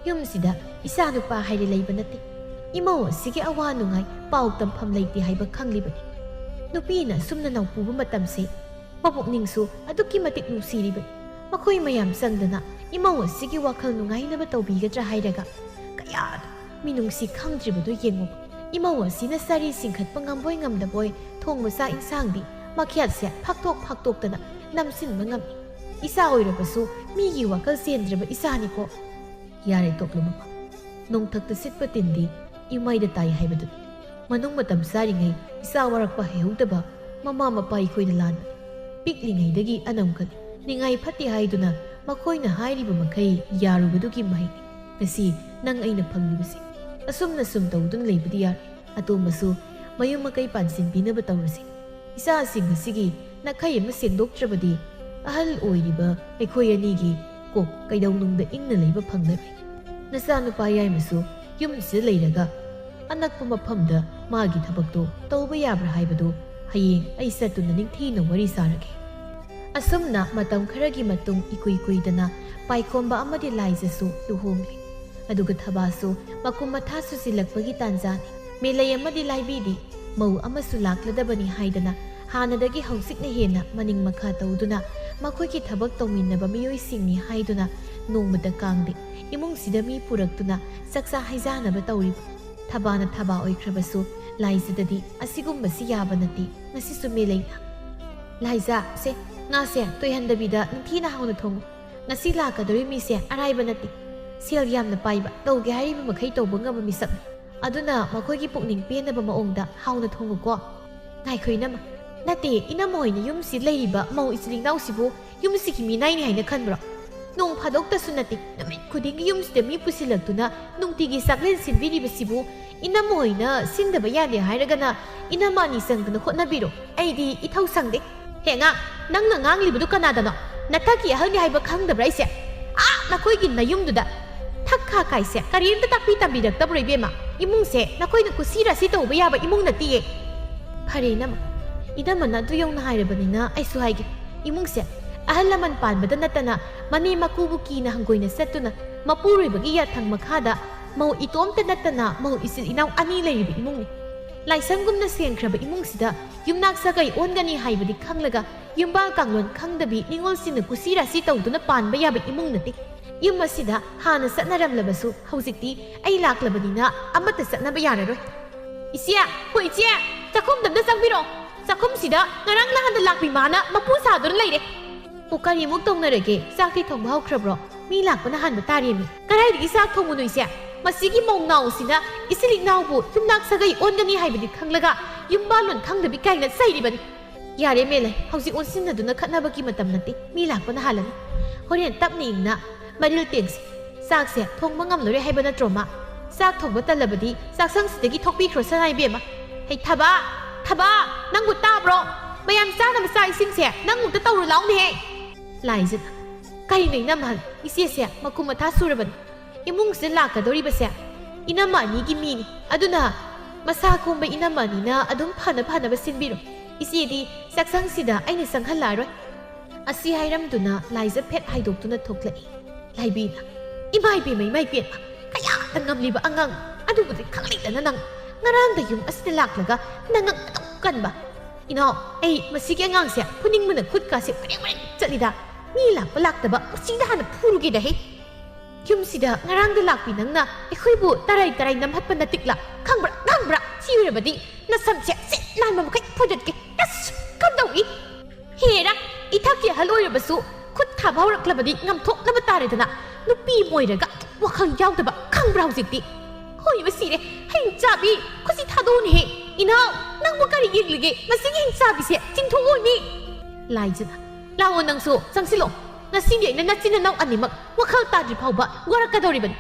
ꯌꯨꯝꯁꯤꯗ ꯏꯆꯥꯅꯨꯄꯥ ꯍꯥꯏꯔꯦ ꯂꯩꯕ ꯅꯠꯇꯦ꯫ ꯏꯃꯧ ꯑꯁꯤꯒꯤ ꯑꯋꯥ ꯅꯨꯡꯉꯥꯏ ꯄꯥꯎ ꯇꯝꯐꯝ ꯂꯩꯇꯦ ꯍꯥꯏꯕ ꯈꯪꯂꯤꯕꯅꯤ꯫ ꯅꯨꯄꯤꯅ ꯑꯁꯨꯝꯅ ꯅꯧꯄꯨꯕ ꯃꯇꯝꯁꯦ ꯃꯄꯨꯛꯅꯤꯡꯁꯨ ꯑꯗꯨꯛꯀꯤ ꯃꯇꯤꯛ ꯅꯨꯡꯁꯤꯔꯤꯕꯅꯤ꯫ ꯃꯈꯣꯏ ꯃꯌꯥꯝ ꯆꯪꯗꯅ ꯏꯃꯧ ꯑꯁꯤꯒꯤ ꯋꯥꯈꯜ ꯅꯨꯡꯉꯥꯏꯅꯕ ꯇꯧꯕꯤꯒꯗ꯭ꯔꯥ ꯍꯥꯏꯔꯒ ꯀꯌꯥꯗ ꯃꯤꯅꯨꯡꯁꯤ ꯈꯪꯗ꯭ꯔꯤꯕꯗꯨ ꯌꯦꯡꯉꯨ꯫ ꯏꯃꯧ ꯑꯁꯤꯅ ꯆꯥꯔꯤ ꯆꯤꯡꯈꯠꯄ ꯉꯝꯕꯣꯏ ꯉꯝꯗꯕꯣꯏ ꯊꯣꯡꯕ ꯆꯥꯛ ꯏꯟꯁꯥꯡꯗꯤ ꯃꯈꯦꯜꯁꯦ ꯐꯥꯛꯇꯣꯛ ꯐꯥꯛꯇꯣꯛꯇꯅ ꯅꯝꯁꯤꯟꯕ ꯉꯝꯃꯤ꯫ ꯏꯆꯥ ꯑꯣꯏꯔꯕꯁꯨ ꯃꯤꯒꯤ ꯋꯥꯈꯜ ꯆꯦꯟꯗ꯭ꯔꯕ ꯏꯆꯥꯅꯤꯀꯣ꯫ ꯌꯥꯔꯦ ꯇꯣꯛꯂꯨ ꯃꯃꯥ꯫ ꯅꯣꯡꯊꯛꯇ ꯁꯤꯠꯄ ꯇꯤꯟꯗꯤ ꯏꯃꯩꯗ ꯇꯥꯏ ꯍꯥꯏꯕꯗꯨꯅꯤ꯫ ꯃꯅꯨꯡ ꯃꯇꯝ ꯆꯥꯔꯤꯉꯩ ꯏꯆꯥ ꯋꯥꯔꯛꯄ ꯍꯩꯍꯧꯗꯕ ꯃꯃꯥ ꯃꯄꯥ ꯑꯩꯈꯣꯏꯅ ꯂꯥꯟꯕꯅꯤ꯫ ꯄꯤꯛꯂꯤꯉꯩꯗꯒꯤ ꯑꯅꯝ ꯀꯜꯂꯤ꯫ ꯅꯤꯡꯉꯥꯏ ꯐꯠꯇꯦ ꯍꯥꯏꯗꯨꯅ ꯃꯈꯣꯏꯅ ꯍꯥꯏꯔꯤꯕ ꯃꯈꯩ ꯌꯥꯔꯨꯕꯗꯨꯒꯤ ꯃꯍꯩꯅꯤ ꯉꯁꯤ ꯅꯪ ꯑꯩꯅ ꯐꯪꯂꯤꯕꯁꯤ꯫ ꯑꯁꯨꯝꯅ ꯁꯨꯝ ꯇꯧꯗꯨꯅ ꯂꯩꯕꯗꯤ ꯌꯥꯔꯣꯏ꯫ ꯑꯇꯣꯝꯕꯁꯨ ꯃꯌꯨꯝ ꯃꯀꯩ ꯄꯥꯟꯁꯤꯟꯕꯤꯅꯕ ꯇꯧꯔꯁꯤ꯫ ꯏꯆꯥꯁꯤꯡ ꯑꯁꯤꯒꯤ ꯅꯥꯈꯩ ꯑꯃ ꯁꯦꯡꯗꯣꯛꯇ꯭ꯔꯕꯗꯤ ꯑꯍꯜ ꯑꯣꯏꯔꯤꯕ ꯑꯩꯈꯣꯏ ꯑꯅꯤꯒꯤ ꯀꯣꯛ ꯀꯩꯗꯧꯅꯨꯡꯗ ꯏꯪꯅ ꯂꯩꯕ ꯐꯪꯂꯔꯣꯏ꯫ ꯅꯆꯥꯅꯨꯄꯥ ꯌꯥꯏꯃꯁꯨ ꯌꯨꯝꯁꯤꯗ ꯂꯩꯔꯒ ꯑꯅꯛꯄ ꯃꯐꯝꯗ ꯃꯥꯒꯤ ꯊꯕꯛꯇꯣ ꯇꯧꯕ ꯌꯥꯕ꯭ꯔꯥ ꯍꯥꯏꯕꯗꯨ ꯍꯌꯦꯡ ꯑꯩ ꯆꯠꯇꯨꯅ ꯅꯤꯡꯊꯤꯅ ꯋꯥꯔꯤ ꯁꯥꯔꯒꯦ꯫ ꯑꯁꯨꯝꯅ ꯃꯇꯝ ꯈꯔꯒꯤ ꯃꯇꯨꯡ ꯏꯀꯨꯏ ꯀꯨꯏꯗꯅ ꯄꯥꯏꯈꯣꯝꯕ ꯑꯃꯗꯤ ꯂꯥꯏꯖꯁꯨ ꯂꯨꯍꯣꯡꯂꯦ꯫ ꯑꯗꯨꯒ ꯊꯕꯥꯁꯨ ꯃꯀꯨꯝ ꯃꯊꯥ ꯁꯨꯖꯤꯜꯂꯛꯄꯒꯤ ꯇꯥꯟꯖꯥꯅꯤ꯫ ꯃꯦꯂꯩ ꯑꯃꯗꯤ ꯂꯥꯏꯕꯤꯗꯤ ꯃꯧ ꯑꯃꯁꯨ ꯂꯥꯛꯂꯗꯕꯅꯤ ꯍꯥꯏꯗꯅ ꯍꯥꯟꯅꯗꯒꯤ ꯍꯧꯖꯤꯛꯅ ꯍꯦꯟꯅ ꯃꯅꯤꯡ ꯃꯈꯥ ꯇꯧꯗꯨꯅ ꯃꯈꯣꯏꯒꯤ ꯊꯕꯛ ꯇꯧꯃꯤꯟꯅꯕ ꯃꯤꯑꯣꯏꯁꯤꯡꯅꯤ ꯍꯥꯏꯗꯨꯅ ꯅꯣꯡꯃꯇ ꯀꯥꯡꯗꯦ ꯏꯃꯨꯡꯁꯤꯗ ꯃꯤ ꯄꯨꯔꯛꯇꯨꯅ ꯆꯥꯛꯆꯥ ꯍꯩꯖꯥꯅꯕ ꯇꯧꯔꯤꯕ꯫ ꯊꯕꯥꯅ ꯊꯕꯥ ꯑꯣꯏꯈ꯭ꯔꯕꯁꯨ ꯂꯥꯏꯖꯗꯗꯤ ꯑꯁꯤꯒꯨꯝꯕꯁꯤ ꯌꯥꯕ ꯅꯠꯇꯦ꯫ ꯉꯁꯤꯁꯨ ꯃꯦꯂꯩꯅ, "ꯂꯥꯏꯖꯥ, ꯁꯦ, ꯉꯥꯁꯦ ꯇꯣꯏꯍꯟꯗꯕꯤꯗ ꯅꯤꯡꯊꯤꯅ ꯍꯥꯎꯅ ꯊꯣꯡꯉꯨ꯫ ꯉꯁꯤ ꯂꯥꯛꯀꯗꯧꯔꯤ ꯃꯤꯁꯦ ꯑꯔꯥꯏꯕ ꯅꯠꯇꯦ꯫ ꯁꯦꯜ ꯌꯥꯝꯅ ꯄꯥꯏꯕ, ꯇꯧꯒꯦ ꯍꯥꯏꯔꯤꯕ ꯃꯈꯩ ꯇꯧꯕ ꯉꯝꯕ ꯃꯤꯁꯛꯅꯤ꯫ ꯑꯗꯨꯅ ꯃꯈꯣꯏꯒꯤ ꯄꯨꯛꯅꯤꯡ ꯄꯦꯟꯅꯕ ꯃꯑꯣꯡꯗ ꯍꯥꯎꯅ ꯊꯣꯡꯉꯨꯀꯣ꯫" "ꯉꯥꯏꯈꯣ ꯏꯅꯝꯃ꯫" "ꯅꯠꯇꯦ, ꯏꯅꯝꯃ ꯍꯣꯏꯅ ꯌꯨꯝꯁꯤ ꯂꯩꯔꯤꯕ ꯃꯧ ꯏꯆꯤꯜ ꯏꯅꯥꯎꯁꯤꯕꯨ ꯌꯨꯝꯁꯤꯒꯤ ꯃꯤꯅꯥꯏꯅꯤ ꯍꯥꯏꯅ ꯈꯟꯕ꯭ꯔꯣ? ꯅꯣꯡ ꯐꯥꯗꯣꯛꯇꯁꯨ ꯅꯠꯇꯦ, ꯅꯨꯃꯤꯠ ꯈꯨꯗꯤꯡꯒꯤ ꯌꯨꯝꯁꯤꯗ ꯃꯤ ꯄꯨꯁꯤꯜꯂꯛꯇꯨꯅ ꯅꯨꯡꯇꯤꯒꯤ ꯆꯥꯛꯂꯦꯟ ꯁꯤꯟꯕꯤꯔꯤꯕꯁꯤꯕꯨ ꯏꯅꯝꯃ ꯍꯣꯏꯅ ꯁꯤꯟꯗꯕ ꯌꯥꯗꯦ ꯍꯥꯏꯔꯒꯅ ꯏꯅꯝꯃ ꯑꯅꯤ ꯆꯪꯗꯅ ꯍꯣꯠꯅꯕꯤꯔꯣ꯫ ꯑꯩꯗꯤ ꯏꯊꯧ ꯁꯪꯗꯦ꯫" "ꯍꯦ ꯑꯉꯥꯡ, ꯅꯪꯅ ꯉꯥꯡꯂꯤꯕꯗꯨ ꯀꯅꯥꯗꯅꯣ? ꯅꯊꯛꯀꯤ ꯑꯍꯜꯅꯤ ꯍꯥꯏꯕ ꯈꯪꯗꯕ꯭ꯔꯥ ꯑꯩꯁꯦ? ꯑꯥ, ꯅꯈꯣꯏꯒꯤ ꯅꯌꯨꯝꯗꯨꯗ ꯊꯛ ꯈꯥ ꯀꯥꯏꯁꯦ ꯀꯔꯤꯝꯇ ꯇꯥꯛꯄꯤ ꯇꯝꯕꯤꯔꯛꯇꯕ꯭ꯔꯣ ꯏꯕꯦꯝꯃ? ꯏꯃꯨꯡꯁꯦ ꯅꯈꯣꯏꯅ ꯀꯨꯁꯤ ꯔꯥꯁꯤ ꯇꯧꯕ ꯌꯥꯕ ꯏꯃꯨꯡ ꯅꯠꯇꯤꯌꯦ꯫" "ꯐꯔꯦ ꯏꯅꯝꯃ, ꯏꯅꯝꯃꯅ ꯑꯗꯨ ꯌꯧꯅ ꯍꯥꯏꯔꯕꯅꯤꯅ ꯑꯩꯁꯨ ꯍꯥꯏꯒꯦ꯫ ꯏꯃꯨꯡꯁꯦ ꯑꯍꯜ ꯂꯃꯟ ꯄꯥꯟꯕꯗ ꯅꯠꯇꯅ ꯃꯅꯦ ꯃꯀꯨꯕꯨ ꯀꯤꯅ ꯍꯪꯒꯣꯏꯅ ꯆꯠꯇꯨꯅ ꯃꯄꯨꯔꯣꯏꯕꯒꯤ ꯌꯥꯊꯪ ꯃꯈꯥꯗ ꯃꯧ ꯏꯇꯣꯝꯇ ꯅꯠꯇꯅ ꯃꯧ ꯏꯆꯤꯜ ꯏꯅꯥꯎ ꯑꯅꯤ ꯂꯩꯔꯤꯕ ꯏꯃꯨꯡꯅꯤ꯫ ꯂꯥꯏꯁꯪꯒꯨꯝꯅ ꯁꯦꯡꯈ꯭ꯔꯕ ꯏꯃꯨꯡꯁꯤꯗ ꯌꯨꯝꯅꯥꯛ ꯁꯥꯒꯩ ꯑꯣꯟꯒꯅꯤ ꯍꯥꯏꯕꯗꯤ ꯈꯪꯂꯒ ꯌꯨꯝꯕꯥꯜ ꯀꯥꯡꯂꯣꯟ ꯈꯪꯗꯕꯤ ꯅꯤꯉꯣꯜꯁꯤꯡꯅ ꯀꯨꯁꯤ ꯔꯥꯁꯤ ꯇꯧꯗꯨꯅ ꯄꯥꯟꯕ ꯌꯥꯕ ꯏꯃꯨꯡ ꯅꯠꯇꯦ꯫ ꯌꯨꯝ ꯑꯁꯤꯗ ꯍꯥꯟꯅ ꯆꯠꯅꯔꯝꯂꯕꯁꯨ ꯍꯧꯖꯤꯛꯇꯤ ꯑꯩ ꯂꯥꯛꯂꯕꯅꯤꯅ ꯑꯃꯠꯇ ꯆꯠꯅꯕ ꯌꯥꯔꯔꯣꯏ꯫ "ꯏꯆꯦ, ꯍꯣ ꯏꯆꯦ, ꯆꯥꯛꯈꯨꯝꯗ ꯑꯝꯇ ꯆꯪꯕꯤꯔꯣ꯫ ꯆꯥꯛꯈꯨꯝꯁꯤꯗ ꯉꯔꯥꯡ ꯅꯍꯥꯟꯗ ꯂꯥꯛꯄꯤ ꯃꯥꯅ ꯃꯄꯨ ꯁꯥꯗꯨꯅ ꯂꯩꯔꯦ꯫" "ꯑꯣ, ꯀꯔꯤꯃꯨꯛ ꯇꯧꯅꯔꯒꯦ? ꯆꯥꯛꯇꯤ ꯊꯣꯡꯕ ꯍꯧꯈ꯭ꯔꯕ꯭ꯔꯣ? ꯃꯤ ꯂꯥꯛꯄꯅ ꯍꯥꯟꯕ ꯇꯥꯔꯦꯃꯤ꯫" "ꯀꯗꯥꯏꯗꯒꯤ ꯆꯥꯛ ꯊꯣꯡꯕꯅꯣ ꯏꯆꯦ? ꯃꯁꯤꯒꯤ ꯃꯧ ꯅꯥꯎꯁꯤꯅ ꯏꯆꯤꯜ ꯏꯅꯥꯎꯕꯨ ꯌꯨꯝꯅꯥꯛ ꯁꯥꯒꯩ ꯑꯣꯟꯒꯅꯤ ꯍꯥꯏꯕꯗꯤ ꯈꯪꯂꯒ ꯌꯨꯝꯕꯥꯜꯂꯣꯟ ꯈꯪꯗꯕꯤ ꯀꯥꯏꯅ ꯆꯩꯔꯤꯕꯅꯤ꯫" "ꯌꯥꯔꯦ ꯃꯦꯂꯩ, ꯍꯧꯖꯤꯛ ꯑꯣꯟꯁꯤꯟꯅꯗꯨꯅ ꯈꯠꯅꯕꯒꯤ ꯃꯇꯝ ꯅꯠꯇꯦ, ꯃꯤ ꯂꯥꯛꯄꯅ ꯍꯥꯜꯂꯅꯤ꯫ ꯍꯣꯔꯦꯟ ꯇꯞꯅ ꯏꯪꯅ ꯃꯔꯤꯜ ꯇꯦꯡꯁꯤ꯫ ꯆꯥꯛꯁꯦ ꯊꯣꯡꯕ ꯉꯝꯂꯔꯣꯏ ꯍꯥꯏꯕ ꯅꯠꯇ꯭ꯔꯣ, ꯃꯥ? ꯆꯥꯛ ꯊꯣꯡꯕ ꯇꯜꯂꯕꯗꯤ ꯆꯥꯛꯁꯪꯁꯤꯗꯒꯤ ꯊꯣꯛꯄꯤꯈ꯭ꯔꯣ, ꯁꯅꯥ ꯏꯕꯦꯝꯃ꯫ ꯍꯩ, ꯊꯕꯥ! ꯊꯕꯥ! ꯅꯪꯕꯨ ꯇꯥꯕ꯭ꯔꯣ? ꯃꯌꯥꯝ ꯆꯥꯅꯕ ꯆꯥꯛ ꯏꯁꯤꯡꯁꯦ ꯅꯪ ꯑꯃꯨꯛꯇ ꯇꯧꯔꯨ ꯂꯥꯎꯅꯦꯍꯦ!" ꯂꯥꯏꯖꯅ, "ꯀꯩꯅꯣ ꯏꯅꯝꯃ, ꯏꯆꯦꯁꯦ ꯃꯈꯨꯝ ꯃꯊꯥ ꯁꯨꯔꯕꯅꯤ꯫ ꯏꯃꯨꯡꯁꯤꯗ ꯂꯥꯛꯀꯗꯧꯔꯤꯕꯁꯦ ꯏꯅꯝꯃ ꯑꯅꯤꯒꯤ ꯃꯤꯅꯤ꯫ ꯑꯗꯨꯅ ꯃꯁꯥ ꯀꯣꯝꯕ ꯏꯅꯝꯃ ꯑꯅꯤꯅ ꯑꯗꯨꯝ ꯐꯅ ꯐꯅꯕ ꯁꯤꯟꯕꯤꯔꯣ꯫ ꯏꯆꯦꯗꯤ ꯆꯥꯛꯁꯪꯁꯤꯗ ꯑꯩꯅ ꯆꯪꯍꯜꯂꯛꯑꯔꯣꯏ꯫" ꯑꯁꯤ ꯍꯥꯏꯔꯝꯗꯨꯅ ꯂꯥꯏꯖ ꯐꯦꯠ ꯍꯥꯏꯗꯣꯛꯇꯨꯅ ꯊꯣꯛꯂꯛꯏ꯫ ꯂꯥꯏꯕꯤꯅ, "ꯏꯃꯥ ꯏꯕꯦꯝꯃ, ꯏꯃꯥ ꯏꯕꯦꯝꯃ, ꯀꯌꯥꯗ ꯉꯝꯂꯤꯕ ꯑꯉꯥꯡ! ꯑꯗꯨꯕꯨꯗꯤ ꯈꯪꯂꯤꯗꯅ ꯅꯪ꯫ ꯉꯔꯥꯡꯗ ꯌꯨꯝ ꯑꯁꯤꯗ ꯂꯥꯛꯂꯒ ꯅꯉꯛ ꯑꯗꯨꯝ ꯀꯟꯕ꯫ ꯏꯅꯥꯎ, ꯑꯩ ꯃꯁꯤꯒꯤ ꯑꯉꯥꯡꯁꯦ ꯐꯨꯅꯤꯡꯕꯅ ꯈꯨꯠꯀꯥꯁꯦ ꯃꯔꯦꯡ ꯃꯔꯦꯡ ꯆꯠꯂꯤꯗ꯫ ꯃꯤ ꯂꯥꯛꯄ ꯂꯥꯛꯇꯕ ꯃꯁꯤꯗ ꯍꯥꯟꯅ ꯐꯨꯔꯨꯒꯦꯗ ꯍꯦ꯫ ꯌꯨꯝꯁꯤꯗ ꯉꯔꯥꯡꯗ ꯂꯥꯛꯄꯤ ꯅꯪꯅ ꯑꯩꯈꯣꯏꯕꯨ ꯇꯔꯥꯏ ꯇꯔꯥꯏ ꯅꯝꯍꯠꯄ ꯅꯠꯇꯤꯛꯂ? ꯈꯪꯕ꯭ꯔꯥ, ꯈꯪꯕ꯭ꯔꯥ? ꯁꯤ ꯑꯣꯏꯔꯕꯗꯤ ꯅꯁꯝꯁꯦ ꯁꯤꯠ ꯅꯥꯟꯕ ꯃꯈꯩ ꯐꯣꯏꯗꯠꯀꯦ꯫ ꯑꯁ, ꯀꯝꯗꯧꯏ?" ꯍꯦꯔꯥ, ꯏꯊꯛꯀꯤ ꯑꯍꯜ ꯑꯣꯏꯔꯕꯁꯨ ꯈꯨꯠ ꯊꯥꯕ ꯍꯧꯔꯛꯂꯕꯗꯤ ꯉꯝꯊꯣꯛꯅꯕ ꯇꯥꯔꯦꯗꯅ꯫ ꯅꯨꯄꯤ ꯃꯣꯏꯔꯒ ꯋꯥꯈꯜ ꯌꯥꯎꯗꯕ, ꯈꯪꯕ꯭ꯔꯥ ꯍꯧꯖꯤꯛꯇꯤ? ꯍꯣꯏꯕ ꯁꯤꯔꯦ, ꯍꯌꯦꯡ ꯆꯥꯕꯤ, ꯈꯨꯠꯁꯤ ꯊꯥꯗꯣꯛꯎꯅꯦꯍꯦ꯫ ꯏꯅꯥꯎ, ꯅꯪꯕꯨ ꯀꯔꯤ ꯌꯦꯡꯂꯒꯦ? ꯃꯁꯤꯒꯤ ꯍꯌꯦꯡ ꯆꯥꯕꯤꯁꯦ ꯆꯤꯡꯊꯣꯛꯑꯣꯏ ꯃꯤ꯫ ꯂꯥꯏꯖꯅ, "ꯂꯥꯛꯑꯣ ꯅꯪꯁꯨ, ꯆꯪꯁꯤꯜꯂꯣ꯫ ꯉꯁꯤꯗꯤ ꯑꯩꯅ ꯅꯆꯤꯟ ꯅꯅꯥꯎ ꯑꯅꯤꯃꯛ ꯋꯥꯈꯜ ꯇꯥꯗ꯭ꯔꯤ ꯐꯥꯎꯕ ꯋꯥꯔꯛꯀꯗꯧꯔꯤꯕꯅꯤ꯫"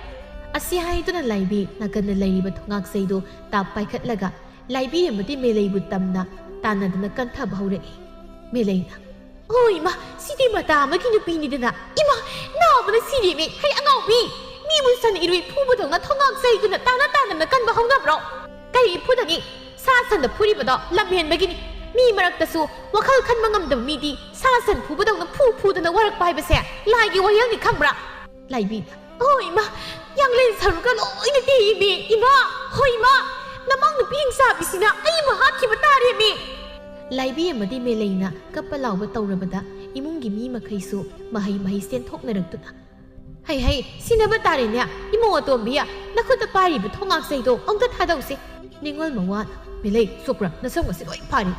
ꯑꯁꯤ ꯍꯥꯏꯗꯨꯅ ꯂꯥꯏꯕꯤ ꯅꯥꯀꯟꯗ ꯂꯩꯔꯤꯕ ꯊꯣꯉꯥꯛꯆꯩꯗꯨ ꯇꯥꯞ ꯄꯥꯏꯈꯠꯂꯒ ꯂꯥꯏꯕꯤ ꯑꯃꯗꯤ ꯃꯦꯂꯩꯕꯨ ꯇꯝꯅ ꯇꯥꯟꯅꯗꯨꯅ ꯀꯟꯊꯕ ꯍꯧꯔꯛꯏ꯫ ꯃꯦꯂꯩꯅ, "ꯑꯣ ꯏꯃꯥ, ꯁꯤꯗꯤ ꯃꯇꯥ ꯑꯃꯒꯤ ꯅꯨꯄꯤꯅꯤꯗꯅ꯫ ꯏꯃꯥ, ꯅꯥꯕꯅ ꯁꯤꯔꯦꯃꯤ꯫ ꯍꯩ ꯑꯉꯥꯎꯕꯤ, ꯃꯤꯕꯨ ꯁꯟ ꯏꯔꯣꯏ ꯐꯨꯕꯗꯧꯅ ꯊꯣꯉꯥꯛ ꯆꯩꯗꯨꯅ ꯇꯥꯅ ꯇꯥꯅꯅ ꯀꯟꯕ ꯍꯧꯅꯕ꯭ꯔꯣ? ꯀꯔꯤ ꯐꯨꯗꯅꯤ? ꯁꯥ ꯁꯟꯗ ꯐꯨꯔꯤꯕꯗꯣ ꯂꯝꯍꯦꯟꯕꯒꯤꯅꯤ꯫ ꯃꯤ ꯃꯔꯛꯇꯁꯨ ꯋꯥꯈꯜ ꯈꯟꯕ ꯉꯝꯗꯕ ꯃꯤꯗꯤ ꯁꯥ ꯁꯟ ꯐꯨꯕꯗꯧꯅ ꯐꯨ ꯐꯨꯗꯅ ꯋꯥꯔꯛꯄ ꯍꯥꯏꯕꯁꯦ ꯂꯥꯏꯒꯤ ꯋꯥꯌꯦꯜꯅꯤ, ꯈꯪꯕ꯭ꯔꯥ?" ꯂꯥꯏꯕꯤ, ꯑꯣ ꯏꯃꯥ, ꯌꯥꯡꯂꯦꯟ ꯁꯔꯨꯒ ꯂꯣꯏꯅ ꯇꯦꯛꯏꯃꯤ꯫ ꯏꯃꯥ, ꯍꯣꯏ ꯏꯃꯥ, ꯅꯃꯥꯎ ꯅꯨꯄꯤ ꯍꯤꯡꯆꯥꯕꯤꯁꯤꯅ ꯑꯩꯕꯨ ꯍꯥꯠꯈꯤꯕ ꯇꯥꯔꯦꯃꯤ꯫ ꯂꯥꯏꯕꯤ ꯑꯃꯗꯤ ꯃꯦꯂꯩꯅ ꯀꯞꯄ ꯂꯥꯎꯕ ꯇꯧꯔꯕꯗ ꯏꯃꯨꯡꯒꯤ ꯃꯤ ꯃꯈꯩꯁꯨ ꯃꯍꯩ ꯃꯍꯩ ꯆꯦꯟꯊꯣꯛꯅꯔꯛꯇꯨꯅ, "ꯍꯩ ꯍꯩ, ꯁꯤꯟꯅꯕ ꯇꯥꯔꯦꯅꯦ꯫ ꯏꯃꯧ ꯑꯇꯣꯝꯕꯤ, ꯅꯈꯨꯠꯇ ꯄꯥꯏꯔꯤꯕ ꯊꯣꯡꯉꯥꯛꯆꯩꯗꯣ ꯑꯃꯨꯛꯇ ꯊꯥꯗꯧꯁꯦ꯫" ꯅꯤꯉꯣꯜ ꯃꯋꯥ, "ꯃꯦꯂꯩ, ꯁꯣꯛꯄ꯭ꯔꯥ? ꯅꯁꯝꯒꯁꯦ ꯂꯣꯏ ꯐꯥꯔꯦ꯫"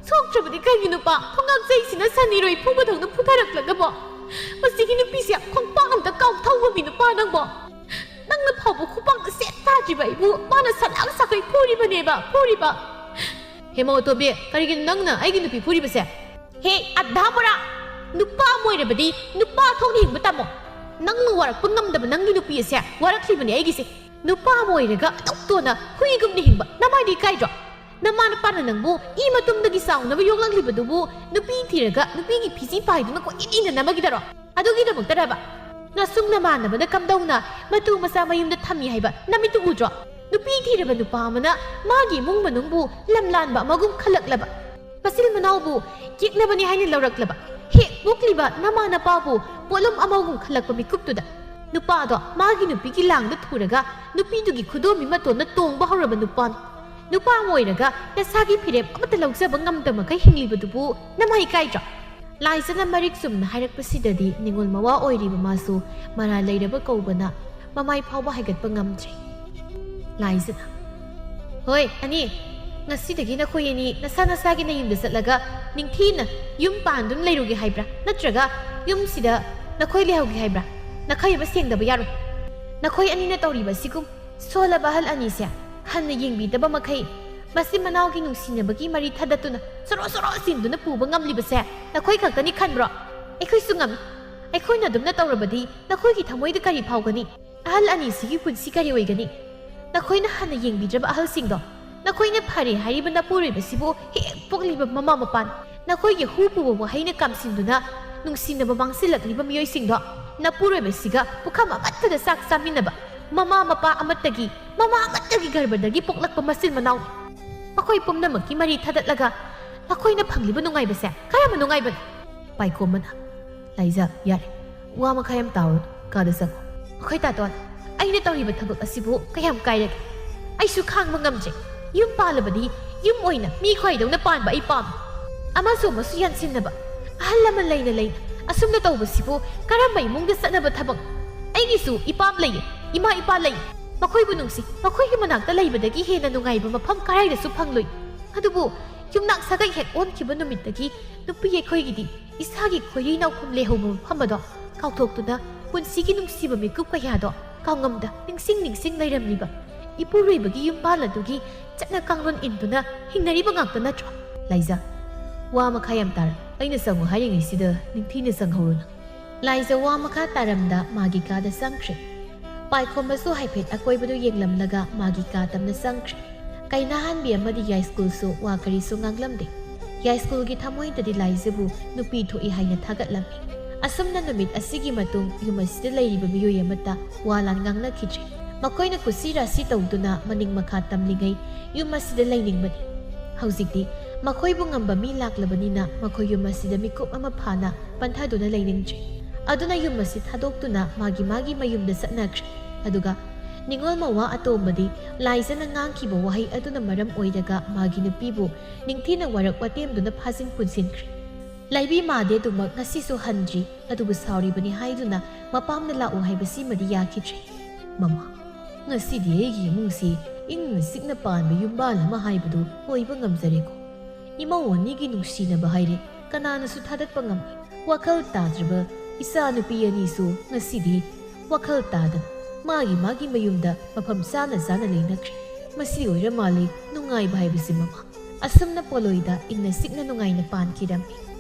"ꯁꯣꯛꯇ꯭ꯔꯕꯗꯤ ꯀꯩꯒꯤ ꯅꯨꯄꯥ? ꯊꯣꯡꯉꯥꯛꯆꯩꯁꯤꯅ ꯁꯟ ꯏꯔꯣꯏ ꯐꯨꯕꯗꯧꯅ ꯐꯨꯊꯔꯛꯂꯒꯕꯣ? ꯃꯁꯤꯒꯤ ꯅꯨꯄꯤꯁꯦ ꯈꯣꯡꯄꯥꯛ ꯑꯝꯇ ꯀꯥꯎꯊꯧꯕ ꯃꯤ ꯅꯨꯄꯥ ꯅꯪꯕꯣ꯫ ꯅꯪꯅ ꯐꯥꯎꯕ ꯈꯨꯄꯥꯛꯅ ꯁꯦꯠ ꯊꯥꯗ꯭ꯔꯤꯕ ꯑꯩꯕꯨ ꯃꯥꯅ ꯁꯂꯥꯛ ꯁꯥꯈꯩ ꯐꯨꯔꯤꯕꯅꯦꯕ, ꯐꯨꯔꯤꯕ꯫" "ꯍꯦꯃꯧ ꯑꯇꯣꯝꯕꯤ, ꯀꯔꯤꯒꯤꯅꯣ ꯅꯪꯅ ꯑꯩꯒꯤ ꯅꯨꯄꯤ ꯐꯨꯔꯤꯕꯁꯦ?" "ꯍꯦ ꯑꯙꯥ ꯃꯣꯔꯥ, ꯅꯨꯄꯥ ꯑꯃ ꯑꯣꯏꯔꯕꯗꯤ ꯅꯨꯄꯥ ꯊꯣꯛꯅ ꯍꯤꯡꯕ ꯇꯝꯃꯣ꯫ ꯅꯪꯅ ꯋꯥꯔꯛꯄ ꯉꯝꯗꯕ ꯅꯪꯒꯤ ꯅꯨꯄꯤ ꯑꯁꯦ ꯋꯥꯔꯛꯂꯤꯕꯅꯦ ꯑꯩꯒꯤꯁꯦ꯫ ꯅꯨꯄꯥ ꯑꯃ ꯑꯣꯏꯔꯒ ꯑꯗꯨꯛ ꯇꯣꯟꯅ ꯍꯨꯏꯒꯨꯝꯅ ꯍꯤꯡꯕ ꯅꯃꯥꯏꯗꯤ ꯏꯀꯥꯏꯗ꯭ꯔꯣ? ꯅꯃꯥ ꯅꯄꯥꯅ ꯅꯪꯕꯨ ꯏ ꯃꯇꯨꯝꯗꯒꯤ ꯆꯥꯎꯅꯕ ꯌꯣꯛꯂꯛꯂꯤꯕꯗꯨꯕꯨ ꯅꯨꯄꯤ ꯊꯤꯔꯒ ꯅꯨꯄꯤꯒꯤ ꯐꯤꯖꯤ ꯄꯥꯏꯗꯨꯅ ꯀꯣꯏꯏꯟ ꯏꯟꯅꯅꯕꯒꯤꯗꯔꯣ? ꯑꯗꯨꯒꯤꯗꯃꯛꯇꯔꯕ? ꯅꯁꯨꯡ ꯅꯃꯥꯟꯅꯕꯅ ꯀꯝꯗꯧꯅ ꯃꯇꯨ ꯃꯆꯥ ꯃꯌꯨꯝꯗ ꯊꯝꯃꯤ ꯍꯥꯏꯕ ꯅꯃꯤꯠꯇꯨ ꯎꯗ꯭ꯔꯣ? ꯅꯨꯄꯤ ꯊꯤꯔꯕ ꯅꯨꯄꯥ ꯑꯃꯅ ꯃꯥꯒꯤ ꯏꯃꯨꯡ ꯃꯅꯨꯡꯕꯨ ꯂꯝꯂꯥꯟꯕ ꯑꯃꯒꯨꯝ ꯈꯜꯂꯛꯂꯕ, ꯃꯆꯤꯟ ꯃꯅꯥꯎꯕꯨ ꯌꯦꯛꯅꯕꯅꯤ ꯍꯥꯏꯅ ꯂꯧꯔꯛꯂꯕ, ꯍꯦꯛ ꯄꯣꯛꯂꯤꯕ ꯅꯃꯥ ꯅꯄꯥꯕꯨ ꯄꯣꯠꯂꯨꯝ ꯑꯃꯒꯨꯝ ꯈꯜꯂꯛꯄ ꯃꯤꯀꯨꯞꯇꯨꯗ ꯅꯨꯄꯥꯗꯣ ꯃꯥꯒꯤ ꯅꯨꯄꯤꯒꯤ ꯂꯥꯡꯗ ꯊꯨꯔꯒ ꯅꯨꯄꯤꯗꯨꯒꯤ ꯈꯨꯗꯣꯝꯕꯤ ꯃꯇꯣꯟꯗ ꯇꯣꯡꯕ ꯍꯧꯔꯕ ꯅꯨꯄꯥꯅꯤ꯫ ꯅꯨꯄꯥ ꯑꯃ ꯑꯣꯏꯔꯒ ꯅꯁꯥꯒꯤ ꯐꯤꯔꯦꯞ ꯑꯃꯠꯇ ꯂꯧꯖꯕ ꯉꯝꯗꯕ ꯃꯈꯩ ꯍꯤꯡꯂꯤꯕꯗꯨꯕꯨ ꯅꯃꯥꯏ ꯏꯀꯥꯏꯗ꯭ꯔꯣ?" ꯂꯥꯏꯖꯅ ꯃꯔꯤꯛ ꯆꯨꯝꯅ ꯍꯥꯏꯔꯛꯄꯁꯤꯗꯗꯤ ꯅꯤꯉꯣꯜ ꯃꯋꯥ ꯑꯣꯏꯔꯤꯕ ꯃꯥꯁꯨ ꯃꯔꯥꯜ ꯂꯩꯔꯕ ꯀꯧꯕꯅ ꯃꯃꯥꯏ ꯐꯥꯎꯕ ꯍꯥꯏꯒꯠꯄ ꯉꯝꯗ꯭ꯔꯦ꯫ ꯂꯥꯏꯖꯅ, "ꯍꯣꯏ ꯑꯅꯤ, ꯉꯁꯤꯗꯒꯤ ꯅꯈꯣꯏ ꯑꯅꯤ ꯅꯁꯥ ꯅꯁꯥꯒꯤ ꯅꯌꯨꯝꯗ ꯆꯠꯂꯒ ꯅꯤꯡꯊꯤꯅ ꯌꯨꯝ ꯄꯥꯟꯗꯨꯅ ꯂꯩꯔꯨꯒꯦ ꯍꯥꯏꯕ꯭ꯔꯥ? ꯅꯠꯇ꯭ꯔꯒ ꯌꯨꯝꯁꯤꯗ ꯅꯈꯣꯏ ꯂꯩꯍꯧꯒꯦ ꯍꯥꯏꯕ꯭ꯔꯥ? ꯅꯈꯩ ꯑꯃ ꯁꯦꯡꯗꯕ ꯌꯥꯔꯣꯏ꯫ ꯅꯈꯣꯏ ꯑꯅꯤꯅ ꯇꯧꯔꯤꯕ ꯑꯁꯤꯒꯨꯝ ꯁꯣꯜꯂꯕ ꯑꯍꯜ ꯑꯅꯤꯁꯦ ꯍꯟꯅ ꯌꯦꯡꯕꯤꯗꯕ ꯃꯈꯩ ꯃꯆꯤꯟ ꯃꯅꯥꯎꯒꯤ ꯅꯨꯡꯁꯤꯅꯕꯒꯤ ꯃꯔꯤ ꯊꯗꯠꯇꯨꯅ ꯁꯣꯔꯣ ꯁꯣꯔꯣ ꯆꯤꯟꯗꯨꯅ ꯄꯨꯕ ꯉꯝꯂꯤꯕꯁꯦ ꯅꯈꯣꯏ ꯈꯛꯇꯅꯤ ꯈꯟꯕ꯭ꯔꯣ? ꯑꯩꯈꯣꯏꯁꯨ ꯉꯝꯃꯤ꯫ ꯑꯩꯈꯣꯏꯅ ꯑꯗꯨꯝꯅ ꯇꯧꯔꯕꯗꯤ ꯅꯈꯣꯏꯒꯤ ꯊꯃꯣꯏꯗ ꯀꯔꯤ ꯐꯥꯎꯒꯅꯤ? ꯑꯍꯜ ꯑꯅꯤꯁꯤꯒꯤ ꯄꯨꯟꯁꯤ ꯀꯔꯤ ꯑꯣꯏꯒꯅꯤ? ꯅꯈꯣꯏꯅ ꯍꯟꯅ ꯌꯦꯡꯕꯤꯗ꯭ꯔꯕ ꯑꯍꯜꯁꯤꯡꯗꯣ, ꯅꯈꯣꯏꯅ ꯐꯔꯦ ꯍꯥꯏꯔꯤꯕ ꯅꯄꯨꯔꯣꯏꯕꯁꯤꯕꯨ ꯍꯦꯛ ꯄꯣꯛꯂꯤꯕ ꯃꯃꯥ ꯃꯄꯥꯅꯤ꯫ ꯅꯈꯣꯏꯒꯤ ꯍꯨ ꯄꯨꯕ ꯋꯥꯍꯩꯅ ꯀꯥꯝꯁꯤꯟꯗꯨꯅ ꯅꯨꯡꯁꯤꯅꯕ ꯃꯥꯡꯁꯤꯜꯂꯛꯂꯤꯕ ꯃꯤꯑꯣꯏꯁꯤꯡꯗꯣ, ꯅꯄꯨꯔꯣꯏꯕꯁꯤꯒ ꯄꯨꯈꯝ ꯑꯃꯠꯇꯗ ꯆꯥꯛ ꯆꯥꯃꯤꯟꯅꯕ ꯃꯃꯥ ꯃꯄꯥ ꯑꯃꯠꯇꯒꯤ, ꯃꯃꯥ ꯑꯃꯠꯇꯒꯤ ꯒꯔꯚꯗꯒꯤ ꯄꯣꯛꯂꯛꯄ ꯃꯆꯤꯟ ꯃꯅꯥꯎꯅꯤ꯫ ꯃꯈꯣꯏ ꯄꯨꯝꯅꯃꯛꯀꯤ ꯃꯔꯤ ꯊꯗꯠꯂꯒ ꯅꯈꯣꯏꯅ ꯐꯪꯂꯤꯕ ꯅꯨꯡꯉꯥꯏꯕꯁꯦ ꯀꯔꯝꯕ ꯅꯨꯡꯉꯥꯏꯕꯅꯣ? ꯄꯥꯏꯈꯣꯝꯕꯅ, "ꯂꯥꯏꯖ, ꯌꯥꯔꯦ, ꯋꯥ ꯃꯈꯥ ꯌꯥꯝ ꯇꯥꯔꯨꯅꯨ, ꯀꯥꯗ ꯆꯪꯉꯣ꯫" ꯑꯩꯈꯣꯏ ꯇꯥꯇꯣꯟ, ꯑꯩꯅ ꯇꯧꯔꯤꯕ ꯊꯕꯛ ꯑꯁꯤꯕꯨ ꯀꯌꯥꯝ ꯀꯥꯏꯔꯒꯦ? ꯑꯩꯁꯨ ꯈꯥꯡꯕ ꯉꯝꯗ꯭ꯔꯦ꯫ ꯌꯨꯝ ꯄꯥꯜꯂꯕꯗꯤ ꯌꯨꯝ ꯑꯣꯏꯅ ꯃꯤ ꯈ꯭ꯋꯥꯏꯗꯧꯅ ꯄꯥꯟꯕ ꯑꯩ ꯄꯥꯝꯃꯤ꯫ ꯑꯃꯁꯨ ꯑꯃꯁꯨ ꯌꯥꯟꯁꯤꯟꯅꯕ, ꯑꯍꯜ ꯂꯃꯟ ꯂꯩꯅ ꯂꯩꯅ ꯑꯁꯨꯝꯅ ꯇꯧꯕꯁꯤꯕꯨ ꯀꯔꯝꯕ ꯏꯃꯨꯡꯗ ꯆꯠꯅꯕ ꯊꯕꯛ? ꯑꯩꯒꯤꯁꯨ ꯏꯄꯥꯝ ꯂꯩꯌꯦ, ꯏꯃꯥ ꯏꯄꯥ ꯂꯩ꯫ ꯃꯈꯣꯏꯕꯨ ꯅꯨꯡꯁꯤ꯫ ꯃꯈꯣꯏꯒꯤ ꯃꯅꯥꯛꯇ ꯂꯩꯕꯗꯒꯤ ꯍꯦꯟꯅ ꯅꯨꯡꯉꯥꯏꯕ ꯃꯐꯝ ꯀꯔꯥꯏꯗꯁꯨ ꯐꯪꯂꯣꯏ꯫ ꯑꯗꯨꯕꯨ ꯌꯨꯝꯅꯥꯛ ꯁꯥꯒꯩ ꯍꯦꯛ ꯑꯣꯟꯈꯤꯕ ꯅꯨꯃꯤꯠꯇꯒꯤ ꯅꯨꯄꯤ ꯑꯩꯈꯣꯏꯒꯤꯗꯤ ꯏꯁꯥꯒꯤ ꯈꯣꯏꯔꯤ ꯅꯥꯎꯐꯝ ꯂꯩꯍꯧꯕ ꯃꯐꯝ ꯑꯗꯣ ꯀꯥꯎꯊꯣꯛꯇꯨꯅ ꯄꯨꯟꯁꯤꯒꯤ ꯅꯨꯡꯁꯤꯕ ꯃꯤꯀꯨꯞ ꯀꯌꯥꯗꯣ ꯀꯥꯎꯉꯝꯗ ꯅꯤꯡꯁꯤꯡ ꯅꯤꯡꯁꯤꯡ ꯂꯩꯔꯝꯂꯤꯕ ꯏꯄꯨꯔꯣꯏꯕꯒꯤ ꯌꯨꯝꯕꯥꯜ ꯑꯗꯨꯒꯤ ꯆꯠꯅ ꯀꯥꯡꯂꯣꯟ ꯏꯟꯗꯨꯅ ꯍꯤꯡꯅꯔꯤꯕ ꯉꯥꯛꯇ ꯅꯠꯇ꯭ꯔꯣ? ꯂꯥꯏꯖ, ꯋꯥ ꯃꯈꯥ ꯌꯥꯝ ꯇꯥꯔꯦ꯫ ꯑꯩꯅ ꯆꯪꯉꯨ ꯍꯥꯏꯔꯤꯉꯩꯁꯤꯗ ꯅꯤꯡꯊꯤꯅ ꯆꯪꯍꯧꯔꯨꯅꯨ꯫ ꯂꯥꯏꯖ ꯋꯥ ꯃꯈꯥ ꯇꯥꯔꯝꯗ ꯃꯥꯒꯤ ꯀꯥꯗ ꯆꯪꯈ꯭ꯔꯦ꯫ ꯄꯥꯏꯈꯣꯝꯕꯁꯨ ꯍꯥꯏꯐꯦꯠ ꯑꯀꯣꯏꯕꯗꯨ ꯌꯦꯡꯂꯝꯂꯒ ꯃꯥꯒꯤ ꯀꯥ ꯇꯝꯅ ꯆꯪꯈ꯭ꯔꯦ꯫ ꯀꯩꯅꯥꯍꯟꯕꯤ ꯑꯃꯗꯤ ꯌꯥꯏꯁ꯭ꯀꯨꯜꯁꯨ ꯋꯥ ꯀꯔꯤꯁꯨ ꯉꯥꯡꯂꯝꯗꯦ꯫ ꯌꯥꯏꯁ꯭ꯀꯨꯜꯒꯤ ꯊꯃꯣꯏꯗꯗꯤ ꯂꯥꯏꯖꯕꯨ ꯅꯨꯄꯤ ꯊꯣꯛꯏ ꯍꯥꯏꯅ ꯊꯥꯒꯠꯂꯝꯃꯤ꯫ ꯑꯁꯨꯝꯅ ꯅꯨꯃꯤꯠ ꯑꯁꯤꯒꯤ ꯃꯇꯨꯡ ꯌꯨꯝ ꯑꯁꯤꯗ ꯂꯩꯔꯤꯕ ꯃꯤꯑꯣꯏ ꯑꯃꯠꯇ ꯋꯥ ꯂꯥꯟ ꯉꯥꯡꯅꯈꯤꯗ꯭ꯔꯦ꯫ ꯃꯈꯣꯏꯅ ꯀꯨꯁꯤ ꯔꯥꯁꯤ ꯇꯧꯗꯨꯅ ꯃꯅꯤꯡ ꯃꯈꯥ ꯇꯝꯂꯤꯉꯩ ꯌꯨꯝ ꯑꯁꯤꯗ ꯂꯩꯅꯤꯡꯕꯅꯤ꯫ ꯍꯧꯖꯤꯛꯇꯤ ꯃꯈꯣꯏꯕꯨ ꯉꯝꯕ ꯃꯤ ꯂꯥꯛꯂꯕꯅꯤꯅ ꯃꯈꯣꯏ ꯌꯨꯝ ꯑꯁꯤꯗ ꯃꯤꯀꯨꯞ ꯑꯃ ꯐꯥꯅ ꯄꯟꯊꯗꯨꯅ ꯂꯩꯅꯤꯡꯗ꯭ꯔꯦ꯫ ꯑꯗꯨꯅ ꯌꯨꯝ ꯑꯁꯤ ꯊꯥꯗꯣꯛꯇꯨꯅ ꯃꯥꯒꯤ ꯃꯥꯒꯤ ꯃꯌꯨꯝꯗ ꯆꯠꯅꯈ꯭ꯔꯦ꯫ ꯑꯗꯨꯒ ꯅꯤꯉꯣꯜ ꯃꯋꯥ ꯑꯇꯣꯝꯕꯗꯤ ꯂꯥꯏꯖꯅ ꯉꯥꯡꯈꯤꯕ ꯋꯥꯍꯩ ꯑꯗꯨꯅ ꯃꯔꯝ ꯑꯣꯏꯔꯒ ꯃꯥꯒꯤ ꯅꯨꯄꯤꯕꯨ ꯅꯤꯡꯊꯤꯅ ꯋꯥꯔꯛ ꯋꯥꯇꯦꯝꯗꯨꯅ ꯐꯥꯖꯤꯟ ꯄꯨꯟꯁꯤꯟꯈ꯭ꯔꯦ꯫ ꯂꯥꯏꯕꯤ ꯃꯥꯗꯦ ꯑꯗꯨꯃꯛ ꯉꯁꯤꯁꯨ ꯍꯟꯗ꯭ꯔꯤ, ꯑꯗꯨꯕꯨ ꯁꯥꯎꯔꯤꯕꯅꯤ ꯍꯥꯏꯗꯨꯅ ꯃꯄꯥꯝꯗ ꯂꯥꯛꯎ ꯍꯥꯏꯕꯁꯤꯃꯗꯤ ꯌꯥꯈꯤꯗ꯭ꯔꯦ꯫ ꯃꯃꯥ, ꯉꯁꯤꯗꯤ ꯑꯩꯒꯤ ꯏꯃꯨꯡꯁꯤ ꯏꯪꯅ ꯆꯤꯛꯅ ꯄꯥꯟꯕ ꯌꯨꯝꯕꯥꯜ ꯑꯃ ꯍꯥꯏꯕꯗꯨ ꯑꯣꯏꯕ ꯉꯝꯖꯔꯦꯀꯣ꯫ ꯏꯃꯧ ꯑꯅꯤꯒꯤ ꯅꯨꯡꯁꯤꯅꯕ ꯍꯥꯏꯔꯦ ꯀꯅꯥꯅꯁꯨ ꯊꯥꯗꯠꯄ ꯉꯝꯃꯤ꯫ ꯋꯥꯈꯜ ꯇꯥꯗ꯭ꯔꯕ ꯏꯆꯥ ꯅꯨꯄꯤ ꯑꯅꯤꯁꯨ ꯉꯁꯤꯗꯤ ꯋꯥꯈꯜ ꯇꯥꯗꯅ ꯃꯥꯒꯤ ꯃꯥꯒꯤ ꯃꯌꯨꯝꯗ ꯃꯐꯝ ꯆꯥꯅ ꯆꯥꯅ ꯂꯩꯅꯈ꯭ꯔꯦ꯫ ꯃꯁꯤ ꯑꯣꯏꯔ ꯃꯥꯜꯂꯦ ꯅꯨꯡꯉꯥꯏꯕ ꯍꯥꯏꯕꯁꯤ ꯃꯃꯥ꯫ ꯑꯁꯨꯝꯅ ꯄꯣꯂꯣꯏꯗ ꯏꯪꯅ ꯆꯤꯛꯅ ꯅꯨꯡꯉꯥꯏꯅ ꯄꯥꯟꯈꯤꯔꯝꯃꯤ꯫